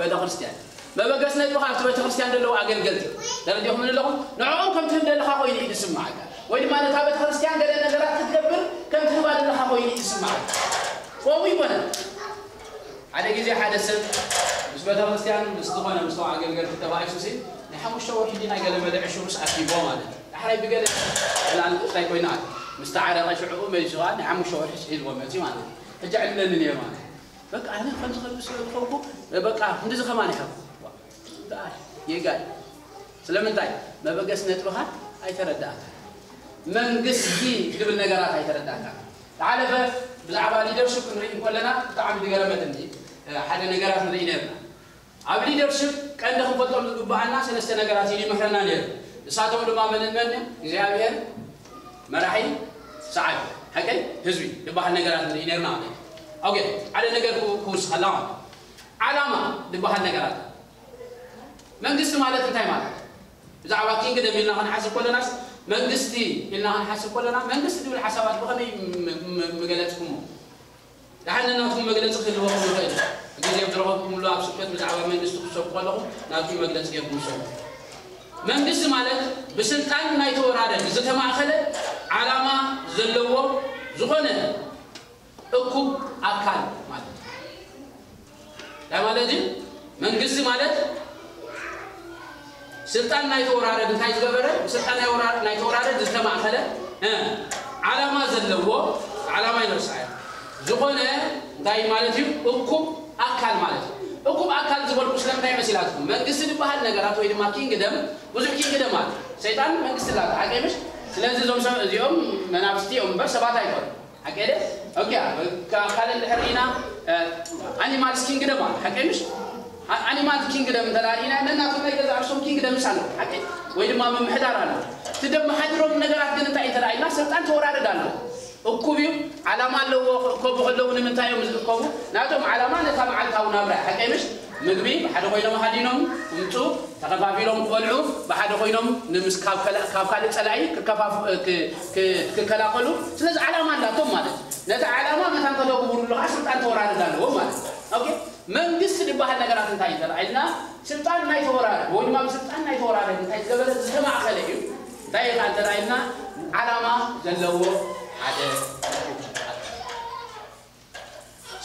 ቤተክርስትያን መበገስ ነጥብኻ ኣብቲ ቤተክርስትያን ዘለዉ ኣገልገልቲ ተረዲኹም ኣለኹም ንዕኦም ከም ትህብ ዘለኻ ኮይኑ እዩ ዝስምዓካ ወይ ድማ ነታ ቤተክርስትያን ገለ ነገራት ክትገብር ከም ትህባ ዘለኻ ኮይኑ እዩ ዝስምዓካ ከምኡ ይኮነ ሓደ ግዜ ሓደ ሰብ ምስ ቤተክርስትያን ምስ ዝኾነ ምስ ተባዕ ኣገልገልቲ ተባኢሱ ሲ ናይ ሓሙሽተ ወርሒ ድዩ ናይ ገለ መለ ዕሹሩስ ኣኪቦ ማለት እዩ። ዳሕራይ ብገለ ዕላል እንታይ ኮይና ምስ ተዓረቐ ሽዕኡ መሊሱ ኸዓ ናይ ሓሙሽተ ወርሒ ስሒልዎ መፂ ማለት እዩ። ሕጂ ዕልለኒ ነይሩ ማለት እዩ። በቃ ኣነ ከምዚ ከምዚ ስለ ዝኾንኩ በቃ ክንድዚ ከማን ይሓብኩ። ጌጋ እዩ። ስለምንታይ መበገሲ ነጥብኻ ኣይተረዳእካ። መንግስቲ ዝብል ነገራት ኣይተረዳእካ። ዝሓለፈ ብዛዕባ ሊደርሽፕ ክንርኢ እንከለና ብጣዕሚ ዝገረመትኒ ሓደ ነገራት ንርኢ ነርና። ኣብ ሊደርሽፕ ቀንዲ ክንፈልጦም ዝግባኣና ሰለስተ ነገራት እዩ ይምህረና ነይሩ። ንሳቶም ድማ መንን መንን እዮም? እግዚኣብሔር፣ መራሒ፣ ሰዓቢ፣ ሓቀይ ህዝቢ ዝበሃል ነገራት ንርኢ ነርና ማለት እዩ። ኦኬ፣ ሓደ ነገር ክው- ክውስኸላ ማለት እዩ። ዓላማ ዝበሃል ነገራት። መንግስቲ ማለት እንታይ ማለት? ብዛዕባ ኪንግደም ኢልና ክንሓስብ ከለናስ መንግስቲ ኢልና ክንሓስብ ከለና መንግስቲ ዝብል ሓሳባት ብኸመይ ም- ም- ምገለጽኩሞ? ደሓን ነናትኩም መግለጺ ክህልወኩም ይኽእል። ግዜ ዝረኸብኩምሉ ኣብ ስብከት ብዛዕባ መንግስቲ ክትሰብኩ ከለኹም ናትኩም መግለጺ ጌርኩም ሰብኩ። መንግስቲ ማለት ብስልጣን ናይ ተወራረድ ዝተማእኸለ ዓላማ ዘለዎ ዝኾነ እኩብ ኣካል ማለት እዩ። እንታይ ማለት እዩ? መንግስቲ ማለት ስልጣን ናይ ተወራረድ እንታይ ዝገበረ? ስልጣን ናይ ወራ- ናይ ተወራረድ ዝተማእኸለ እ፣ ዓላማ ዘለዎ ዓላማ ይነርሳ እያ ዝኾነ እንታይ ማለት እዩ? እኩብ ኣካል ማለት እዩ። እኩብ ኣካል ዝበልኩ ስለምንታይ መሲላትኩም? መንግስቲ ዝበሃል ነገራት ወይ ድማ ኪንግደም ብዙሕ ኪንግደም ኣለ። ሰይጣን መንግስቲ ላታ ሓቂ ምሽ? ስለዚ እዞም ሰብ እዚኦም መናፍስቲ እዮም እምበር ሰባት ኣይኮኑ። ሓቂ ደ ኦኬ። ካልእ እንድሕር ኢና ኣኒማልስ ኪንግደም ኣለ ሓቂ ምሽ? ኣኒማል ኪንግደም እንተ ርኢና ነናቶም ናይ ገዛ ርሶም ኪንግደምስ ኣለዉ ሓቂ ወይ ድማ ምምሕዳር ኣለዉ። እቲ ደመሓድሮም ነገራት ግን እንታይ እንተ ኢልና ስልጣን ተወራርድ ኣለዉ። እኩብ እዩ። ዓላማ ኣለዎ። ክእከቡ ከለዉ ንምንታይ እዮም ዝእከቡ? ናቶም ዓላማ ነታ መዓልታዊ ናብራ ሓቂ ምሽ? ምግቢ ብሓደ ኮይኖም ሃዲኖም ምፁ ተኸፋፊሎም ክበልዑ ብሓደ ኮይኖም ንምስ ካብ ከላ- ካብ ካልእ ፀላኢ ክከፋፍ- ክ- ክ- ክከላኸሉ ስለዚ ዓላማ ኣላቶም ማለት እዩ። ነቲ ዓላማ መታን ከተግብሩሉ ከዓ ስልጣን ተወራርድ ኣለዎም ማለት እዩ። ኦኬ መንግስቲ ዝበሃል ነገራት እንታይ ይዘርዓ ኢልና ስልጣን ናይ ተወራረድ ወይ ድማ ብስልጣን ናይ ተወራረድ እንታይ ዝገበረ ዝተማእኸለ እዩ። እንታይ ይኸዓ እንተርኢልና ዓላማ ዘለዎ ሓደ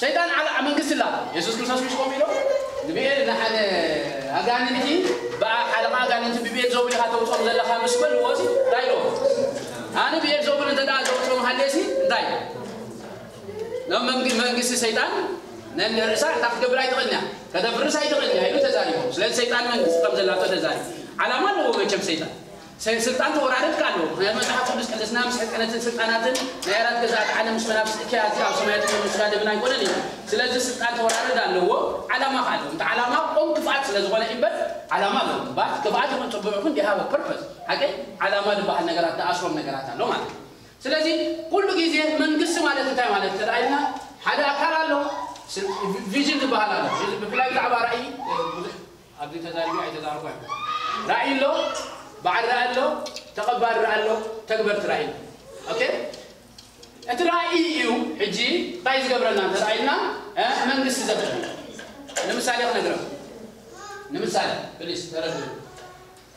ሰይጣን ዓላ መንግስቲ ላ የሱስ ክርስቶስ ምስ ቆም ኢሎ ንብኤል ንሓደ ኣጋንንቲ ብሓለቓ ኣጋንንቲ ብብኤል ዘቡል ኢኻ ተውፅኦም ዘለኻ ምስ በልዎ ሲ እንታይ ኢሎ ኣነ ብኤል ዘቡል እንተ ደኣ ዘውፅኦም ሃሌሲ እንታይ ናብ መንግ- መንግስቲ ሰይጣን ነንርእሳ እንታይ ክትገብር ኣይትኽእልን እያ ከተፍርስ ኣይትኽእልን እያ ኢሉ ተዛሪቦም ስለዚ ሰይጣን መንግስቲ ከም ዘላቶ ተዛሪቡ ዓላማ ኣለዎ መቸም ሰይጣን ሰ- ስልጣን ተወራረድካ ኣለዎ። ምክንያቱ መጽሓፍ ቅዱስ ቅድስና ምስ ሕጽነትን ስልጣናትን ናይ ኣራት ገዛእቲ ዓለም ምስ መናፍስቲ እኪያ እዚ ኣብ ሰማያት ዘሎ ምስጋደ ምን ኣይኮነን እዩ። ስለዚ ስልጣን ተወራረድ ኣለዎ፣ ዓላማ ከ ኣለዎ። እቲ ዓላማ ቆም ክፍኣት ስለ ዝኾነ እዩ እምበር ዓላማ ኣለዎ። ባት ክፍኣት ይኹን ጽቡቕ ይኹን they have a purpose። ሓቀይ ዓላማ ዝበሃል ነገራት ዝኣስሮም ነገራት ኣሎ ማለት እዩ። ስለዚ ኩሉ ግዜ መንግስቲ ማለት እንታይ ማለት እንተ ደኣ ኢልና ሓደ ኣካል ኣሎ፣ ስ- ቪ- ቪዥን ዝበሃል ኣሎ። እዚ ብፍላይ ብዛዕባ ራእይ እ፣ ብዙሕ ኣብዚ ተዛሪቡ ኣይተዛረብኩ ኣይኮን ራእይ ኣሎ በዓል ራእይ ኣሎ ተቐባል ራእይ ኣሎ ተግበርቲ ራእይ ኣሎ ኦኬ እቲ ራእይ እዩ ሕጂ እንታይ ዝገብረና እንተራእይና መንግስቲ ዘብለ ንምሳሌ ክነግረም ንምሳሌ ፕሊስ ተረዱ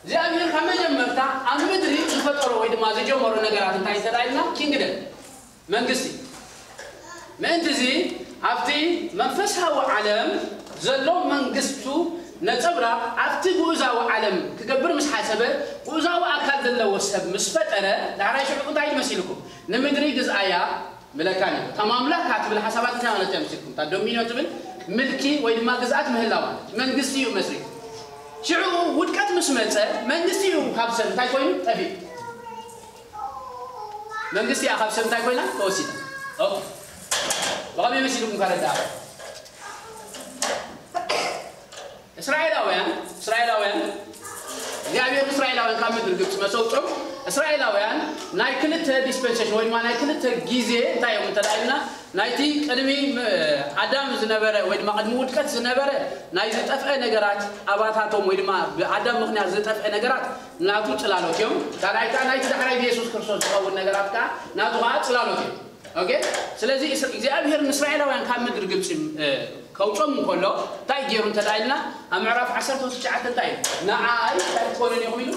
እግዚኣብሔር ካብ መጀመርታ ኣብ ምድሪ ዝፈጠሮ ወይ ድማ ዝጀመሮ ነገራት እንታይ እንተራእይና ኪንግደም መንግስቲ ምእንቲ እዚ ኣብቲ መንፈሳዊ ዓለም ዘሎ መንግስቱ ነጸብራቕ ኣብቲ ግኡዛዊ ዓለም ክገብር ምስ ሓሰበ ግኡዛዊ ኣካል ዘለዎ ሰብ ምስ ፈጠረ ዳሕራይ ሽዑ እንታይ ይመሲልኩም ንምድሪ ግዝኣያ ምለካን እዩ እታ ማምላካ ትብል ሓሳባት እንታይ ማለት እያ መሲልኩም እታ ዶሚኖ ትብል ምልኪ ወይ ድማ ግዝኣት ምህላው መንግስቲ እዩ መስሪቱ ሽዑ ውድቀት ምስ መጸ መንግስቲ እዩ ካብ ሰብ እንታይ ኮይኑ ጠፊኡ መንግስቲ እያ ካብ ሰብ እንታይ ኮይና ተወሲዳ ብኸመይ መሲልኩም ከረዳ እስራኤላውያን እስራኤላውያን እግዚኣብሔር እስራኤላውያን ካብ ምድሪ ግብፂ መሰውፅኦም እስራኤላውያን ናይ ክልተ ዲስፐንሴሽን ወይ ድማ ናይ ክልተ ግዜ እንታይ እዮም እንተዳኢልና ናይቲ ቅድሚ ኣዳም ዝነበረ ወይ ድማ ቅድሚ ውድቀት ዝነበረ ናይ ዝጠፍአ ነገራት ኣባታቶም ወይ ድማ ብኣዳም ምክንያት ዝጠፍአ ነገራት ናቱ ፅላሎት እዮም ካልኣይ ከዓ ናይቲ ዳሕራይ ብየሱስ ክርስቶስ ዝኸውን ነገራት ከዓ ናቱ ከዓ ፅላሎት እዮም ኦኬ ስለዚ እግዚኣብሔር ንእስራኤላውያን ካብ ምድሪ ግብፂ ከውፆም እንከሎ እንታይ ገይሩ እንተዳ ኢልና ኣብ ምዕራፍ ዓሰርተ ትሽዓተ እንታይ እዩ ንዓይ እንታይ ክትኮኑን ኢኹም ኢሉ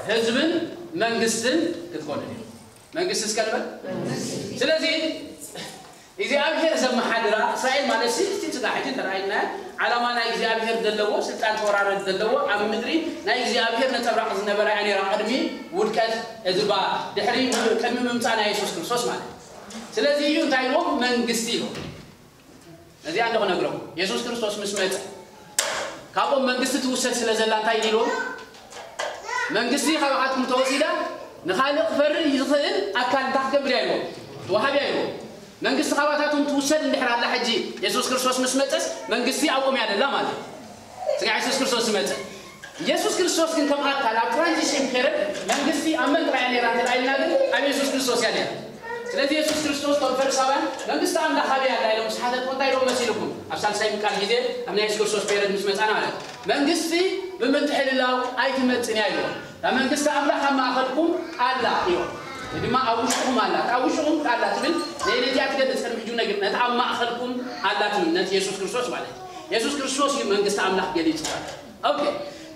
ህዝብን መንግስትን ክትኮኑን እዩ መንግስቲ እስከ ንበል ስለዚ እግዚኣብሔር ዘመሓድራ እስራኤል ማለት ሲ እስቲ ጽጋ ሕጂ እንተረኣይና ዓላማ ናይ እግዚኣብሔር ዘለዎ ስልጣን ተወራረድ ዘለዎ ኣብ ምድሪ ናይ እግዚኣብሔር ነጸብራቕ ዝነበረ እያ ነይራ ቅድሚ ውድቀት እዚ ባ ድሕሪ ቅድሚ ምምጻእ ናይ የሱስ ክርስቶስ ማለት እዩ። ስለዚ እዩ እንታይ ኢልዎም መንግስቲ ኢልዎም። ነዚኣ እንዶ ክነግረኩም የሱስ ክርስቶስ ምስ መጸ ካብኦም መንግስቲ ትውሰድ ስለ ዘላ እንታይ ኢልዎም መንግስቲ ካባኻትኩም ተወሲዳ ንኻልእ ክፈርድ ዝኽእል ኣካል እንታይ ክትገብር እያ ኢልዎም ትወሃብ እያ ኢልዎም። መንግስቲ ካባታትኩም ትውሰድ እንድሕር ኣላ ሕጂ የሱስ ክርስቶስ ምስ መጸስ መንግስቲ ኣብኦም እያ ደላ ማለት እዩ። ስጋ የሱስ ክርስቶስ ዝመጸ ኢየሱስ ክርስቶስ ግን ከም ኣካል ኣብ ትራንዚሽን ፔረድ መንግስቲ ኣብ መን ጥራይ ነራ እንተ ኢልና ግን ኣብ የሱስ ክርስቶስ እያ ነራ። ስለዚ የሱስ ክርስቶስ ከም ፈሪሳውያን መንግስቲ ኣምላኽ ኣበይ ኣላ ኢሎም ምስ ሓተትዎ እንታይ ኢሎም መሲልኩም ኣብ ሳልሳይ ምቃል ግዜ ኣብ ናይ የሱስ ክርስቶስ ፔረድ ምስ መጻና ማለት መንግስቲ ብምትሕልላው ኣይትመጽን እያ ኢልዎም። እታ መንግስቲ ኣምላኽ ኣብ ማእኸልኩም ኣላ ኢልዎም። ወይ ድማ ኣብ ውሽጥኹም ኣላ። እታ ኣብ ውሽጥኹም ኣላ ትብል ነየነቲያ ትገልጽ ቅድሚ ሕጂ ነግር ነቲ ኣብ ማእኸልኩም ኣላ ትብል ነቲ የሱስ ክርስቶስ ማለት እዩ። የሱስ ክርስቶስ እዩ መንግስቲ ኣምላኽ ገሊጹ። ኦኬ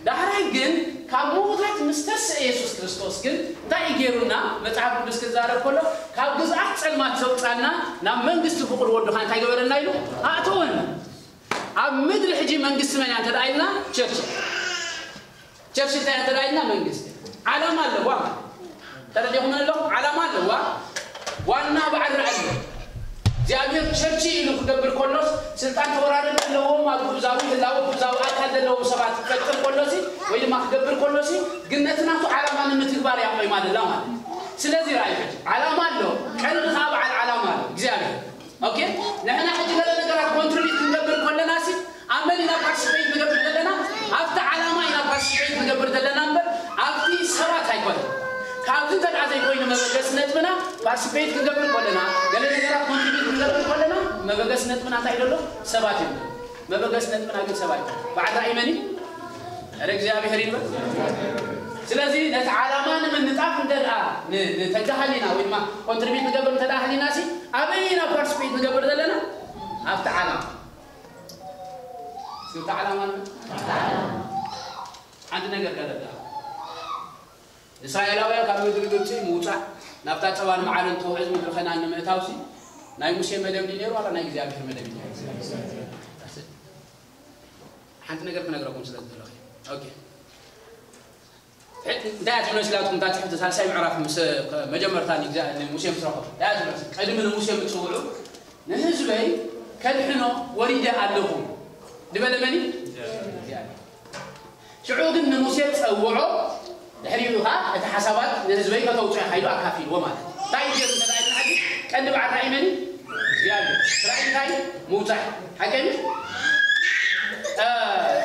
ዳሕራይ ግን ካብ ምዉታት ምስ ተስአ የሱስ ክርስቶስ ግን እንታይ እዩ ገይሩና? መጽሓፍ ቅዱስ ክዛረብ ከሎ ካብ ግዝኣት ጸልማት ዘውጻና ናብ መንግስቲ ፍቕር ወዱ ኸዓ እንታይ ገበረና ኢሉ ኣእተወና። ኣብ ምድሪ ሕጂ መንግስቲ መን እያ እንተ ደኣ ኢልና ቸርች ቸርች እንታይ እንተ ደኣ ኢልና መንግስቲ ዓላማ ኣለዋ። ተረዲኹም ኣለኹም ዓላማ ኣለዋ። ዋና በዓል ራእይ እዩ። እግዚኣብሔር ቸርች ኢሉ ክገብር ከሎስ ስልጣን ተወራረድ ኣለዎም ኣብ ግብዛዊ ህላወ ግብዛዊ ኣካል ዘለዎም ሰባት ክፈጥር ከሎሲ ወይ ድማ ክገብር ከሎሲ ግን ነቲ ናቱ ዓላማ ንምትግባር እያ ቆይማ ደላ ማለት እዩ። ስለዚ ራእይ ሕጂ ዓላማ ኣሎ። ቀንዲ ከዓ በዓል ዓላማ ኣሎ እግዚኣብሔር። ኦኬ ንሕና ሕጂ ገለ ነገራት ኮንትሪቢዩት ክንገብር ከለና ሲ ኣብ መን ኢና ፓርቲስፔት ንገብር ዘለና ኣብቲ ዓላማ ኢና ፓርቲስፔት ንገብር ዘለና እምበር ኣብቲ ሰባት ኣይኮነ። ካብዚ እንተ ደኣ ዘይኮይኑ መበገሲ ነጥብና ፓርቲስፔት ክንገብር ከለና ገለ ነገራት ኮንትሪቢዩት ክንገብር ከለና መበገሲ ነጥብና እንታይ ደሎ ሰባት እዩ። መበገሲ ነጥብና ግን ሰብ ኣይኮነ። በዓል ራእይ መን እዩ? ረ እግዚኣብሔር ይበል። ስለዚ ነቲ ዓላማ ንምንጣፍ እንተ ደኣ ንተጋሃሊና ወይ ድማ ኮንትሪቢዩት ንገብር እንተ ደኣ ሃሊና ሲ ኣበይ ኢና ፓርቲስፔት ንገብር ዘለና ኣብቲ ዓላማ ስልቲ ዓላማ ሓንቲ ነገር ከረዳ እስራኤላውያን ካብ ምድሪ ግብፂ ምውፃእ ናብታ ፀባን መዓርን ትውዕዝ ምድሪ ከናን ንምእታውሲ ናይ ሙሴ መደብ ድዩ ነይሩ ዋላ ናይ እግዚኣብሔር መደብ እዩ ሓንቲ ነገር ክነግረኩም ስለ ዝደለኹ እንታይ ኣትብሎ ስላትኩም እታ ፅሕፍቲ ሳልሳይ ምዕራፍ ምስ መጀመርታ ንሙሴ ምስ ረኸቡ እንታይ ኣትብሎ ቅድሚ ንሙሴ ምፅውዑ ንህዝበይ ከድሕኖ ወሪደ ኣለኹ ዝበለ መን ሽዑ ግን ንሙሴ ፀውዖ ድሕሪኡ ከዓ እቲ ሓሳባት ንህዝበይ ከተውፅኦ ሓይሉ ኣካፊልዎ ማለት እንታይ ገሩ ተዳይና ሕጂ ቀንዲ በዓል ራእይ መን እግዚኣብሔር ራእይ እንታይ ምውፃእ ሓቀሚ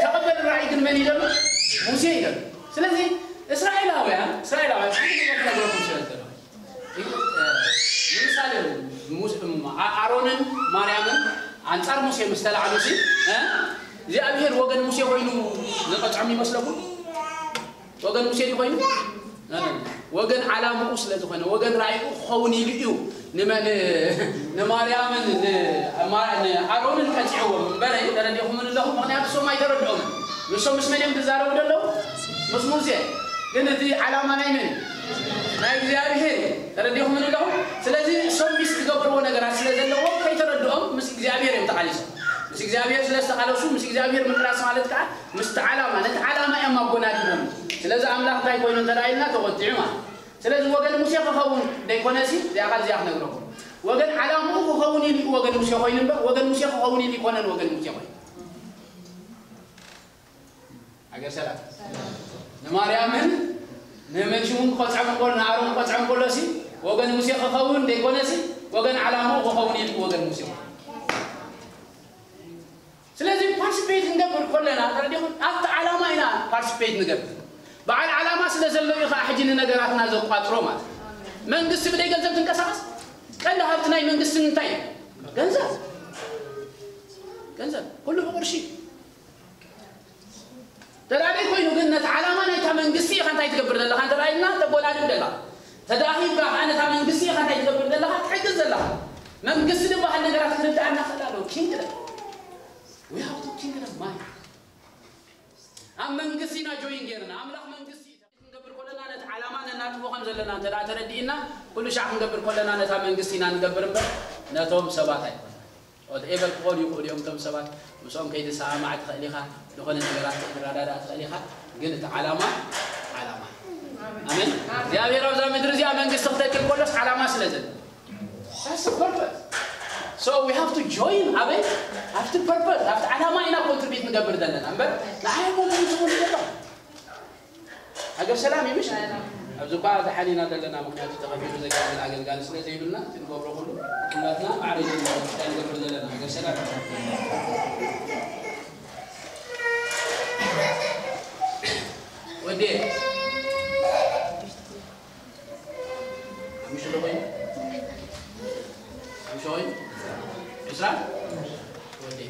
ተቐበል ራእይ ግን መን ይደሉ ሙሴ ይደሉ ስለዚ እስራኤላውያን እስራኤላውያን ሓንቲ ነገር ክነግረኩም ስለ ዝደለኹ ንምሳሌ ኣሮንን ማርያምን ኣንጻር ሙሴ ምስ ተላዕሉ ሲ እግዚኣብሔር ወገን ሙሴ ኮይኑ ዝቐጽዖም ይመስለኩም? ወገን ሙሴ ድዩ ኮይኑ? ወገን ዓላምኡ ስለ ዝኾነ ወገን ራእይኡ ክኸውን ኢሉ እዩ ንመን ንማርያምን ንኣሮንን ቀጺዕዎም እምበረ ተረዲኹምን ኣለኹም ምክንያቱ ሶም ኣይተረድኦምን ንሶም ምስ መን እዮም ዝዛረቡ ዘለዉ ምስ ሙሴ ግን እቲ ዓላማ ናይ መን ናይ እግዚኣብሔር እዩ ተረዲኹምን ኣለኹም ስለዚ እሶም ሚስ ዝገብርዎ ነገራት ስለ ዘለዎም ከይተረድኦም ምስ እግዚኣብሔር እዮም ተቓሊሶም ምስ እግዚኣብሔር ስለ ዝተቓለሱ ምስ እግዚኣብሔር ምቅላስ ማለት ከዓ ምስቲ ዓላማ ነቲ ዓላማ እዮም ኣጎናዲቦም ስለዚ ኣምላኽ እንታይ ኮይኑ እንተ ኢልና ተቆጢዑ ማለት ስለዚ ወገን ሙሴ ክኸውን ዘይኮነሲ እዚኣ ቃል እዚኣ ክነግረኩም ወገን ዓላምኡ ክኸውን ኢሉ ወገን ሙሴ ኮይኑ እምበር ወገን ሙሴ ክኸውን ኢሉ ይኮነን ወገን ሙሴ ኮይኑ ሃገር ሰላም ንማርያምን ንመን ሽሙን ክቆፅዖም እንከሎ ንኣሮን ክቆፅዖም እንከሎ ሲ ወገን ሙሴ ክኸውን ዘይኮነ ሲ ወገን ዓላምኡ ክኸውን ኢሉ ወገን ሙሴ ስለዚ ፓርቲስፔት ክንገብር ከለና ተረዲኹም ኣብቲ ዓላማ ኢና ፓርቲስፔት ንገብር በዓል ዓላማ ስለ ዘሎ እዩ ከዓ ሕጂ ንነገራትና ዘቋፅሮ ማለት መንግስቲ ብደይ ገንዘብ ትንቀሳቀስ ቀንዲ ሃብቲ ናይ መንግስቲ እንታይ ገንዘብ ገንዘብ ኩሉ ብቅርሺ ተዳለይ ኮይኑ ግን ነቲ ዓላማ ናይታ መንግስቲ ኢኻ እንታይ ትገብር ዘለኻ እንተ ኢልና ተጎናድብ ዘለኻ ተዳሂብካ ከዓ ነታ መንግስቲ ኢኻ እንታይ ትገብር ዘለኻ ትሕግዝ ዘለኻ መንግስቲ ዝበሃል ነገራት ክርድኣና ክእል ኣለዎ ኪንግደም we have to kingdom mind ኣብ መንግስቲ ኢና ጆይን ገይርና ኣምላኽ መንግስቲ ክንገብር ከለና ነቲ ዓላማ ነናጥፎ ከም ዘለና እንተ ተረዲእና ኩሉ ሻዕ ክንገብር ከለና ነታ መንግስቲ ኢና ንገብር እምበር ነቶም ሰባት ኣይኮነ whatever ክኾኑ ይኽእሉ እዮም እቶም ሰባት ምስኦም ከይትሰማማዕ ትኽእል ኢኻ ዝኾነ ነገራት ከይትረዳዳእ ትኽእል ኢኻ ግን እቲ ዓላማ ዓላማ ኣሜን እግዚኣብሔር ኣብዛ ምድሪ እዚኣ መንግስቲ ክተክል ከሎስ ዓላማ ስለ ዘሎ That's the purpose. So we have to join ኣበይ ኣብቲ purpose ኣብቲ ዓላማ ኢና contribute ንገብር ዘለና እምበር ንዓይ ኮንትሪቢዩት ዝኸውን ዘሎ ሃገር ሰላም እዩ ምሽ ኣብዚ እኳ ደሓን ኢና ዘለና ምክንያቱ ተኸፊሉ ዘገልግል ኣገልጋሊ ስለ ዘይብልና እቲ ንገብሮ ኩሉ ኩላትና ማዕረ ቤተክርስትያን ንገብር ዘለና ሃገር ሰላም ወዴ ሓሙሽተ ዶ ኮይኑ ሓሙሽተ ኮይኑ ዕስራ ወዴ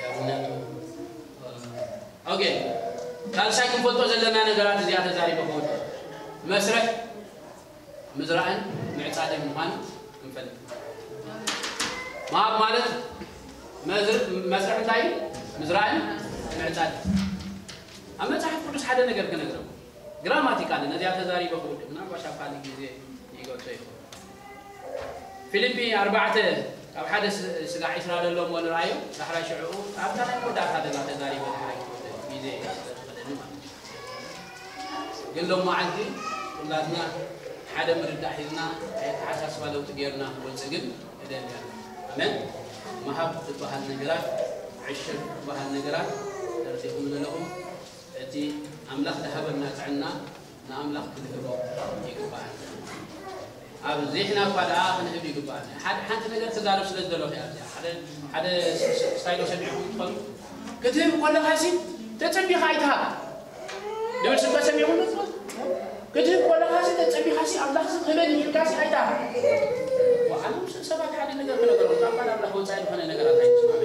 ያቡነቱ ኦኬ ካልሳይ ክንፈልጦ ዘለና ነገራት እዚኣ ተዛሪበ ክወድ መስርሕ ምዝራእን ምዕፃድን ምዃኑ ክንፈልጥ ምሃብ ማለት መስርሕ እንታይ እዩ ምዝራእን ምዕፃድን ኣብ መፅሓፍ ቅዱስ ሓደ ነገር ክነግረኩም ግራማቲካሊ ነዚኣ ተዛሪበ ክውድእ ምናልባሽ ኣብ ካልእ ግዜ ይገልጾ ይኸውን ፊልፒ ኣርባዕተ ካብ ሓደ ስጋዕ ዒስራ ዘሎ እሞ ንርኣዮ ዳሕራይ ሽዕኡ ኣብታ ናይ መወዳእታ ደላ ተዛሪበ ዳሕራይ ግዜ ስለዝኸደኒ ማለት እዩ ግን ሎማዓንቲ ኩላትና ሓደ ምርዳእ ሒዝና ናይ ኣተሓሳስባ ለውጢ ጌርና ክወፅእ ግን እደሊ ኣነ ኣሜን ምሃብ ዝበሃል ነገራት ዕሽር ዝበሃል ነገራት ተረዲኹም ዘለኹም እቲ ኣምላኽ ዝሃበና ጥዕና ንኣምላኽ ክንህቦ ይግባእ። ኣብዚሕና እኳ ደኣ ክንህብ ይግባእ። ሓደ ሓንቲ ነገር ተዛረብ ስለ ዝደለኹ እያ እዚኣ። ሓደ ሓደ ስታይሎ ሰሚዕኹም ትኾኑ ክትህብ ከለኻሲ ተጸቢኻ ኣይትሃብ ድብል ስብከት ሰሚዕኹም ትኾኑ ክትህብ ከለኻሲ ተጸቢኻሲ ኣምላኽሲ ክህበኒ ኢልካሲ ኣይትሃብ። ወዓሎም ሰባት ሓደ ነገር ክነገሮም ካብ ቃል ኣምላኽ ወጻኢ ዝኾነ ነገራት ኣይትስማዕ።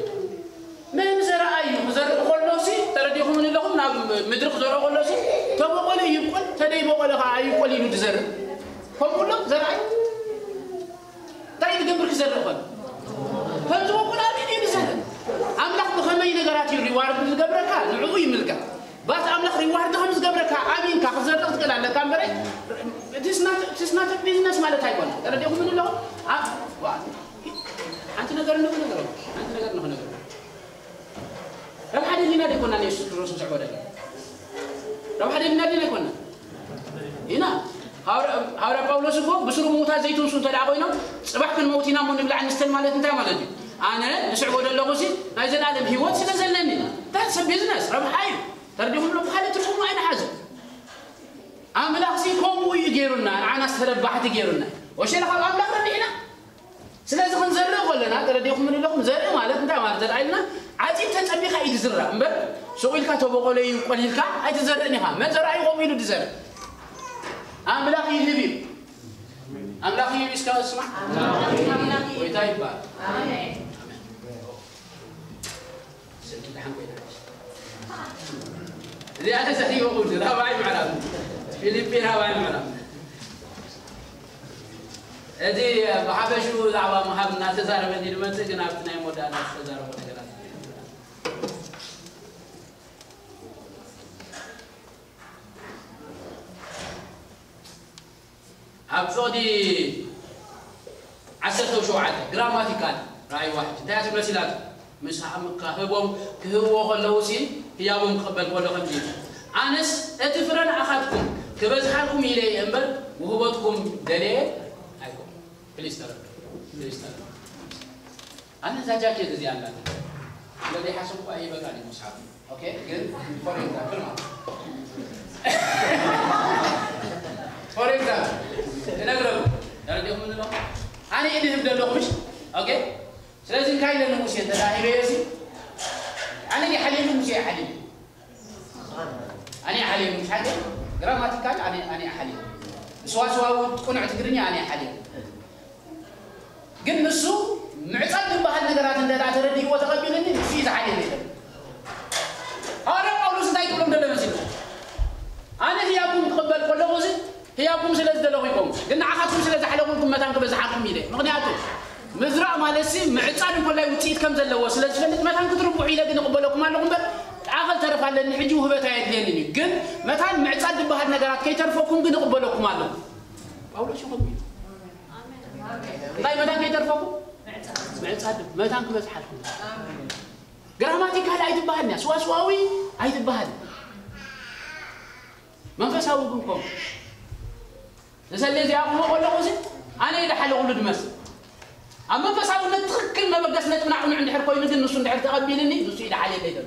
መን ዘርኣ እዩ ክዘርእ ከሎሲ ተረዲኹም ኣለኹም ናብ ምድሪ ክዘርኦ ከሎሲ ተበቆለ ይብቆል ተደይበቆለ ከዓ ይብቆል ኢሉ ዝዘርእ ከምኡ ኣሎ ዘርኣይ እንታይ ዝገብር ክዘርእ ከሎ ከም ዝበቁል ኣሚን እዩ ዝዘርእ ኣምላኽ ብኸመይ ነገራት እዩ ሪዋርድ ዝገብረካ ንዕኡ ይምልከት ባት ኣምላኽ ሪዋርድ ከም ዝገብረካ ኣሚንካ ክዘርእ ክትክእል ኣለካ እምበረ ትስናተ ቢዝነስ ማለት ኣይኮነ ተረዲኹም ኣለኹም ሓንቲ ነገር ንኽነገሮም ሓንቲ ነገር ንኽነገሮም ረብሓ ደሊና ደይኮና ንየሱስ ክርስቶስ ንስዕቦ ደለ ረብሓ ደሊና ደና ኣይኮና ኢና ሃብረ ጳውሎስ እኮ ብስሩ ምውታት ዘይትንሱ እንተ ደኣ ኮይኖም ፅባሕ ክንመውት ኢና እሞ ንብላዕ ንስተን ማለት እንታይ ማለት እዩ ኣነ ንስዕቦ ደለኹ ሲ ናይ ዘላለም ህይወት ስለ ዘለኒ that's business ረብሓ እዩ ተርዲኹም ሎ ብካልእ ትርጉም ኣይንሓዝ ኣምላኽ ሲ ከምኡ እዩ ገይሩና ንዓና ዝተረባሕቲ ገይሩና ወሸለ ካብ ኣምላኽ ረዲዕና ስለዚ ክንዘርእ ከለና ተረዲኹም ንለኹም ዘርኢ ማለት እንታይ ማለት ዘርኣ ኢልና ዓፂድ ተፀቢኻ እዩ ዝዝራእ እምበር ሱቕ ኢልካ ተበቆሎ እዩ ቆሊልካ ኣይትዘርእን ኢኻ መን ዘርኣ እዩ ከምኡ ኢሉ ዝዘርእ ኣምላኽ ይህብ እዩ ኣምላኽ ይህብ እስካ ስማዕ ጎይታ ይባል ስልኪ ደሓን ኮይና እዚኣ ተሰሒቦ ቁድ ራባይ ምዕራብ ፊሊፒ ራባይ ምዕራብ እዚ ብሓፈሽኡ ዛዕባ ምሃብ እናተዛረበ እንዲ ዝመፅእ ግን ኣብቲ ናይ መወዳእታ ዝተዛረቦ ነገራት ኣብ ፍቕዲ ዓሰርተ ሸውዓተ ግራማቲካል ራእይዋ ሕጂ እንታይ እያ ትመስል ኢላቶ ምስ ክህቦም ክህብዎ ከለዉ ሲ ህያቦም ክቕበል ከሎ ከምዚ ኢሉ ኣነስ እቲ ፍረ ንኣኻትኩም ክበዝሓልኩም ኢለ እየ እምበር ውህበትኩም ደለየ ኣይኮን ፕሊስ ተረዱ ፕሊስ ተረዱ ኣነ እዛ ጃኬት እዚኣ ኣላትኒ ስለ ዘይሓሰብኩ ኣይበቃን እዩ ምስሓብ ኦኬ ግን ፎር ኤግዛምፕል ማለት ፎር ኤግዛምፕል እነግረኩም ተረዲኹም ንሎ ኣነ እየ ድህብ ዘለኹ ምሽ ኦኬ ስለዚ እንታይ ኢለ ንሙሴ እንተ ሂበዮ ሲ ኣነ ሓልየሉ ሙሴ ሓልየሉ ኣነ ሓልየሉ ምሽ ሓደ ግራማቲካል ኣነ ኣነ ሓልየሉ ስዋስዋዊ ቁኑዕ ትግርኛ ኣነ ሓልየሉ ግን ንሱ ምዕጻድ ዝበሃል ነገራት እንተ ተረዲእዎ ተቐቢሉኒ ንሱ እዩ ዝሓልየኒ ይብል። ሃዋርያ ጳውሎስ እንታይ ክብሎም ደሎ መሲሉ ኣነ ህያብኩም ክቕበል ከለኹ እዚ ህያብኩም ስለ ዝደለኹ ይኮም ግን ንዓኻትኩም ስለ ዝሓለኹልኩም መታን ክበዝሓልኩም ኢለ ምኽንያቱ ምዝራእ ማለት ሲ ምዕጻድ እንኮላይ ውፅኢት ከም ዘለዎ ስለ ዝፈልጥ መታን ክትርብሑ ኢለ ግን እቕበለኩም ኣለኹ እምበር ኣኸል ተረፍ ኣለኒ ሕጂ ውህበት ኣየድልየንን እዩ ግን መታን ምዕጻድ ዝበሃል ነገራት ከይተርፈኩም ግን እቕበለኩም ኣለኹ ጳውሎስ ይኹም እዩ እንታይ መታን ከይተርፈኩም? ምዕጻድ። መታን ክበዝሓልኩም። ግራማቲካል ኣይትበሃልን እያ፣ ስዋስዋዊ ኣይትበሃልን። መንፈሳዊ ግን ከምኡ። ንሰለ እዚኣ ክብሎ ከለኹ እዚ ኣነ እየ ደሓለ ኩሉ ድመስል። ኣብ መንፈሳውነት ትኽክል መበገስ ነጥብና ቅኑዕ እንድሕር ኮይኑ ግን ንሱ እንድሕር ተቐቢልኒ ንሱ እዩ ደሓለ የለይ ዘሎ።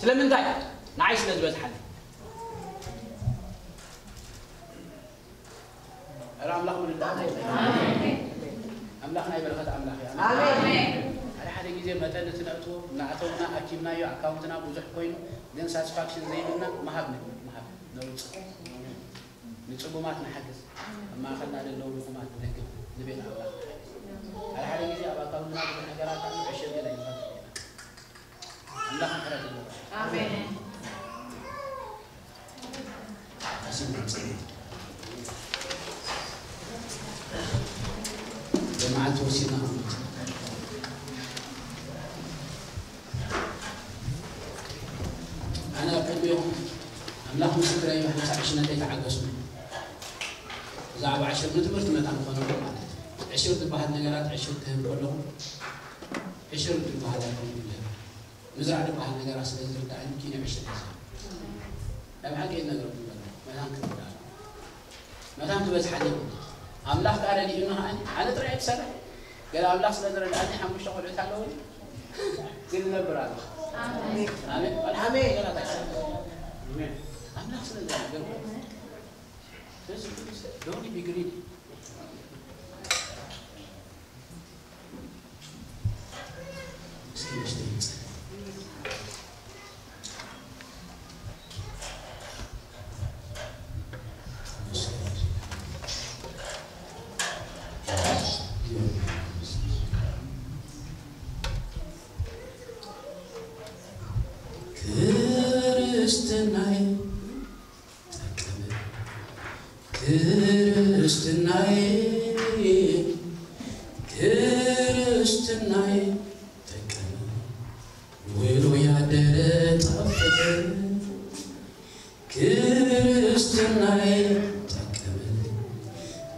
ስለምንታይ? ንዓይ ስለ ዝበዝሓለይ። ኧረ ኣምላኽ ምንዳ ኣምላኽ ናይ በረኸት ኣምላኽ እዩ። ኣሜን። ሓደ ሓደ ግዜ መጠን እቲ ነእትዎ እናእተውና ኣኪብናዮ ኣካውንትና ብዙሕ ኮይኑ ግን ሳትስፋክሽን ዘይብልና ምሃብ ንብል ምሃብ ነውፅእ። ንፅጉማት ንሓግዝ፣ ኣብ ማእኸልና ዘለዉ ድኹማት ንደግፍ፣ ንቤት ኣምላኽ ንሓግዝ። ሓደ ሓደ ግዜ ኣብ ኣካውንትና ብዙሕ ነገራት ኣሎ፣ ዕሽር ግን ኣይንፈልጥን ኢና። ኣምላኽ ምሕረት ይግበረልና። ኣሜን። ቀሲና ንጸሊ። ብመዓልቲ ወሲድና ክንሞት። ኣነ ኣብ ቅድሚኹም ኣምላኽ ምስክረይ እዩ፣ ሓንሳብ ዕሽነተይ ተዓገሱ። ብዛዕባ ዕሽር ንትምህርቲ መታን ክኾነኩም ማለት እዩ። ዕሽር ዝበሃል ነገራት ዕሽር ክህብ ከለኹ ዕሽር ዝበሃል ኣይኮነን ክህብ። ምዝራዕ ዝበሃል ነገራት ስለ ዝርዳእኒ ኪነ ዕሽር እየ ዝህብ። ናይ ብሓቂ እየ ዝነግረኩም ዘለኹ። መታን ክርዳእ። መታን ክበዝሓኒ ይኽእል። ኣምላኽ ከኣ ረዲኡኒ ከኣ ኣነ ጥራይ እየ ዝሰርሕ። ገለ ኣምላኽ ስለ ዝረድኣኒ ሓሙሽተ ቆልዑት ኣለዉኒ። ግን እነብር ኣለኹ። ኣሜን። ኣሜን። ኣሜን። ገላታ ይሰርሕ። ኣሜን። ኣምላኽ ስለ ዝረድኣኒ። ስለዚ don't be greedy። እስኪ ንእሽተይ ንጸሊ። ክርስትናይ ጠቀመ፣ ክርስትናይ፣ ክርስትናይ ጠቀመ፣ ውሎ ያደረ ጣፈጠ። ክርስትናይ ጠቀመ፣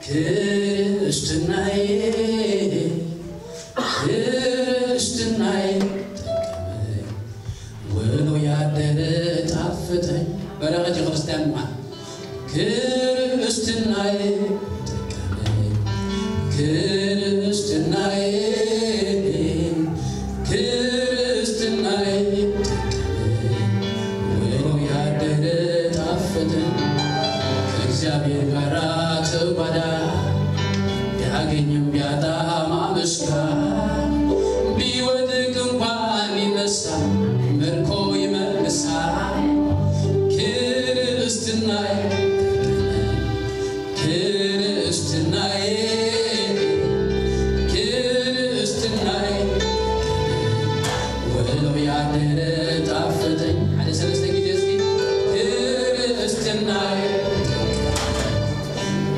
ክርስትናይ፣ ክርስትናይ ጠቀመ፣ ውሎ ያደረ ጣፈጠኝ። በረኸት የክርስቲያን ማን? ክርስትናይ ጠቀመ፣ ክርስትናይ፣ ክርስትናይ ጠቀመ፣ ውሎ ያደረ ጣፈጠኝ። ከእግዚአብሔር ጋራ ተጓዳ ቢያገኝም ቢያጣ ማመስገን፣ ቢወድቅ እንኳን ይነሳ ምርኮ ይመልሳል። ክርስትናይ፣ ክርስትናይ፣ ክርስትናይ ውሎ ያደረ ጣፈጠኝ። ሓደ ሰለስተ ጊዜ እስኪ ክርስትናይ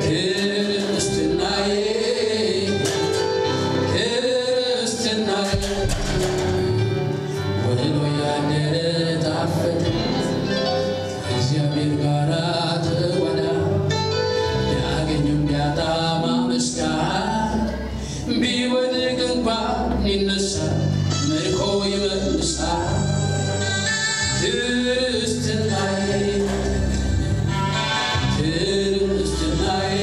ክርስትናይ፣ ክርስትናይ ውሎ ያደረ ጣፈጠ። ከእግዚአብሔር ጋራ ተጓዳ ቢያገኝም ቢያጣ ማመስገን፣ ቢወድቅ እንኳን ይነሳ ምርኮ ይመልሳል። ክርስትናይ፣ ክርስትናይ፣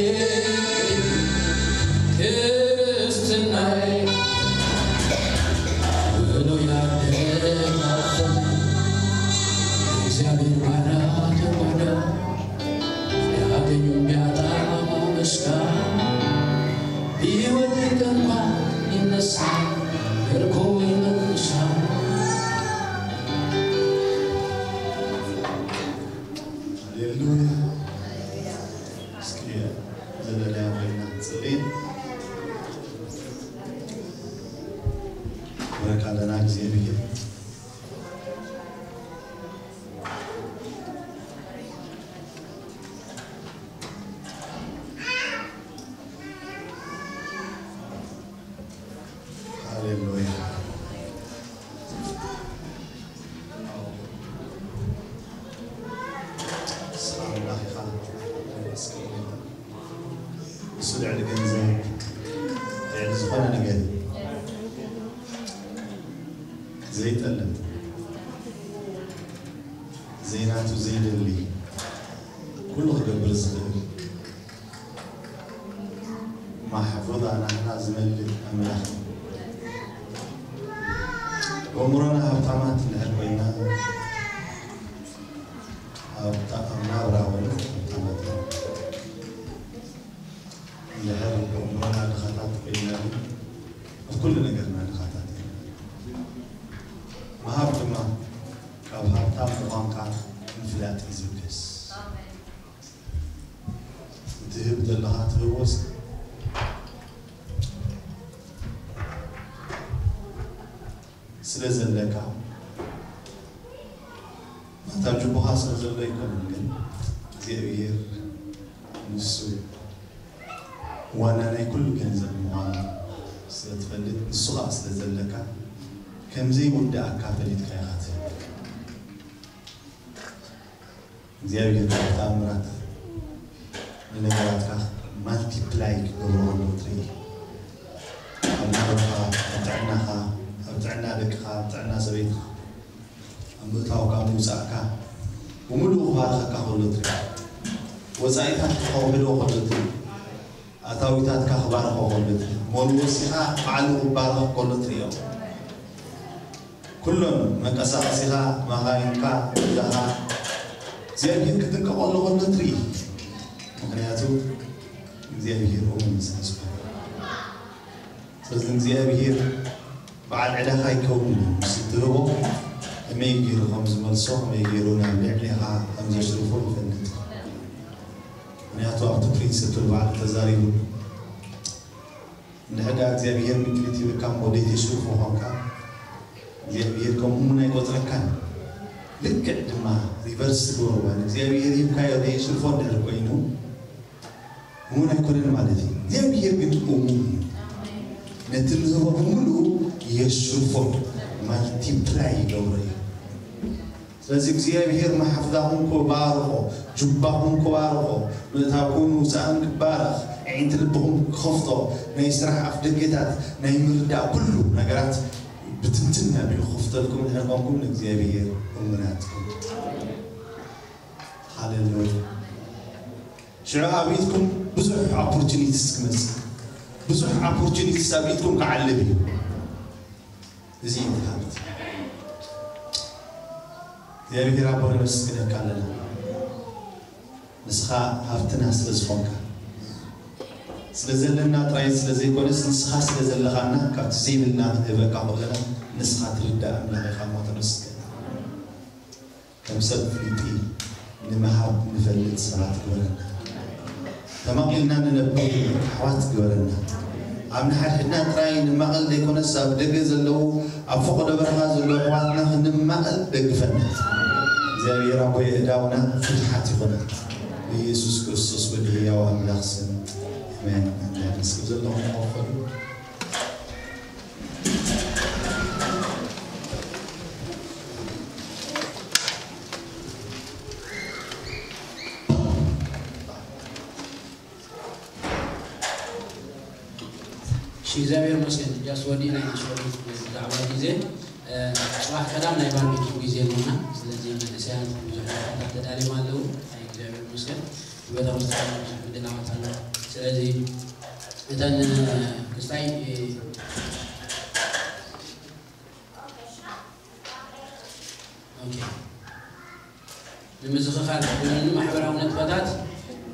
ክርስትናይ ውሎ ያደረ ጣፈጠ። ከእግዚአብሔር ጋራ ተጓዳ ቢያገኝም ቢያጣ ማመስገን፣ ቢወድቅ እንኳን ይነሳ ምርኮ ይመልሳል። ሃሌሉያ። እስኪ ዘለናዮ ኮይና ንጽሊ። ክብረካ ኣለና ግዜ ንህብ። ሃሌሉያ። ስለ ኣምላኽ ኢኻ። ንሱ ልዕሊ ገንዘብ፣ ልዕሊ ዝኾነ ነገር እዩ። ዘይጠልም፣ ዘይናቱ ዘይደሊ፣ ኩሉ ክገብር ዝኽእል፣ ማሕፉዛ ናህና ዝመልእ ኣምላኽ። ኣእምሮና ሃብታማት እንድሕር ኮይና፣ ኣብታ ኣብ ናብራ እውን ሃብታማት ኢና። እንድሕር ኣእምሮና ድኻታት ኮይና ግን ኣብ ኩሉ ነገርና ድኻታት ኢና። ምሃብ ድማ ካብ ሃብታም ምዃንካ ምፍላጥ እዩ ዝብገስ። ትህብ ዘለኻ ትህቦስ ስለ ዘለካ፣ ናታ ጅቡኻ ስለ ዘሎ ኣይኮነን፣ ግን እግዚኣብሔር ንሱ ዋና ናይ ኩሉ ገንዘብ ምዃኑ ስለ ትፈልጥ፣ ንሱ ኸኣ ስለ ዘለካ፣ ከም ዘይውዳኣካ ፈሊጥካ ኢኻ ትህብ። እግዚኣብሔር ብተኣምራት ንነገራትካ ማልቲፕላይ ክገብሮ ከሎ ትርኢ። ኣብ ናብራኻ፣ ኣብ ጥዕናኻ፣ ኣብ ጥዕና ደቅኻ፣ ኣብ ጥዕና ሰበይትኻ፣ ኣብ ምእታውካ፣ ኣብ ምውጻእካ፣ ብምሉኡ ክባርኸካ ከሎ ትርኢ። ወጻኢታትካ ከውሕዶ ከሎ ትርኢ። ኣታዊታትካ ክባርኾ ከሎ ትርኢ። ሞልወሲኻ ባዕሉ ክባረኽ ከሎ ትርእዮ። ኩሎም መንቀሳቐሲኻ፣ መኻይንካ፣ ገዛኻ እግዚኣብሔር ክጥንቀቐሉ ከሎ ትርኢ። ምኽንያቱ እግዚኣብሔር እሙን ስለ ዝኾነ። ስለዚ እግዚኣብሔር በዓል ዕዳኻ ኣይከውንን እዩ። ምስ እትህቦ ከመይ ገይሩ ከም ዝመልሶ፣ ከመይ ገይሩ ናብ ልዕሌኻ ከም ዘሽርፎ ይፈልጥ። ምኽንያቱ ኣብቲ ፕሪንስፕል ባዕሉ ተዛሪቡ። እንድሕር ደኣ እግዚኣብሔር ምክሊት ሂብካ እሞ ደይተሽርፎ ኾንካ፣ እግዚኣብሔር ከም እሙን ኣይቆጽረካን። ልክዕ ድማ ሪቨርስ ትገብሮ፣ እግዚኣብሔር ሂብካዮ ደየሽርፎ እንድሕር ኮይኑ፣ እሙን ኣይኮነን ማለት እዩ። እግዚኣብሔር ግን እሙን እዩ። ነቲ ንህቦ ብምሉኡ የሽርፎ፣ ማልቲፕላይ ይገብሮ እዩ። ስለዚ እግዚኣብሔር መሓፍዛኹም ክባርኾ፣ ጁባኹም ክባርኾ፣ ምእታውኩም ውፃእን ክባረኽ፣ ኣዒንቲ ልብኹም ክኸፍቶ፣ ናይ ስራሕ ኣፍ ደገታት፣ ናይ ምርዳእ ኩሉ ነገራት ብትንትን ኣቢሉ ክኸፍተልኩም እንድሕር ኮንኩም ንእግዚኣብሔር እሙናት ኩኑ። ሃሌሉያ። ሽዑ ኣብ ኢድኩም ብዙሕ ኦፖርቹኒቲስ ክመጽእ፣ ብዙሕ ኦፖርቹኒቲስ ኣብ ኢድኩም ክዓልብ እዩ። እዚ እዩ እቲ ሃብቲ። እግዚኣብሔር ኣቦ ነመስግነካ ኣለና። ንስኻ ሃብትና ስለ ዝኾንካ፣ ስለ ዘለና ጥራይ ስለ ዘይኮነስ፣ ንስኻ ስለ ዘለኻና ካብቲ ዘይብልና ክንህበካ ከለና ንስኻ ትርዳእ ኣምላኽ ኢኻ እሞ ተመስገን። ከም ሰብ ፍልጢ ንምሃብ ንፈልጥ ሰባት ግበረና። ተማቒልና ንነብር ኣሕዋት ግበረና። ኣብ ንሓድሕድና ጥራይ ንማቐል ዘይኮነስ፣ ኣብ ደገ ዘለዉ፣ ኣብ ፈቐዶ በረኻ ዘለዉ ኣሕዋትና ክንማቐል ደግፈና። እግዚኣብሔር ኣቦይ፣ ኣእዳውና ፍትሓት ይኹና። ብኢየሱስ ክርስቶስ ወዲ ህያው ኣምላኽ ስም፣ ኣሜን። ኣሜን። እስኪ ዘለኹም ክኸፈሉ። እሺ፣ እግዚኣብሔር ይመስገን። ጃስ ወዲእና ኢና ሽዑ ብዛዕባ ግዜ፣ እ፣ ጽባሕ ቀዳም ናይ ባርቤኪው ግዜ ኣለና። ስለዚ መንእሰያት ብዙሕ ነገራት ተዳልዮም ኣለዉ። ናይ እግዚኣብሔር ይመስገን። ብቤተ ክርስቲያን ብዙሕ ምድላዋት ኣሎ። ስለዚ እተን፣ እ፣ ክስታይ፣ እ፣ ኦኬ። ንምዝኽኻር ዝግበረኒ ማሕበራዊ ነጥበታት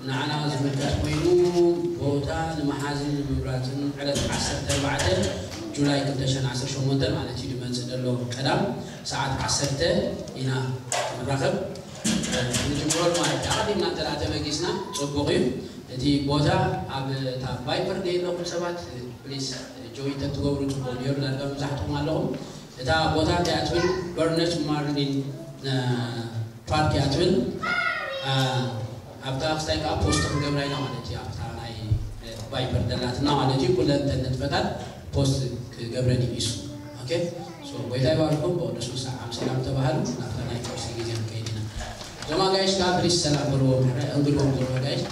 ንዓና ዝምልከት ኮይኑ፣ ቦታ ንምሓዝን ንምምራጽን ዕለት ዓሰርተ ኣርባዕተ ጁላይ ክልተ ሽሕን ዓሰርተ ሸሞንተን ማለት እዩ፣ ዝመጽእ ዘሎ ቀዳም ሰዓት ዓሰርተ ኢና ክንራኸብ። ንጅምሮ ማለት እዩ። ኣቐዲምና እንተ ደኣ ተበጊስና ጽቡቕ እዩ። እቲ ቦታ ኣብ እታ ቫይበር ደየለኹም ሰባት፣ ፕሊስ ጆይን ተትገብሩ ጽቡቕ ነይሩ። ዳርጋ መብዛሕትኹም ኣለኹም። እታ ቦታ እንታይ እያ ትብል? በርነች ማርሊን፣ እ፣ ፓርክ እያ ትብል። እ፣ ኣብታ ክስታይ ከኣ ፖስት ክንገብራ ኢና ማለት እዩ። ኣብታ ናይ፣ እ፣ ቫይበር ደላትና ማለት እዩ። ኩለን እተን ንጥፈታት ፖስት ክገብረን እዩ እሱ። ኦኬ። ሶ፣ ጎይታ ይባርኩም። ብቅዱስ ምሳሕ ኣብ ሰላም ተባሃሉ። ናብታ ናይ ቁርሲ ግዜ ክንከይድ ኢና። እዞም ኣጋይሽ ከኣ ፕሊስ ሰላም በልዎም። ሕራይ እንግድዎም እዞም ኣጋይሽ።